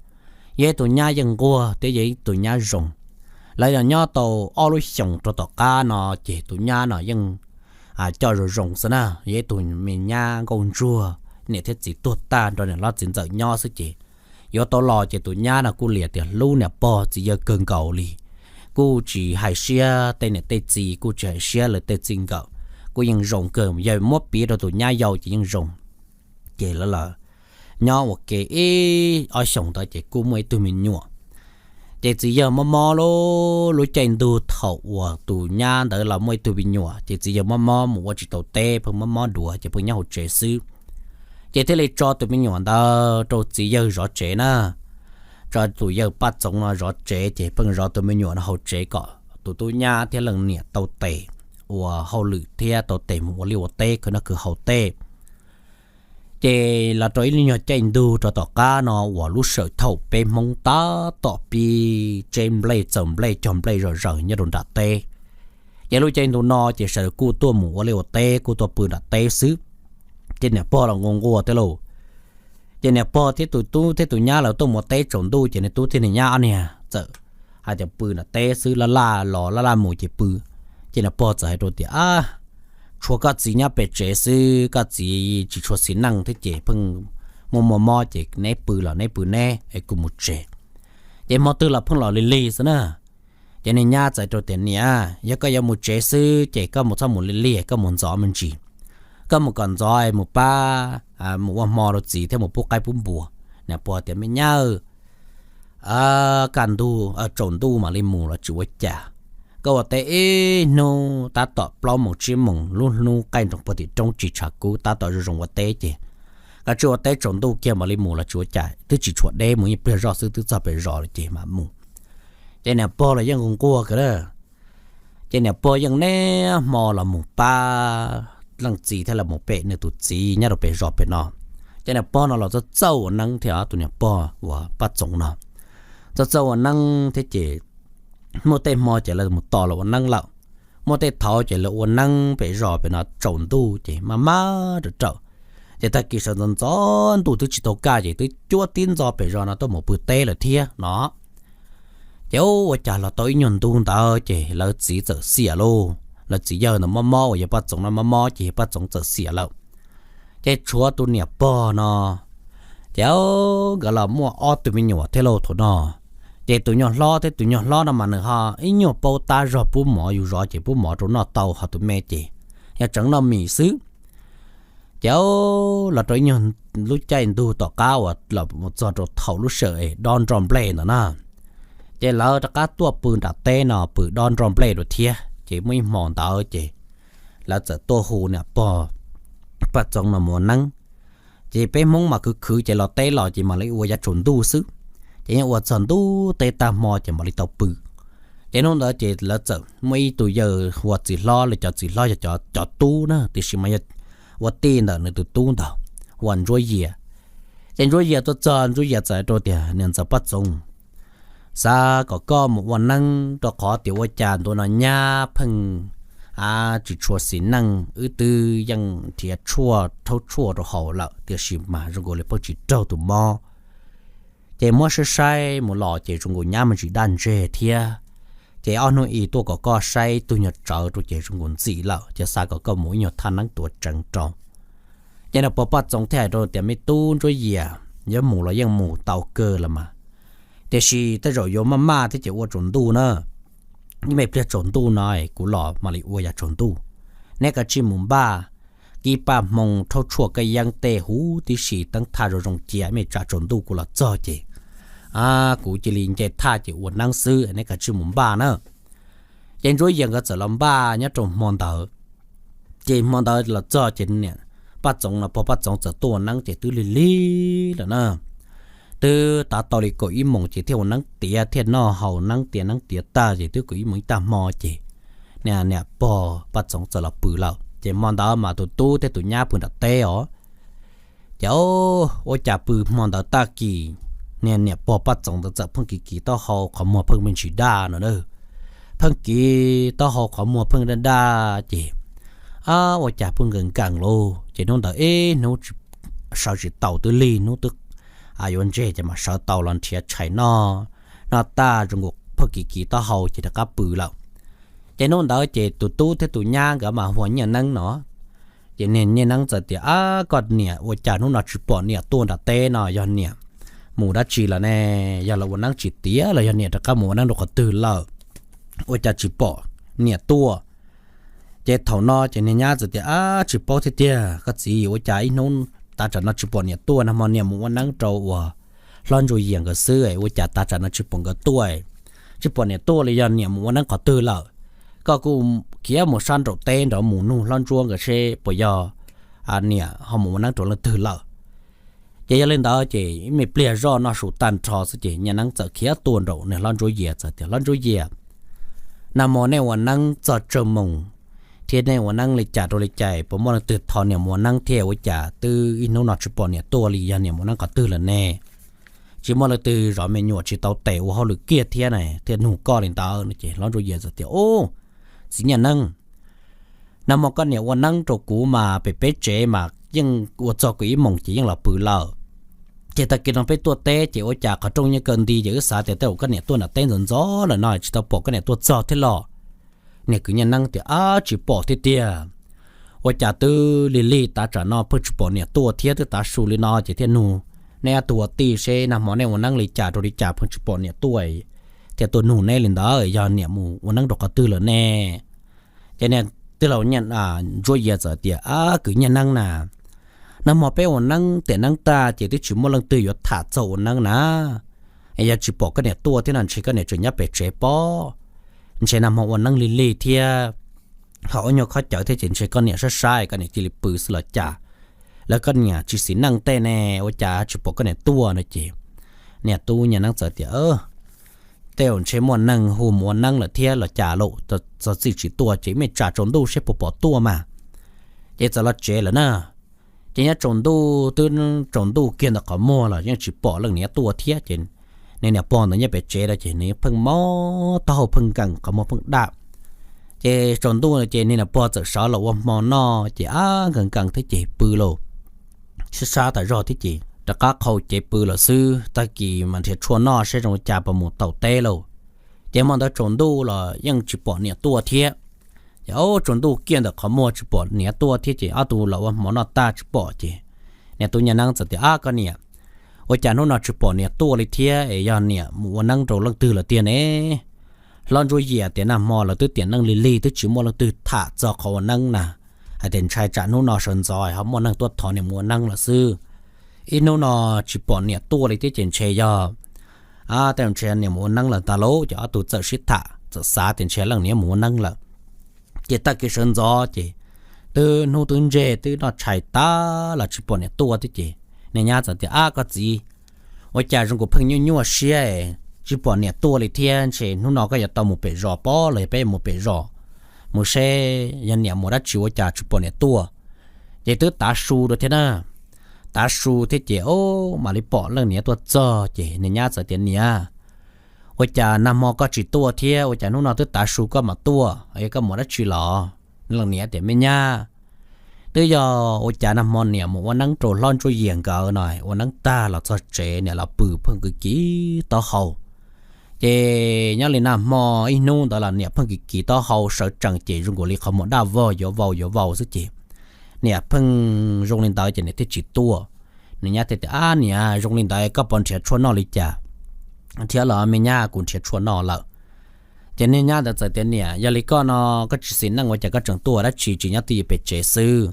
yog ib tus nyab yeej nquag thiab yog ib tus nyab zoo. Lawv yog nyob tau ob lub xyoos rau tom qab no ces tus nyab no yeej coj zoo zoo xwb na, yog ib tug me nyab nkauj ntsuag, niam thiab txiv tuag tag nrog niam hlob txiv ntxawm nyob xwb ces yuav tau los ces tus nyab no kuj liam tias hlub niam pog txiv yawg kawg nkaus li, kuj tsis hais siab tej niam tej txiv, kuj tsis hais siab lawv tej txij nkawm, kuj yeej zoo kawg, yog muab piv rau tus nyab yau ces yeej zoo. Ces lawv los nyob ua ke ib ob xyoos ntawd ces kuj muaj ib tug me nyuam. Ces txiv yawg mob mob lub, lub caij ntuj thaum uas tus nyab ntawd los muaj ib tug me nyuam ces txiv yawg mob mob mus ua tsis tau teb, pheej mob mob dua ces pheej nyob hauv tsev xwb. Ces thiaj li tso tus me nyuam ntawd rau txiv yawg zov tsev na. Tso tus yawg Paj Txoov no zov tsev ces pheej zov tus me nyuam no hauv tsev kom tus tub nyab thiab leej niam tau tes ua hauj lwm thiab tau tes mus ua liaj ua teb khwv noj khwv haus tej. Ces los rau ib nyuag caij ntuj rau tom qab no uas lub sij hawm thaum peb Hmoob tab tom pib tseb nplej txaws nplej cog nplej zom zaws nyob rau nram teb. Ces lub caij ntuj no ces sawv daws kuj tuaj mus ua liaj ua teb, kuj tuaj pw nram teb xwb. Ces niam pog los nquag nquag thiab lauj. Ces niam pog thiab tus tub thiab tus nyab lawv tuaj mus ua teb tsaus ntuj ces niag tub thiab niag nyab ob niag txawm hais tias pw nram teb xwb, laj laj los laj laj mus ces pw. Ces niam pog txawm hais rau tias, a, tshuav koj txiv nyob pem tsev xwb, koj txiv tsis tshua xis neej thiab ces pheej muaj muaj mob ces neb pw los neb pw neb es kuv mus tsev. Ces hmo twg los pheej los lig lig xwb na. Ces niag nyab txawm rau tias, niam, yog koj yuav mus tsev xwb ces koj mus txhob mus lig lig, koj mus ntxov me ntsis. Koj mus kom ntxov mus pab, mus ua hmo rau txiv thiab mus pub qaib pub npua. Niam pog tias, me nyab, kaj ntug tsaus ntuj mam li mus los tsis ua cas. Koj ua teb ib hnub tab tom plaub moos tsib moos lub hnub qaij nroos puag tim roob tsis tshav kub tab tom zoo zoo ua teb ces koj tsis ua teb tsaus ntuj kiag mam li mus los tsis ua cas, twb tsis tshuav deb mus ib pliag zoj xwb twb txog pem zos lawm ces mam mus. Ces niam pog los yeej nquag nquag kawg a. Ces niam pog yeej niaj hmo los mus pab leej txiv thiab los mus pem nws tus txiv nyob rau pem zos pem no. Ces niam pog no los txawj txawj ua neeb thiab, tus niam pog uas Paj Txoov no txawj txawj ua neeb thiab ces muaj tej hmo ces lawv mus tos los ua neeb lawm, muaj tej thaum ces lawv ua neeb pem zos pem no tsaus ntuj ces maj maj raws raws. Ces tag kis sawv ntxov ntxov ntuj twb tsis tau kaj ces twb cuab tib ntxo pem zos no tuaj mus pw teb lawm thiab no. Ces ua cas los tau ib nyuag ntu ntawd ces lawv txiv txawm xiam lauj, lawv txiv yawg ntawd mob mob uas yawg Paj Txoov no mob mob ces yawg Paj Txoov txawm xiam lawm. Ces tshuav tus niam pog no, ces nkawd los muaj ob tug me nyuam thiab lauj thaum no. Ces tus nyuag hlob thiab tus nyuag hlob no mas nws ho ib nyuag paub tab zog pub mov, yus zov ces pub mov rau noj tau, ho tus me ces yog tseev noj mis xwb. Ces los rau ib nyuag lub caij ntuj tom qab uas los txog rau thaum lub sij hawm dob nroj nplej ntawd na, ces lawv rov qab tuaj pw nram teb no pw dob nroj nplej dua thiab. Ces muaj ib hmo ntawd ces lawv txawm tuaj hu niam pog Paj Txoov no mus ua neeb. Ces peb Hmoob mas khwv khwv ces los teb los ces mam li ua yav tsaus ntuj xwb, ces yeej ua txog ntuj teb tag hmo ces mam li tau pw. Ces hnub ntawd ces lawv txawm muaj ib tug yawg hu ua txiv hlob, lawv cov txiv hlob yog cov tub na, tiam sis mas yog ua tij ntawm nws tus tub ntawd hu ua Ntsuab Yias. Ces Ntsuab Yias tuaj txog, Ntsuab Yias txawm rau tias, Niam ntxawm Paj Txoov, xav kom koj mus ua neeb rau qhov tias ua cas ntu no nyab pheej tsis tshua xis neej, wb twb yeej nrhiav tshuaj rhaub tshuaj rau haus lawm tiam sis mas zoo nkaus li pheej tsis raug tus mob. Ces muab saib saib mus los ces zoo nkaus nyab me ntsis daj ntseg thiab. Ces ob hnub i tuaj kom koj saib ib tug nyuag tsawv rau ces zoo nkaus ntxim lawm, ces xav kom koj mus ib nyuag thaj neeb tuav tseev rau. Ces niam pog Paj Txoov thiaj hais rau tias, Me tub Ntsuab Yias, yuav mus los yeej mus tau kawg los mas, tiam sis tej zaum yuav maj maj thiab ces ua tsaus ntuj na. Ib me pliag tsaus ntuj no kuv los mam li ua yam tsaus ntuj. Neb kav tsij mus npaj kib paj hmoo rhaub tshuaj kab yeeb tej huv tib si, teeb thaj zoo zoo cia, ib me tsam tsaus ntuj kuv los txog ces kuv cia li nce thaj ces ua neeb xwb, neb kav tsij mus npaj na. Ces Ntsuab Yias nkawd txawm los npaj nyob rau hmo ntawd. Ces hmo ntawd los txog ces niam Paj Txoov no, pog Paj Txoov txawm tuaj ua neeb ces twb lig lig lawm na. Twb tav tau li kaum ib moos ces thiaj ua neeb tiav thiaj noj haus neeb tiav neeb tiav tag ces twb kaum ib moos ib tag hmo ces niam pog Paj Txoov txawm los pw lawm. Ces hmo ntawd mas tus tub thiab tus nyab pw nram teb os. Ces ua cas pw hmo ntawd tag kis, niag niam pog Paj Txoov ntawd txawm pheej kiv kiv taub hau, qhov muag pheej me ntsis daj no na. Pheej kiv taub hau qhov muag pheej daj daj ces ua cas pheej nkees nkees lauj. Ces hnub ntawd ib hnub sawv tsis tau, twb lig hnub twb yuav ntseg ces mam sawv tau los nrhiav tshais noj. Noj tag zoo nkaus pheej kiv kiv taub hau ces rov qab pw lawm. Ces hnub ntawd ces tus tub thiab tus nyab nkawd mas hu ua Nyiaj Neeb no. Ces niag Nyiaj Neeb txawm tias, Ab, koj niam, ua cas hnub no tsis pom niam tuaj nram teb no, yog niam mus dab tsi lawm ne? Yog los ua neeb tsis tiav los yog niam rov qab mus ua neeb rau qhov twg lawm? Ua cas tsis pom niam tuaj? Ces thaum no ces niag nyab txawm tias, Ab, tsis paub thiab tiag koj txiv, ua cas ib hnub tav tsam no tsis pom niam tuaj, nag hmo niam mus ua neeb rau uas hlob Ntsuab Yias nkawd xwb, ua cas tav tsam no tsis pom nkawd tuaj, tsis pom niam tuaj li, yog niam mus ua neeb qhov twg lawm? Koj kuj khiav mus sab nraum teb nrov mus nug hlob Ntsuab nkawd seb puas yog niam ho mus ua neeb rau leej twg lawm. Ces yog li ntawd ces ib me pliag zoj noj su tag nrho xwb ces Nyiaj Neeb txawm khiav tuaj nraum niag hlob Ntsuab Yias txawm tias, Hlob Ntsuab Yias, nag hmo nej ua neeb txog tsawg moos thiab nej ua neeb li cas rau li cas, puas muaj leej twg thov niam mus ua neeb thiab? Ua cas twb ib hnub no tsis pom niam tuaj li, yog niam mus ua neeb qhov twg lawm ne? Tsis muaj leej twg zov me nyuam tsis tau tes ua hauj lwm kiag thiab na, thiaj nug koj li ntawd no. Ces hlob Ntsuab Yias txawm tias, Ub, txiv Nyiaj Neeb, nag hmo koj niam ua neeb rau kuv mas pem peb tsev mas yeej ua txog kaum ib moos ces yeej los pw lawm. Ces tag kis no peb tuaj teb ces ua cas qhov rooj nyob kaw nti ces wb xav tias tej zaum koj niam tuaj nram teb ntxov ntxov lawm no tsis tau pom koj niam tuaj txog thiab los? Niag kwv Nyiaj Neeb tias, Ab, tsis pom thiab tiag. Ua cas twb lig lig tav tsam no pheej tsis pom niam tuaj thiab, twb tav su li no ces thiaj nug neb ob tug ua tij seb nag hmo nej ua neeb li cas rau li cas pheej tsis pom niam tuaj, thiaj tuaj nug neb li ntawd, yog niam mus ua neeb rau qhov twg lawm ne? Ces niag tij laug Ntsuab Yias txawm tias, Ab, kwv Nyiaj Neeb na, nag hmo peb ua neeb tiam neeb tag ces twb tsis muaj leej twg yuav tham txog ua neeb na. Yog tsis pom koj niam tuaj thiab no ntshe koj niam tseem nyob pem tsev pob. Ntshe nag hmo ua neeb lig lig thiab ho ua nyuag khob cawv thiab ces ntshe koj niam saib saib koj niam cia li pw xwb los cas. Lawv koj niam tsis xis neej tej ne, ua cas tsis pom koj niam tuaj no? Ces niam tub Nyiaj Neeb txawm tias, Tej zaum ntshe muaj neeg hu mus ua neeb lawm thiab los cas lauj, txog txij tsis tuaj ces mej tsam tsaus ntuj seb puas pom tuaj mas. Ces txawm los tsev lawm na. Ces nyob tsaus ntuj twb tsaus ntuj kiag ntawm qhov muag los yeej tsis pom leej niam tuaj thiab ces niag niam pog ntawd nyob pem tsev lawm ces nws pheej mob taub hau pheej nkees qhov muag pheej daj. Ces tsaus ntuj ces niag niam pog txawm sawv los ua hmo noj ces ab nkees nkees thiab ces pw lauj. Sab sab tas zog thiab ces rov qab qhau cev pw lawm xwb, tag kis mas nrhiav tshuaj noj seb zoo li cas puas mus tau teb lauj. Ces hmo ntawd tsaus ntuj los yeej tsis pom niam tuaj thiab. Ces tsaus ntuj kiag ntawm qhov muag tsis pom niam tuaj thiab ces ob tug los ua hmo noj tag tsis pom ces niam tub Nyiaj Neeb txawm tias, Ab koj niam, ua cas hnub no tsis pom niam tuaj li thiab es yog niam mus ua neeb rau leej twg lawm tiag ne? Hlob Ntsuab Yias tias nag hmo lawv twb tiam neej lig lig twb tsis muaj leej twg tham txog qhov ua neeb na, hais tias ntshai tsam hnub no sawv ntxov ho muaj neeg tuaj thov niam mus ua neeb lawm xwb. Ib hnub no tsis pom niam tuaj li thiab ces ntshe yog, tej zaum ntshe niam mus ua neeb lawm ntag lauj. Ces ob tug txawm sib tham txawm xav tias ntshe leej niam mus ua neeb lawm. Ces tag kis sawv ntxov ces twb hnub twb ntseg twb noj tshais tag los tsis pom niam tuaj thiab ces niag nyab txawm tias, Ab koj txiv, ua cas zoo nkaus pheej nyuaj nyuaj siab es tsis pom niam tuaj li thiab, ntshe hnub no koj yuav tau mus pem zos pob los yog peb yuav mus pem zos, mus seb yog niam mus dab tsi ua cas tsis pom niam tuaj. Ces twb tav su rau thiab na, tav su thiab ces o, mam li pom leej niam tuaj txog ces niag nyab txawm tias, Niam, ua cas nag hmo koj tsis tuaj thiab ua cas hnub no twb tav su koj mam tuaj, es koj mus dab tsi los? Leej niam tias, Me nyab, twb yog ua cas nag hmo niam mus ua neeb rau hlob Ntsuab Yias nkawd no, ua neeb tag los txog tsev niam los pw pheej kis kis taub hau. Ces nyob li nag hmo ib hnub ntawd los niam pheej kis kis taub hau sawv tsees ces zoo nkaus li qhov muag daj vog yuav vau yuav vau xwb ces niam pheej zoo li ntawd ces niam thiaj tsis tuaj. Niag nyab thiaj tias, Ab niam, zoo li ntawd koj puas nrhiav tshuaj noj li cas? Thiab los me nyab, kuv nrhiav tshuaj noj lawm. Ces niag nyab ntawd txawm tias, Niam, yog li koj no koj tsis xis neej ua cas koj tseem tuaj dab tsi, tsis nyob twj ywm pem tsev xwb,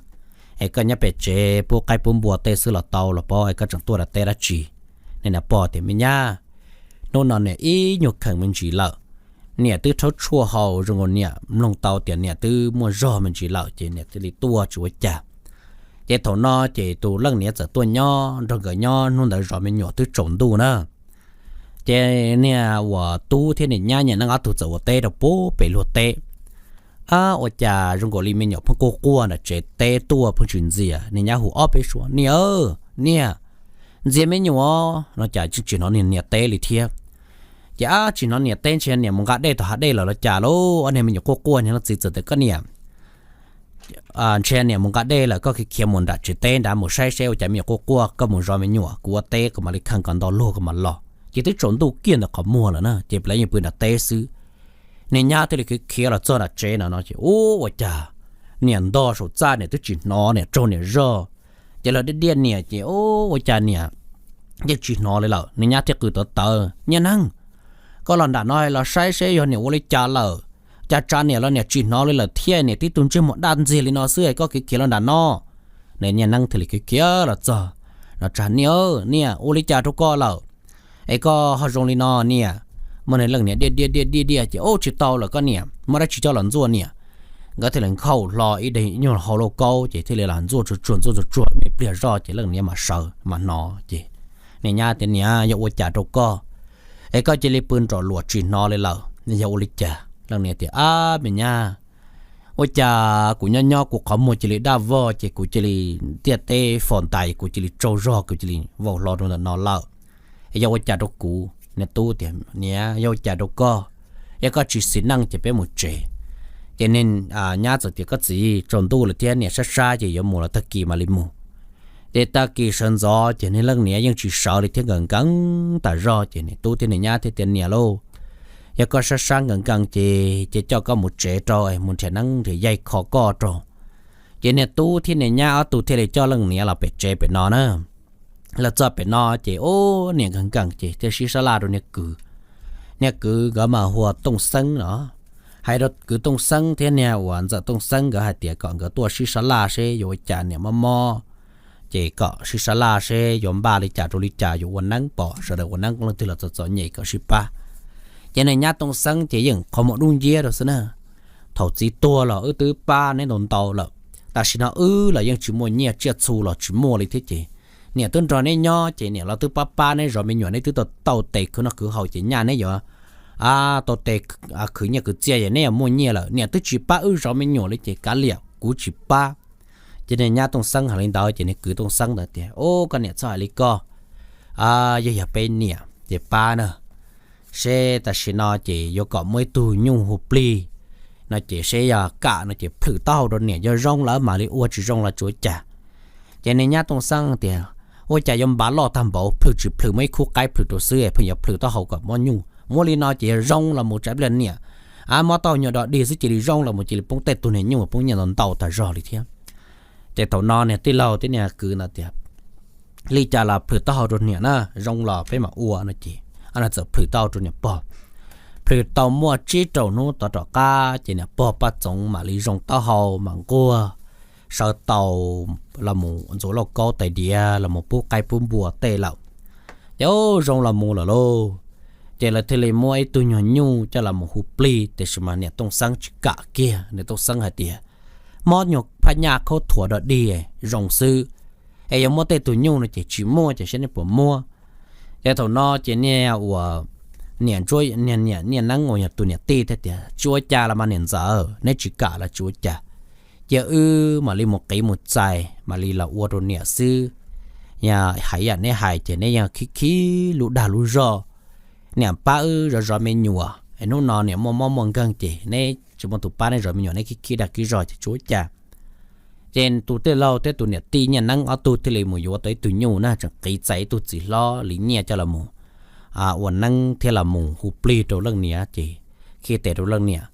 es koj nyob pem tsev pub qaib pub npua tej xwb los tau los pob, es koj tseem tuaj rau teb dab tsi? Niag pog tias, Me nyab, hnub no niam ib nyuag kheem me ntsis lawm, niam twb rhaub tshuaj haus zoo nkaus niam mloog tau tias niam twb muaj zog me ntsis lawm ces niam thiaj li tuaj tsis ua cas. Ces thaum no ces tus leej niam txawm tuaj nyob nrog nkawd nyob, hnub ntawd zov me nyuam twb tsaus ntuj na. Ces niag uas tub thiab niag nyab nyias neej ob tug txawm ua teb rau pub pem luag teb. Ab, ua cas zoo nkaus li me nyuam pheej quaj quaj nram tsev teb tuaj pheej tsis ntxias. Niag nyab hu ob peb suab, Niam, niam, ntxias me nyuam no cas tsis hnov niag niam teb li thiab. Ces, Ab, tsis hnov niam teb, ntshe niam mus nqa dej tom hav dej lawm los cas lauj? Ob niag me nyuam quaj quaj, niag leej txiv txawm tias, Koj niam, ntshe niam mus nqa dej lawm, koj khiav khiav mus nram tsev teb nrad mus saib seb ua cas me nyuam quaj quaj, koj mus zov me nyuam, kuv ua teb kuv mam li kheej kom ntau luag kuv mam los. Ces twb tsaus ntuj kiag ntawm qhov muag lawm na, ces plaub yeej pw nram teb xwb. Niag nyab thiaj li khiav khiav los txog nram tsev no no ces, Ub, ua cas niam ntog saum txaj niam twb tsis hnov, niam tsaug niam zog. Ces lawv diaj diaj niam ces, Ub, ua cas niam yeej tsis hnov li lawm? Niag nyab thiaj qw tawv tawv, Nyiaj neeg, koj los nram no los saib seb yog niam ua li cas lawm. Cas tsa niam los niam tsis hnov li lawm thiab, niam tib tug ntsej muag daj ntxiag li no xwb es koj khiav khiav los nram no? Niag neeg thiaj li khiav khiav los txog no, Tsa niam, niam ua li cas rau koj lawm es koj ho zoo li no niam? Muaj niag leej niam diaj diaj diaj diaj diaj ces, Ub, tsis tau lawm koj niam, muaj dab tsi coj los ntxuaj niam? Nkawd thiaj li nkhaus hlo ib daim nyuag hau lauj kaub ces thiaj li los ntxuaj tsuag tsuag ntxuaj tsuag tsuag me pliag zoj ces leej niam mam sawv mam hnov ces niag nyab tias, Niam, yog ua cas rau koj es koj cia li pw nrom luam tsis hnov li lawm, yog ua li cas? Leej niam tias, Ab, me nyab, ua cas kuv nyob nyob kuv qhov muag cia li daj vog ces kuv cia li ntiaj teb fos ntais, kuv cia li tsaug zog, kuv cia li vau hlo rau ntawm no lawm. Yog ua cas rau kuv? Niag tub tias, Niam, yog ua cas rau koj? Yog koj tsis xis neej ces peb mus tsev. Ces niag nyab txawm tias, Koj txiv, tsaus ntuj lawm thiab niam, sab sab ces yuav mus los tag kis mam li mus. Ces tag kis sawv ntxov ces niag leej niam yeej tsis sawv li thiab, nkees nkees tas zog ces niag tub thiab niag nyab thiaj tias, Niam lauj, yog koj sab sab nkees nkees ces cia coj koj mus tsev rau, mus nrhiav neeb nrhiav yaig kho koj rau. Ces niag tub thiab niag nyab ob tug thiaj li coj leej niam los pem tsev pem no na. Los txog pem no ces ub, niam nkees nkees ces thiaj sib sab laj rau niag kwv. Niag kwv nkawd mas hu ua Tooj Xeeb no. Hais rau kwv Tooj Xeeb thiab niag uas ntxawm Tooj Xeeb nkawd hais tias kom nkawd tuaj sib sab laj seb yuav ua cas, niam mob mob, ces kom sib sab laj seb yuav npaj li cas rau li cas yuav ua neeb, pom sawv daws ua neeb leej twg los txom txom nyem kom sib pab. Ces niag nyab Tooj Xeeb ces yeej qhov muag dub nciab rau xwb na. Thaum txiv tuag los wb twb pab neb ntau ntau lawm, tam sim no wb los yeej tsis muaj nyiaj, tsiaj txhu los tsis muaj li thiab ces niam twb nrog neb nyob ces niam los twb pab pab neb zov me nyuam, neb twb tau tes khwv noj khwv haus ces nyaj neb yuav tau tes khwv nyiaj khwv txiaj es neb yuav muaj nyiaj lawm. Niam twb tsis pab wb zov me nyuam li ces kav liam kuv tsis pab. Ces niag nyab Tooj Xeeb hais li ntawd ces niag kwv Tooj Xeeb ntawd tias, Ub, koj niam txhob hais li koj, yog yog peb niam ces pab na, seb tam sim no ces yuav kom muaj ib tug nyuj hu plig no ces seb yog kam no ces plhws taub hau rau niam, yog zoo lawm mam li ua, tsis zoo los tsuav cas. Ces niag nyab Tooj Xeeb tias, Ua cas yuav npav loj tag npaum, plhws tsis plhws muaj ib khub qaib plhws rau xwb es pheej yuav plhws taub hau kom muaj nyuj? Muab li no ces yog zoo los mus tsam pliag niam mob taub hau nyuag dog dig xwb cia li zoo los mus cia li poob tej tug niag nyuj poob nyiaj ntau ntau tag zog li thiab. Ces thaum no niag tij laug thiab niag kwv ntawd tias, Li cas los plhws taub hau rau niam na, zoo los peb mam ua no ces no txawm plhws taub hau rau niam pog. Plhws tau muaj tsib rau hnub tov rov qab ces niam pog Paj Txoov mam li zoo taub hau mam nquag, sawv tau los mus ntxuav lauj kaub tais diav los mus pub qaib pub npua tej lawm. Ces zoo los mus lawm lauj, ces lawv thiaj li muab ib tug nyuag nyuj coj los mus hu plig, tiam sis mas niam Tooj Xeeb tsis kam kiag. Niam Tooj Xeeb hais tias, Mob nyuag phaj nyaj khaub thuas dog dig zoo xwb, es yuav muab tej tug nyuj no ces tsis muaj, ces saib neb puas muab. Ces thaum no ces niag uas niam ntsuab, niam, niam Nyiaj Neeb uas yog tus niam tij thiaj tias, Tsis ua cas los mas niam ntxawm, neb tsis kam los tsis ua cas. Cia wb mam li mus qiv mus txais mam li los ua rau niam xwb. Yog hais yam neb hais ces neb yeej khib khib lub dag lub zog. Niam pab wb zov zov me nyuam es hnub no niam muaj mob muaj nkeeg ces neb tsis muaj tus pab neb zov me nyuam, neb khib khib dag khib zog ces tsis ua cas. Ces tus tij laug thiab tus niam tij Nyiaj Neeb ob tug thiaj li mus yuav tau ib tug nyuj na, tseem qiv txais ib tug txiv hlob li nyiaj coj los mus ua neeb thiab los mus hu plig rau leej niam ces khib tes rau leej niam.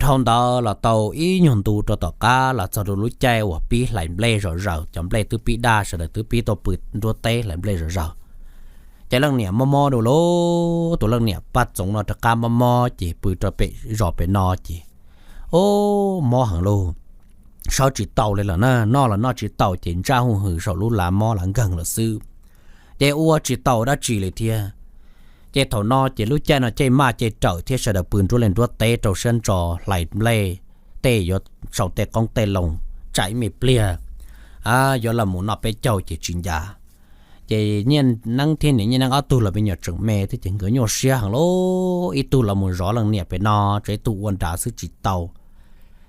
Dhau ntawd los tau ib nyuag ntu rau tom qab los txog rau lub caij uas pib hlais nplej zom zaws, cov nplej twb pib daj, sawv daws twb pib tau pw nruab teb hlais nplej zom zaws. Ces leej niam mob mob dua lauj, tus leej niam Paj Txoov no rov qab mob mob ces pw rau pem zos pem no ces, ub, mob heev lauj, sawv tsis tau li lawm na, noj los noj tsis tau ces ntsaj huj hwm saum lub lav mob lav nkeeg lawm xwb. Ces ua tsis tau dab tsi li thiab. Ces thaum no ces lub caij no caij maj caij rawm thiab sawv daws pw nruab liaj nruab teb rau siab ntso hlais nplej, tej yuav sau tej qoob tej loo, tsam ib me pliag yuav los mus noj peb caug ces tsis ncav. Ces Nyiaj Neeb thiab niam Nyiaj Neeb ob tug los me nyuam tseem me thiab ces nkawd nyuaj siab heev lauj, ib tug los mus zov leej niam pem no, tseem ib tug ua nrad xwb tsis tau.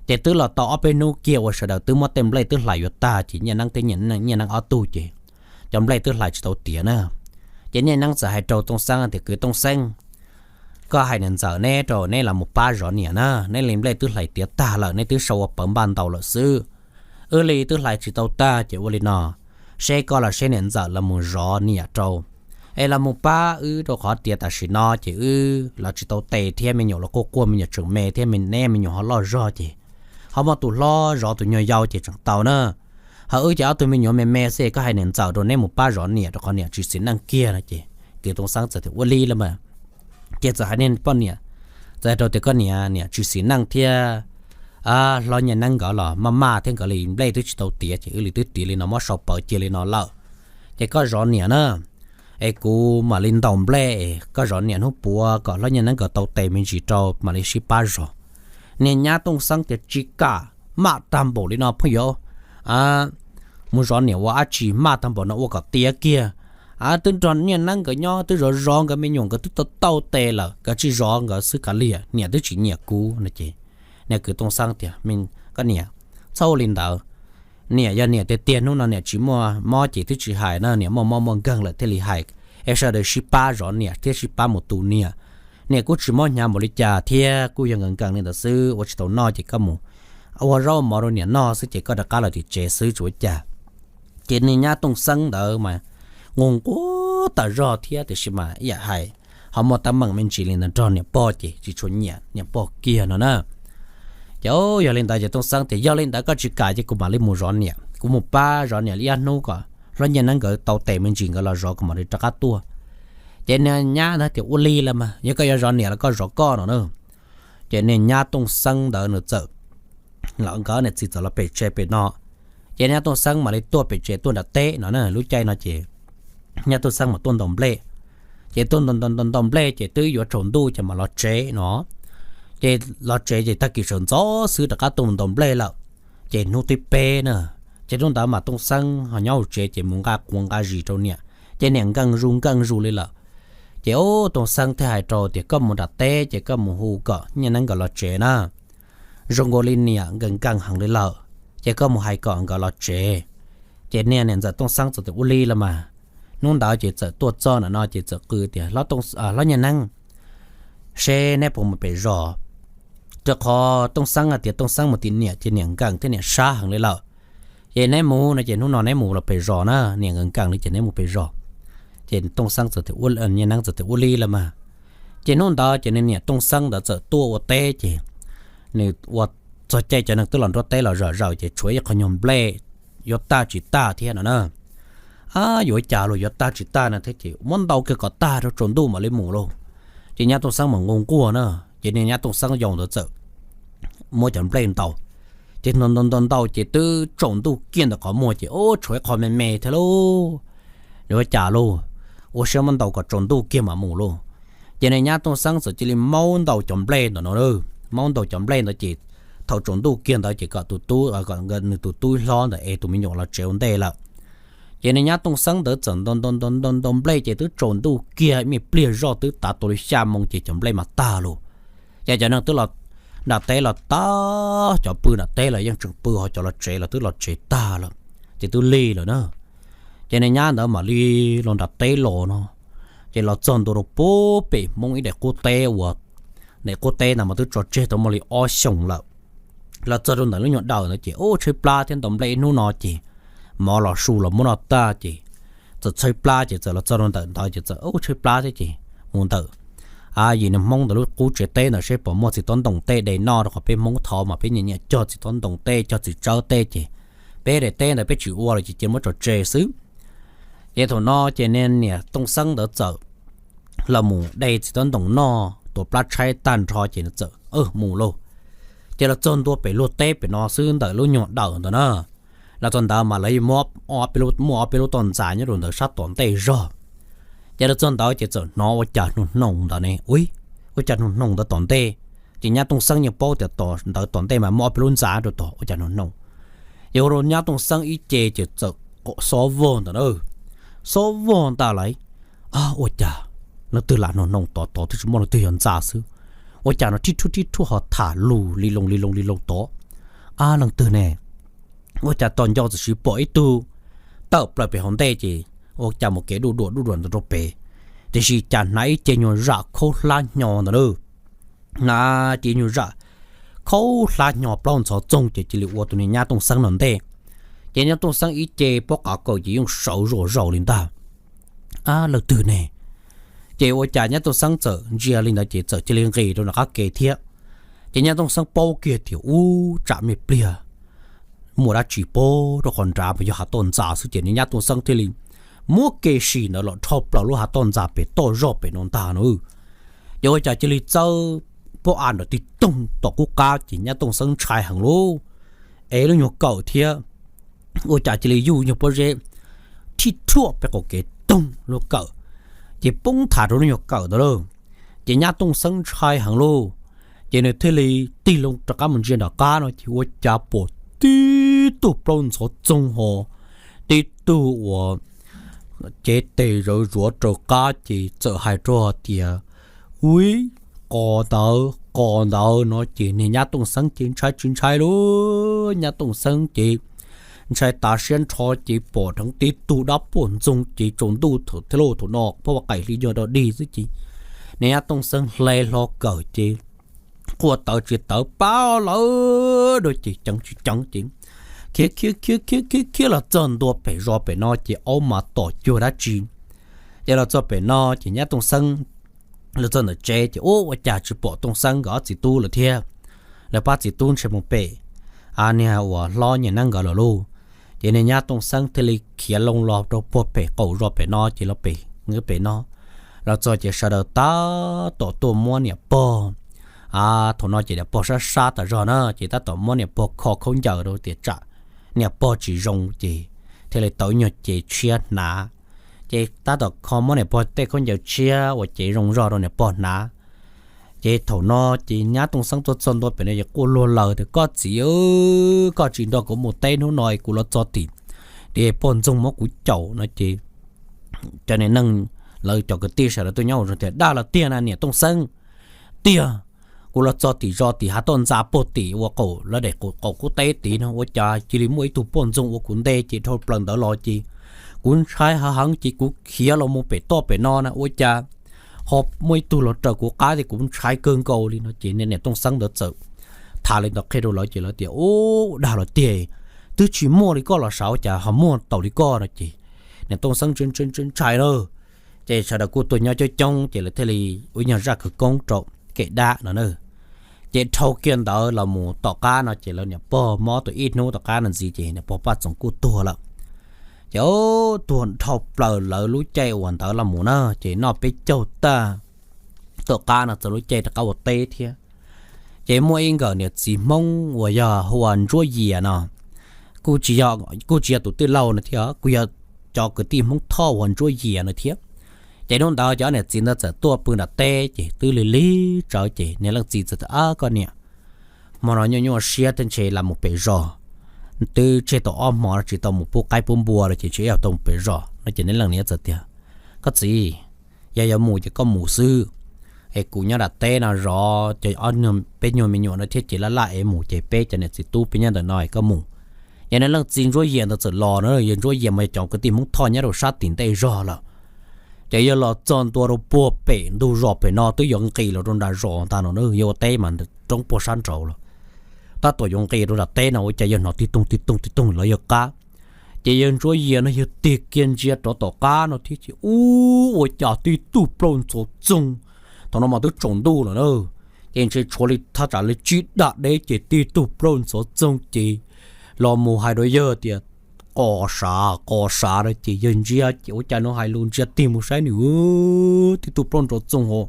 Ces twb los tau ob peb hnub kiag uas sawv daws twb muab tej nplej twb hlais yuav tag ces Nyiaj Neeb thiab Nyiaj Neeb ob tug ces cov nplej twb hlais tsis tau tiav na. Ces Nyiaj Neeb txawm hais rau Tooj Xeeb tias, Kwv Tooj Xeeb, koj hais niam ntxawm neb rau neb los mus pab zov niam na, neb li nplej twb hlais tiav tag lawm, neb twb sau ua pawv npaj ntau lawm xwb. Wb li twb hlais tsis tau tag ces ua li no, seb koj los seb niam ntxawm los mus zov niam rau, es los mus pab wb rau qhov tias tam sim no ces wb los tsis tau tes thiab me nyuam los quaj quaj, me nyuam tseem me thiab neb me nyuam ho loj zog ces ho muaj tus hlob zov tus nyuag yau ces tseem tau na. Ho wb ces ob tug me nyuam me me xwb, koj hais niam ntxawm rau neb mus pab zov niam rau qhov niam tsis xis neej kiag no ces Kwv Tooj Xeeb txawm tias, Ua li los mas. Ces txawm hais niag poj niam, txawm hais rau tias, Koj niam, niam tsis xis neej thiab hlob Nyiaj Neeb nkawd los maj maj thiab, nkawd li nplej twb tsis tau tiav ces wb li twb tiav li no muab sau pawv cia li no lawm. Ces koj zov niam na, es kuv mam li ntaus nplej, koj zov niam hnub puav kom hlob Nyiaj Neeb nkawd tau tes me ntsis rau mam li sib pab zov. Niag nyab Tooj Xeeb tias, Tsis kam, maj tag npaum li no pheej yuav mus zov niam ua dab tsi, maj tag npaum no ua kom tiav kiag. Twb nrog Nyiaj Neeb nkawd nyob twb zov zov nkawd me nyuam, nkawd twb tau tau tes lawm, nkawd tsis zov nkawd xwb kav liam, niam twb tsis nyiam kuv no ces niag Kwv Tooj Xeeb tias, Koj niam, txhob ua li ntawd. Niam yog niam tiag tiag, hnub no niam tsis muaj mob ces twb tsis hais na, niam muaj mob muaj nkeeg lawm thiaj li hais, es sawv daws sib pab zov niam thiab sib pab mus tu niam. Niam kuj tsis mob hnyav npaum li cas thiab, kuj yog nkees nkees li ntawd xwb, ua tsis tau noj ces koj mus ua zaub mov rau niam noj xwb ces koj rov qab los tim tsev xwb tsis ua cas. Ces niag nyab Tooj Xeeb ntawd mas nquag nquag tas zog thiab, tiam sis mas ib yam hais ho muaj teeb meem me ntsis li ntawd nrog niam pog ces tsis tshua nyiam niam pog kiag no na. Ces yog li ntawd ces Tooj Xeeb tias, Yog li ntawd koj tsis kam ces kuv mam li mus zov niam, kuv mus pab zov niam li ob hnub kom hlob Nyiaj Neeb nkawd tau tes me ntsis nkawd los zov kuv mam li rov qab tuaj. Ces niag nyab ntawd tias, Ua li los mas, yog koj yuav zov niam los koj zov koj no na. Ces niag nyab Tooj Xeeb ntawd nws txawm los, nkawd niam txiv txawm los pem tsev pem no. Ces nyab Tooj Xeeb mam li tuaj pem tsev tuaj nram teb no na, lub caij no ces nyab Tooj Xeeb mam tuaj ntaus nplej. Ces tuaj ntaus ntaus ntaus nplej ces twb yuav tsaus ntuj ces mam los tsev no. Ces los tsev ces tag kis sawv ntxov xwb rov qab tuaj mus ntaus nplej lawm. Ces hnub thib peb na, ces hnub ntawd mas Tooj Xeeb ho nyob hauv tsev ces mus nqa quav nqa zis rau niam, ces niam nkees zus nkees zus li lawm. Ces ub, Tooj Xeeb thiaj hais rau tias, Koj mus nram teb ces koj mus hu kom Nyiaj Neeb nkawd los tsev na. Zoo nkaus li niam nkees nkees heev li lawm, ces koj mus hais kom nkawd los tsev. Ces niag niam ntxawm Tooj Xeeb txawm tias, Ua li los mas. Hnub ntawd ces txawm tuaj txog ntawm no ces txawm qw tias, Hlob Nyiaj Neeb, seb neb puas mus pem zos? Rau qhov Tooj Xeeb hais tias Tooj Xeeb mus tim niam ces niam nkees thiab niam sab heev li lawm. Ces neb mus no ces hnub no neb mus los pem zos na, niam nkees nkees li ces neb mus pem zos. Ces Tooj Xeeb txawm tias, Nyiaj Neeb txawm tias, Ua li los mas. Ces hnub ntawd ces nws niam Tooj Xeeb ntawd txawm tuaj ua teb ces nws ua txog caij cov neeg twb los nruab teb los zom zaws ces tshuav ib qho nyuag nplej yuav tag tsis tag thiab no na. Yuav cas los yuav tag tsis tag no thiab ces muab ntaus kiag kom tag rau tsaus ntuj mam li mus lauj. Ces nyab Tooj Xeeb mas nquag nquag na, ces niag nyab Tooj Xeeb yau ntawd txawm muab cov nplej ntaus. Ces ntaus ntaus ntaus ces twb tsaus ntuj kiag ntawm qhov muag ces ub, tshuav ib qho me me thiab lauj. Yuav cas lauj, ua siab muab ntaus kom tsaus ntuj kiag mam mus lauj. Ces niag nyab Tooj Xeeb txawm cia li maub ntaus cov nplej ntawd no, maub ntaus cov nplej ntawd ces thaum tsaus ntuj kiag ntawd ces kom tus tub, nws tus tub hlob ntawd es tus me nyuam los tsev ua ntej lawm. Ces niag nyab Tooj Xeeb ntawd txawm ntaus ntaus ntaus ntaus nplej ces twb tsaus ntuj kiag, me pliag zoj twb tav tau li xya moo ces cov nplej mas tag lawm. Ces cov neeg twb los nram teb los tag, cov pw nram teb los yeej tseem pw, ho cov los tsev los twb los tsev tag lawm, ces twb lig lawm na. Ces niag nyab ntawd mam li los nram teb los no, ces los txog ntua rau pem Hmoob ib daim qub teb uas, daim qub teb ntawd mas twb tso tseg tau muaj li ob xyoos lawm. Los txog rau ntawm lub nyuag dawm ntawd ces ub, tshaib plab thiab, ntaus nplej ib hnub no ces mov los su los muab noj tag ces txawm tshaib plab ces txawm los txog rau ntawm ntawd ces txawm ub, tshaib plab thiab ces mus ntawm yim niag Hmoob ntawd lub qub tsev teb ntawd seb puas muaj txiv tob ntoos tej de noj rau qhov peb Hmoob thov mas peb nyiam nyiam cog txiv tob ntoos tej, cog txiv tsawb tej ces peb daim teb ntawd peb tsis ua lawm ces cia muab tso tseg xwb. Ces thaum no ces niag niam Tooj Xeeb ntawd txawm los mus de txiv tob ntoos noj tuav plab tshaib tag nrho ces txawm mus lauj. Ces los txog ntua pem luag teb pem no xwb ntawm lub nyuag dawm ntawd na, los txog ntawd mas lawv muaj ob peb lub toj ntxas nyob rau ntawd sab tom ntej zog. Ces los txog ntawd ces txawm hnov ua cas hnoos hnoos ntawd ne, ua cas hnoos hnoos ntawd tom ntej. Ces nyab Tooj Xeeb yeej paub tias tom ntawd tom ntej mas muaj ob peb lub ntxa rau tod, ua cas hnoos hnoos. Ces ua rau nyab Tooj Xeeb ib ce ces txawm xob vog ntawd na, xob vog ntawd lawm. Ua cas leej twg lam hnoos hnoos tod, tod twb tsis muaj leej twg, yog ntxa xwb. Ua cas no rhib rhuaj rhib rhuaj ho tham lus li loo li loo li loo tod. Ab, leej twg ne? Ua cas tos nco txawm sis pom ib tug tawm plaws pem hauv ntej ces ua cas mus kev duj duam duj duam ntawd rau pem, tiam sis cas hnav ib ce nyuag zam khaub hlab hnyo ntawd na. Hnav ce nyuag zam khaub hlab hnyo plaub ntxhov txoog ces cia li ua tus niag nyab Tooj Xeeb no ntej. Ces nyab Tooj Xeeb ib ce pob qav kaum ces yeej sawv zom zaws li ntag. Ab, leej twg ne? Ces ua cas nyab Tooj Xeeb txawm ntsia li ntawd ces txawm cia li nqis rau nram qab ke thiab. Ces nyab Tooj Xeeb paub kiag tias ub, tsam me pliag muaj dab tsi pog rau qhov nrad mas yog hav toj ntxas xwb ces niag nyab Tooj Xeeb thiaj li muab kev sim ntawd los dhau plaws lub hav toj ntxas pem toj zog pem no ntag no. Ces ua cas cia li txawb pob av nram tig toog tom qub qab ces nyab Tooj Xeeb ntshai heev lauj, es lub nyuag kawm thiab. Ua cas cia li yuj nyuag pob zeb rhib rhuaj pem qaum kev toog lub kawm, ces poob tham rau lub nyuag kawm ntawd lauj. Ces nyab Tooj Xeeb ntshai heev lauj, ces nws thiaj li tig loo rov qab mus ntsia nram qab no ces ua cas pom tib tug plaub ntxhov txoog ho, tib tug uas cev tes zawv zuav raws qab ces txawm hais rau hais tias, ui, qos ntawd, qos ntawd no ces niag nyab Tooj Xeeb ces ntshai tsis ntshai lauj, nyab Tooj Xeeb ces ntshai tas siab nrho ces pom dheev tib tug dab puaj ntxoog ces tsaus ntuj thiab lauj, thaum no poj qaim hli nyuag dog dig xwb ces niag nyab Tooj Xeeb hle hlo kawm ces quaj tawv tsis tawv pab lawv dua ces ceev tsis ceev ces khiav khiav khiav khiav khiav khiav los txog ntua pem zos pem no ces aub mas tom cuag dab tsi. Ces los txog pem no ces nyab Tooj Xeeb los txog ntawm tsev ces ub, ua cas tsis pom Tooj Xeeb nkawd ob txiv tub lawm thiab. Lawv pab txiv tub ntshe mus pem niag uas hlob Nyiaj Neeb nkawd lawm lauj. Ces niag nyab Tooj Xeeb thiaj li khiav loo los rau puag pem qaum zos pem no ces los pem, pem no los txog ces sawv daws tab tom tuaj muab niam pog, thaum no ces niam pog sab sab tas zog na ces tab tom muab niam pog kho khaub ncaws rau tias tsam niam pog tsis zoo ces thiaj li tau ib nyuag cev tshiab hnav. Ces tab tom kho muab niam pog tej khaub ncaws tshiab uas cev zoo zog rau niam pog hnav. Ces thaum no ces nyab Tooj Xeeb tuaj txog ntua pem no ces quaj luag laws tias, koj txiv, koj tsis nrog kuv mus teb hnub no kuv los txog tim, tias poj ntxoog muab kuv caum no ces cov niag neeg, lawv cov kwv tij sawv daws tuaj nyob ua zoo tias, dag los tiag na niam Tooj Xeeb, tiag, kuv los txog tim zos tim hav toj ntxa puag tim ua qaum lawv daim qaum qub teb tid no ua cas cia li muaj ib tug poj ntxoog ua kuv nte ces dhau plaws ntawd los ces kuv ntshai heev heev ces kuv khiav los mus pem toj pem no na ua cas ho muaj ib tug los raws kuv qab ces kuv ntshai kawg nkaus li no ces niam Tooj Xeeb ntawd txawm tham li ntawd qhia rau lawv ces lawv tias, ub, dag los tiag, twb tsis muaj li koj los sav ua cas ho muaj tau li koj no ces niam Tooj Xeeb ntshai na. Ces sawv daws kuj tuaj nyob coob coob ces lawv thiaj li ua nyuag zaj khawv koob rau kev dab no na. Ces dhau kiag ntawd los mus tom qab no ces lawv niam pog mob tau ib hnub tom qab no ntxiv ces niam pog Paj Txoos kuj tuag lawm. Ces tuag dhau plaws lawv lub caij uas ntawd los mus na ces noj peb caug tag, tom qab no txog lub caij rov qab ua teb thiab. Ces muaj ib nkawm niam txiv Hmoob uas yog hu ua Ntsuab Yias no, kuj tsis yog tus tij laug no thiab, kuj yog cov kwv tij Hmoob Thoj hu ua Ntsuab Yias no thiab. Ces hnub ntawd cov niam txiv ntawd txawm tuaj pw nram teb ces twb lig lig tsawv ces niag leej txiv txawm tias, ab, koj niam, hmo no nyuaj nyuaj siab thiab ntshe lam mus pem zos, twb tseg tau ob hmo tsis tau mus pub qaib pub npua lawm ces ntshe ib yam tau mus pem zos no ces neb leej niam txawm tias, Koj txiv, yog yuav mus ces koj mus xwb, es kuv nyob nram teb no zov cov peb nyuag me nyuam no thiab ces laj laj es mus ces peb cov niam txiv tub peb nyob ntawm no es koj mus. Yog neb leej txiv Ntsuab Yias ntawd txawm los na, yog Ntsuab Yias mas yog cov kwv tij Hmoob Thoj nyob rau sab tim ntej zog lawm. Ces yog los txog ntua rau puag pem ntug zos pem no twb yuav nqis los rau nram zos ntag no na, yog ua teb mas roob puag sab nraud lawm. Tab tom yuav nqis rau nram teb no ua cas yog hnov tig toog tig toog tig toog los yog qab. Ces yawg Ntsuab Yias no yog tig kiag ntsia rov tom qab no thiab ces ub ua cas tib tug plaub ntxhov txoog. Thaum no mas twb tsaus ntuj lawm na, ces ntshe tshuav li thaj tsam li tsib daj deb ces tib tug plaub ntxhov txoog ces los mus hais rau yawg tias, Qos sav, qos sav no ces yawg ntsia ces ua cas no hais lus ntsia tig mus saib nws, tib tug plaub ntxhov txoog ho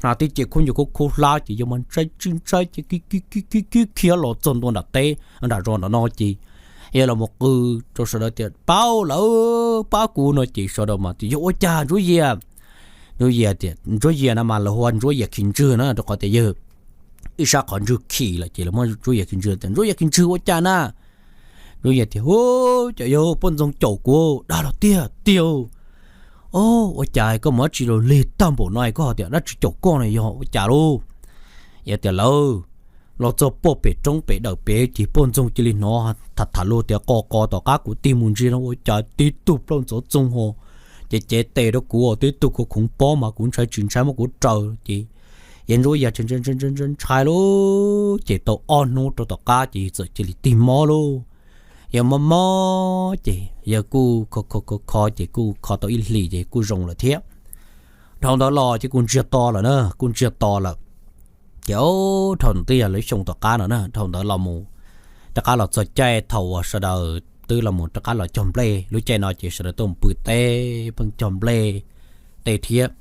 hnav tib ce khaub ncaws khaub khaub hlab ces yawg mas ntshai tsis ntshai ces kib kib kib khiav los txog ntua nram teb, nram zos nram no ces yawg los mus qw rau sawv daws tias, Pab lawm, pab kuv no ces sawv daws mas tias, Yog ua cas Ntsuab Yias? Ntsuab Yias tias, Ntsuab Yias no mas lawv hu ua Ntsuab Yias Khis Ntswg na rau qhov tias yawg ib sab qhov ntswg khis lawm ces lawv muab Ntsuab Yias Khis Ntswg tias, Ntsuab Yias Khis Ntswg ua cas na? Ntsuab Yias tias, Hu, cov yawg poj ntxoog caum kuv dag los tiag tiag. Ua cas koj mus dab tsi los lig tag npaum no koj ho tias dab tsi caum koj no yog ua cas lauj? Yawg tias, Lawv los txog puag pem roob pem dawm pem ces poj ntxoog cia li hnov tham tham luag tias qos qos tom qab kuv tig mus ntsia no ua cas tib tug plaub ntxhov txoog ho ces cev tes rau kuv, tib tug khoov pob mas kuv ntshai tsis ntshai muab kuv raws ces yawg Ntsuab Yias ntshai ntshai lauj, ces tau ob hnub rau tom qab ces txawm cia li tig mob lauj. Yawg mob mob ces yawg kuj kho kho kho kho ces kuj kho tau ib hlis ces kuj zoo lawm thiab. Dhau ntawd los ces kuj ntsiag to lawm na, kuj ntsiag to lawm. Ces dhau twb yog lub xyoo tom qab no na, dhau ntawd los mus rov qab los txog caij thaum uas sawv daws twb los mus rov qab los cog nplej, lub caij no ces sawv daws tuaj mus pw teb pheej cog nplej tej thiab.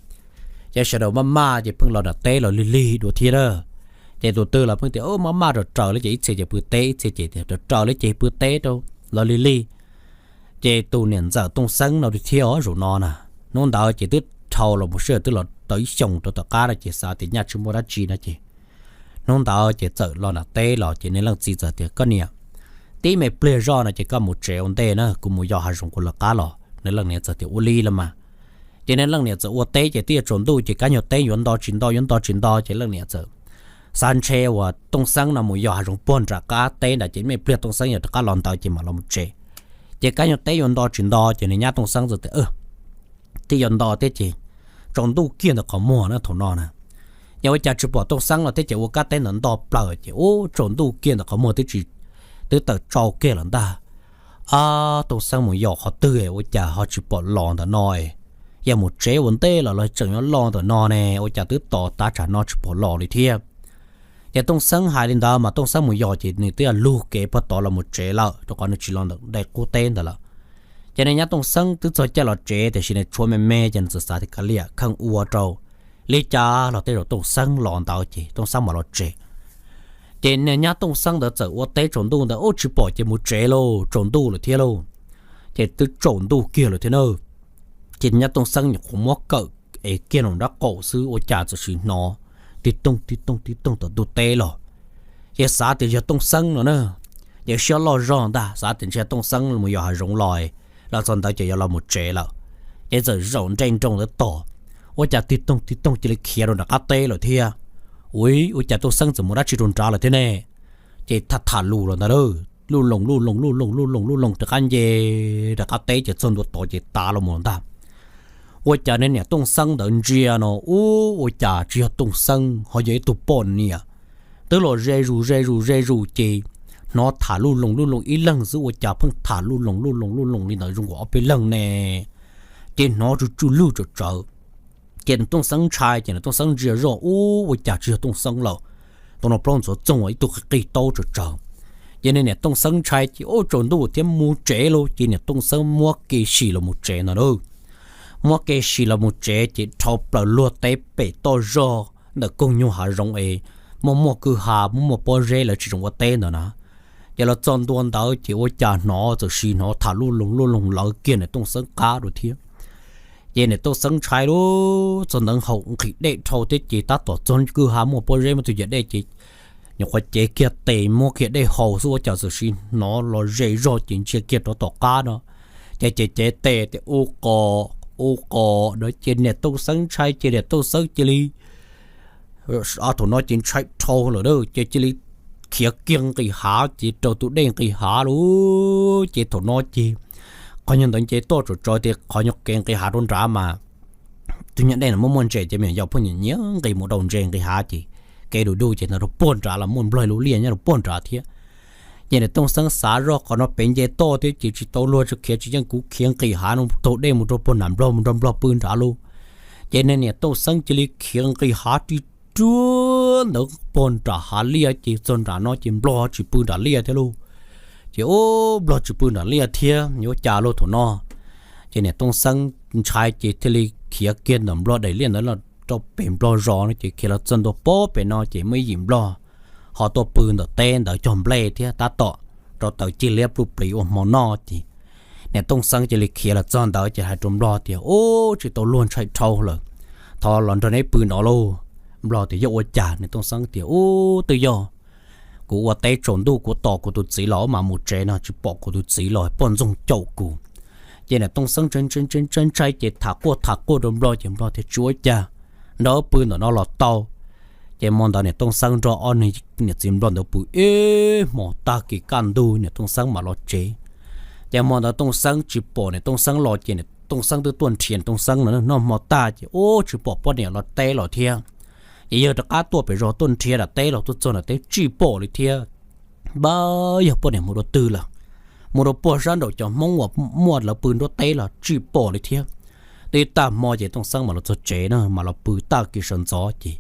Ces sawv daws maj maj ces pheej los nram teb los lig lig dua thiab na. Ces tus twg los pheej tias maj maj raws raws li ces ib txhia ces pw teb, ib txhia ces tias raws raws li ces pw teb rau los lig lig. Ces tus niam ntxawm Tooj Xeeb no thiab os, zaum no na, hnub ntawd ces twb dhau los mus sij hawm twb los tau ib xyoos rau tom qab no ces xav tias nyaj tsis muaj dab tsi no ces hnub ntawd ces txawm los nram teb los ces nws leej txiv txawm tias, Koj niam, tib me pliag zoj no ces koj mus tsev ua ntej na, kuv mus yos hav zoov kuv lawv qab los. Nws leej niam txawm tias, Ua li los mas. Ces nws leej niam txawm ua teb ces twb yuav tsaus ntuj ces kab nyuag teb yuav nto tsis nto yuav nto tsis nto ces leej niam txawm xav ntshe uas Tooj Xeeb no mus yos hav zoov puag nram qab teb nrad ces me pliag Tooj Xeeb yog rov qab los ntawd ces mam los mus tsev. Ces kab nyuag teb yuav nto tsis nto ces nws nyab Tooj Xeeb txawm tias, Twb yuav nto thiab ces tsaus ntuj kiag ntawm qhov muag na thaum no na. Yog ua cas tsis pom Tooj Xeeb los thiab ces ua kab teb ntawd nto plaws ces ub tsaus ntuj kiag ntawm qhov muag twb tsis, twb tawm tsau kiag lawm ntag. Ab, Tooj Xeeb mus yos qhov twg ua cas ho tsis pom los ntawm no? Yog mus tsev ua ntej los los tseem yuav los ntawm no ne, ua cas twb tos tav tsam no tsis pom los li thiab? Ces Tooj Xeeb hais li ntawd mas Tooj Xeeb mus yos ces nws twb yog lug kev puag tod los mus tsev lawm rau qhov nws tsis los ntawm nqe qub teb ntawd lawm. Ces nws nyab Tooj Xeeb twb txog caij los tsev tiam sis nws tshuav me me ces nws txawm xav tias kav liam kheej ua rau li cas los tej zaum Tooj Xeeb los ntawd ces Tooj Xeeb mam los tsev. Ces nws nyab Tooj Xeeb ntawd txawm ua teb tsaus ntuj ntawd ub tsis pom ces mus tsev lauj, tsaus ntuj lawm thiab lauj. Ces twb tsaus ntuj kiag lawm thiab na. Ces nyab Tooj Xeeb nyuam qhuav muab kawm es kiag nram nraub qaum xwb ua cas txawm sim hnov tig toog tig toog tig toog tom ntug teb los. Ces xav tias yog Tooj Xeeb no na, ces siab loj zog ntag xav tias ntshe Tooj Xeeb mus yos hav zoov los, los txog ntawd ces yuav los mus tsev lawm. Ces txawm zaum nree nroos ntawd tos, ua cas tig toog tig toog cia li khiav rau nram qab teb lawm thiab. Ua, ua cas Tooj Xeeb txawm mus dab tsi rau nrad lawm thiab ne? Ces tham tham lus los ntawd, luj loos luj loos luj loos luj loos luj loos rov qab nce rov qab teb ces txog ntua tod ces tav los mus ntag. Ua cas niam Tooj Xeeb ntawd ntsia no ub ua cas tsis yog Tooj Xeeb ho yog ib tug poj niam twb los ze zus ze zus ze zus ces hnov tham luj loos luj loos ib leeg xwb ua cas pheej tham luj loos luj loos luj loos li ntawd zoo nkaus ob peb leeg ne. Ces hnov tsw tsw lwj tsawv tsawv. Ces niam Tooj Xeeb ntshai ces niam Tooj Xeeb ntsia zoj ub ua cas tsis yog Tooj Xeeb lawm, tau no plaub ntxhuav txoog ib tug qig qig taub tsawv tsawv. Ces niam Tooj Xeeb ntshai ces ub tsaus ntuj thiab mus tsev lauj ces niam Tooj Xeeb muab kev sim los mus tsev ntag lauj. Muab kev sim los mus tsev ces dhau plaws luag teb pem toj zog ntawm koog nyuag hav zoov es muaj muaj kwj ha muaj muaj pob zeb lawv tsis zoo ua teb ntawd na. Ces los txog ntua ntawd ces ua cas hnov txawm sim hnov tham luj loos luj loos lawv kiag niam Tooj Xeeb qab dua thiab. Ces niam Tooj Xeeb ntshai lauj, txog ntawd haus nqhis dej dhau thiab ces tab tom txog kwj ha muaj pob zeb muaj tus yam dej ces Nyuam qhuav cev kiag tes muab kiag dej haus xwb ua cas txawm sim hnov los ze zog ces ntsia kiag rau tom qab no, ces cev cev tes tias u qos, u qos no ces niam Tooj Xeeb ntshai ces niam Tooj Xeeb cia li, thaum no ces ntshai dhau lawm ces cia li khiav kiag nqis hav ces raws tus dej nqis hav lauj. Ces thaum no ces qhov nyuag ntawd nce toj tsam tsawv tias qhov nyuag kev nqis hav rau nrad mas tus nyuag dej no muaj muaj ntses ces me nyuam yaus pheej nyiam nyiam nqis mus rau ntses nqis hav ces kev du du ces ntawd rau puag nrad los muaj nplog lub liaj nyob rau puag nrad thiab. Ces niam Tooj Xeeb xav zoj qhov no pem nce toj thiab ces tsis tau luag tsis khiav tsis yeej kuv khiav nqis hav no taug dej mus rau puag nram nplog mus nrog nplog pw nrad lauj. Ces niam Tooj Xeeb cia li khiav nqis hav ri ruag ntawd puag nram hav liaj ces txog nram no ces nplog tsis pw nram liaj thiab lauj. Ces ub, nplog tsis pw nram liaj thiab yuav cas lauj thaum no. Ces niam Tooj Xeeb ntshai ces thiaj li khiav kiag ntawm nplog daim liaj ntawd los rau pem nplog zos no ces khiav los txog ntua pob pem no ces muaj ib yim nplog ho tuaj pw ntawm teb ntawd cog nplej thiab tab tom rau taws cig liab pluj plis ua hmo noj ces niam Tooj Xeeb cia li khiav los txog ntawd ces hais rau nplog tias ub, tsis tau luag ntshai dhau lawm, thov los nrog neb pw no lauj. Nplog tias yog ua cas? Niam Tooj Xeeb tias ub, twb yog kuv ua teb tsaus ntuj kuv tos kuv tus txiv los mam mus tsev no tsis pom kuv tus txiv los poj ntxoog caum kuv. Ces niam Tooj Xeeb ntshai ntshai ces tham quaj tham quaj rau nplog ces nplog tias tsis ua cas, nrog wb pw ntawm no los tau. Ces hmo ntawd niam Tooj Xeeb nrog ob niag niam txiv nplog ntawd pw ib hmos tag kis kaj ntug niam Tooj Xeeb mam los tsev. Ces hmo ntawd Tooj Xeeb tsis pom niam Tooj Xeeb los ces niam Tooj Xeeb twb tuaj nrhiav niam Tooj Xeeb no noj hmo tag ces ub, tsis pom poj niam los teb los thiab. Ces yawg rov qab tuaj pem zos tuaj nrhiav nram teb los tuaj txog nram teb tsis pom li thiab. Npab yog poj niam mus rau twg lawm, mus rau puag sab nraum cov Hmoob uas muaj lawv pw nruab teb los tsis pom li thiab. Twb tag hmo ces Tooj Xeeb mam los txog tsev na, mam los pw tag kis sawv ntxov ces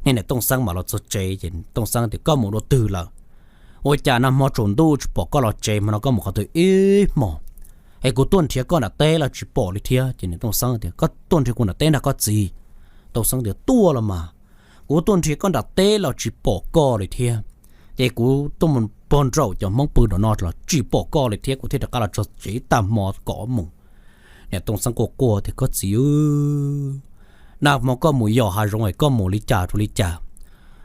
niam Tooj Xeeb mam los txog tsev ces Tooj Xeeb tias koj mus rau twg lawm? Ua cas nag hmo tsaus ntuj tsis pom koj los tsev, hmo no koj mus qhov twg ib hmos? Es kuv tuaj nrhiav koj nram teb los tsis pom li thiab. Ces niam Tooj Xeeb tias koj tuaj nrhiav kuv nram teb nrog koj txiv? Tooj Xeeb tias tuaj los mas, kuv tuaj nrhiav koj nram teb los tsis pom koj li thiab. Ces kuv tuaj mus puag nraum cov Hmoob pw nraum no los tsis pom koj li thiab, kuv thiaj rov qab los txog tsev tag hmo kom mus. Niam Tooj Xeeb quaj quaj tias koj txiv, nag hmo koj mus yos hav zoov es koj mus li cas rau li cas?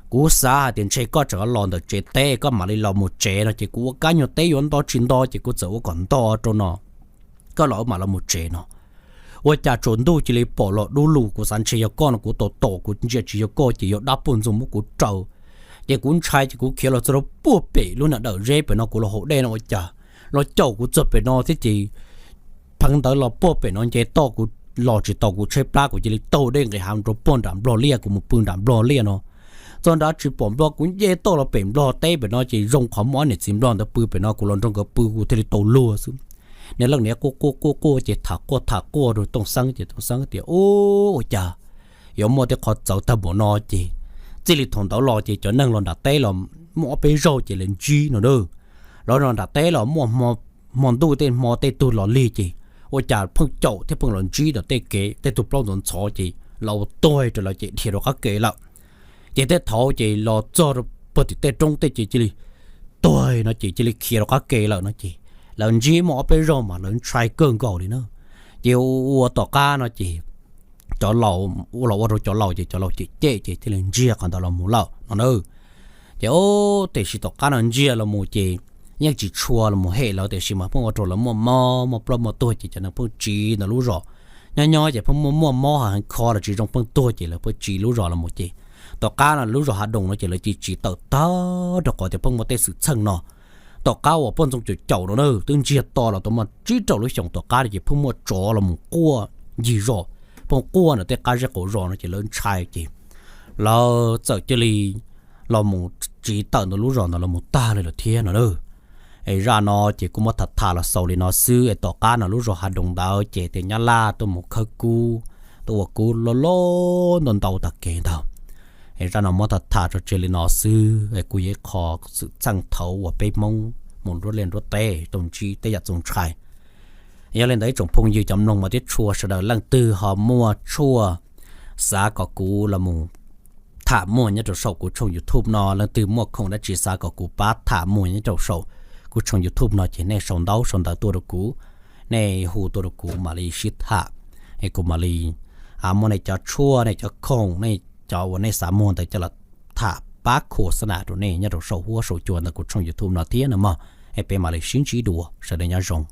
Kuv xav hais tias ntshe koj tseem los ntawm tsev teb koj mam li los mus tsev no ces kuv ua kab nyuag teb yuav nto tsis nto ces kuv txawm ua kom nto rau no, koj los wb mam los mus tsev no. Ua cas tsaus ntuj cia li pom los dub lug, kuv xav ntshe yog koj no kuv tos tos kuv ntsia tsis yog koj ces yog dab poj ntxoog muab kuv raws. Ces kuv ntshai ces kuv khiav los txog rau puag pem lub niag dawm zeb pem no kuv los haus dej no ua cas los caum kuv txog pem no thiab ces pheev ntawd los puag pem no nce toj kuv los tsis tau kuv tshaib plab kuv cia li taug dej nqis hav rau puag nram nplog liaj kuv mus pw nram nplog liaj no. Txog nrad tsis pom nplog kuv nce toj los pem nplog teb pem no ces zoo qhov muaj ob niam txiv nplog ntawd pw pem no kuv los nrog nkawd pw kuv thiaj li tau luag xwb. Niag leej niam quaj quaj quaj quaj ces tham quaj tham quaj rau Tooj Xeeb ces Tooj Xeeb tias ub, ua cas yuav muaj tej qhov txawv tag npaum no ces txij li thaum ntawd los ces cov neeg los nram teb los muaj ob peb zaug ces lawv ntsib no na. Lawv los nram teb los muaj hmo ntuj tej hmo tej tug los lig ces ua cas pheej caum thiab pheej los ntsib ntawm tej kev tej tug plaub ntxhov ntxhov ces los ua tuag rau lawv ces dhia rau qab ke lawm. Ces tej thaud ces los txog puag tim tej roob tej ces cia li tuag no ces cia li khiav rau qab ke lawm no ces lawv ntsib muaj ob peb zaug mas lawv ntshai kawg nkaus li na. Ces ua tom qab no ces cov laus, ua los ua rau cov laus ces cov laus cem cem ces thiaj li ntsiag qhov ntawd los mus lawm no na. Ces tiam sis tom qab no ntsiag los mus ces yeej tsis tshua los mus hem lawv tiam sis mas pheej ua rau lawv muaj mob muaj ploj muaj tuag ces cov neeg pheej tsiv ntawm lub zos. Nyob nyob ces pheej muaj muaj mob heev kho los tsis zoo pheej tuag ces lawv pheej tsiv lub zos los mus ces tom qab no lub zos Hav Doos no ces lawv tsiv tsiv tawm tag rau qhov tias pheej muaj tej xwm txheej no. Tom qab uas poj ntxoog caum caum no na twb ntsiag to los tau muaj tsib rau lub xyoos tom qab no ces pheej muaj tsov los mus quaj ncig zos, pheej quaj ntawm tej qab zej qaum zos no ces lawv ntshai ces lawv txawm cia li los mus tsiv tawm ntawm lub zos ntawd los mus tag li lawm thiab no na. Es zaj no ces kuv muab tham tham los xaus li no xwb es tom qab no lub zos Hav Doos ntawd ces tias Nyab Laj tuaj mus khawb kub, tuaj ua kub loj loj ntau ntau tag kev ntawd. Es zaj no muab tham tham tso tseg li no xwb es kuj yog ib qho xwm txheej thaud uas peb Hmoob mus nruab liaj nruab teb tau ntsib tej yam txaus ntshai. Yog li ntawd ib tsoom phooj ywg cov mloog mas thiab tshua sawv daws leej twg ho muaj tshuaj xav kom kuv los mus tham muag nyob rau saum kuv tshooj YouTube no, leej twg muaj khoom dab tsi xav kom kuv pab tham muag nyob rau saum kuv tshooj YouTube no ces nej sau ntaub sau ntawv tuaj rau kuv, nej hu tuaj rau kuv mam li sib tham, es kuv mam li muab nej cov tshuaj nej cov khoom nej cov uas nej xav muag ntawd coj los tham pab khos xas nas rau nej nyob rau saum huab saum cua ntawm kuv tshooj YouTube no thiab no mog. Es peb mam li sib ntsib dua, sawv daws nyob zoo.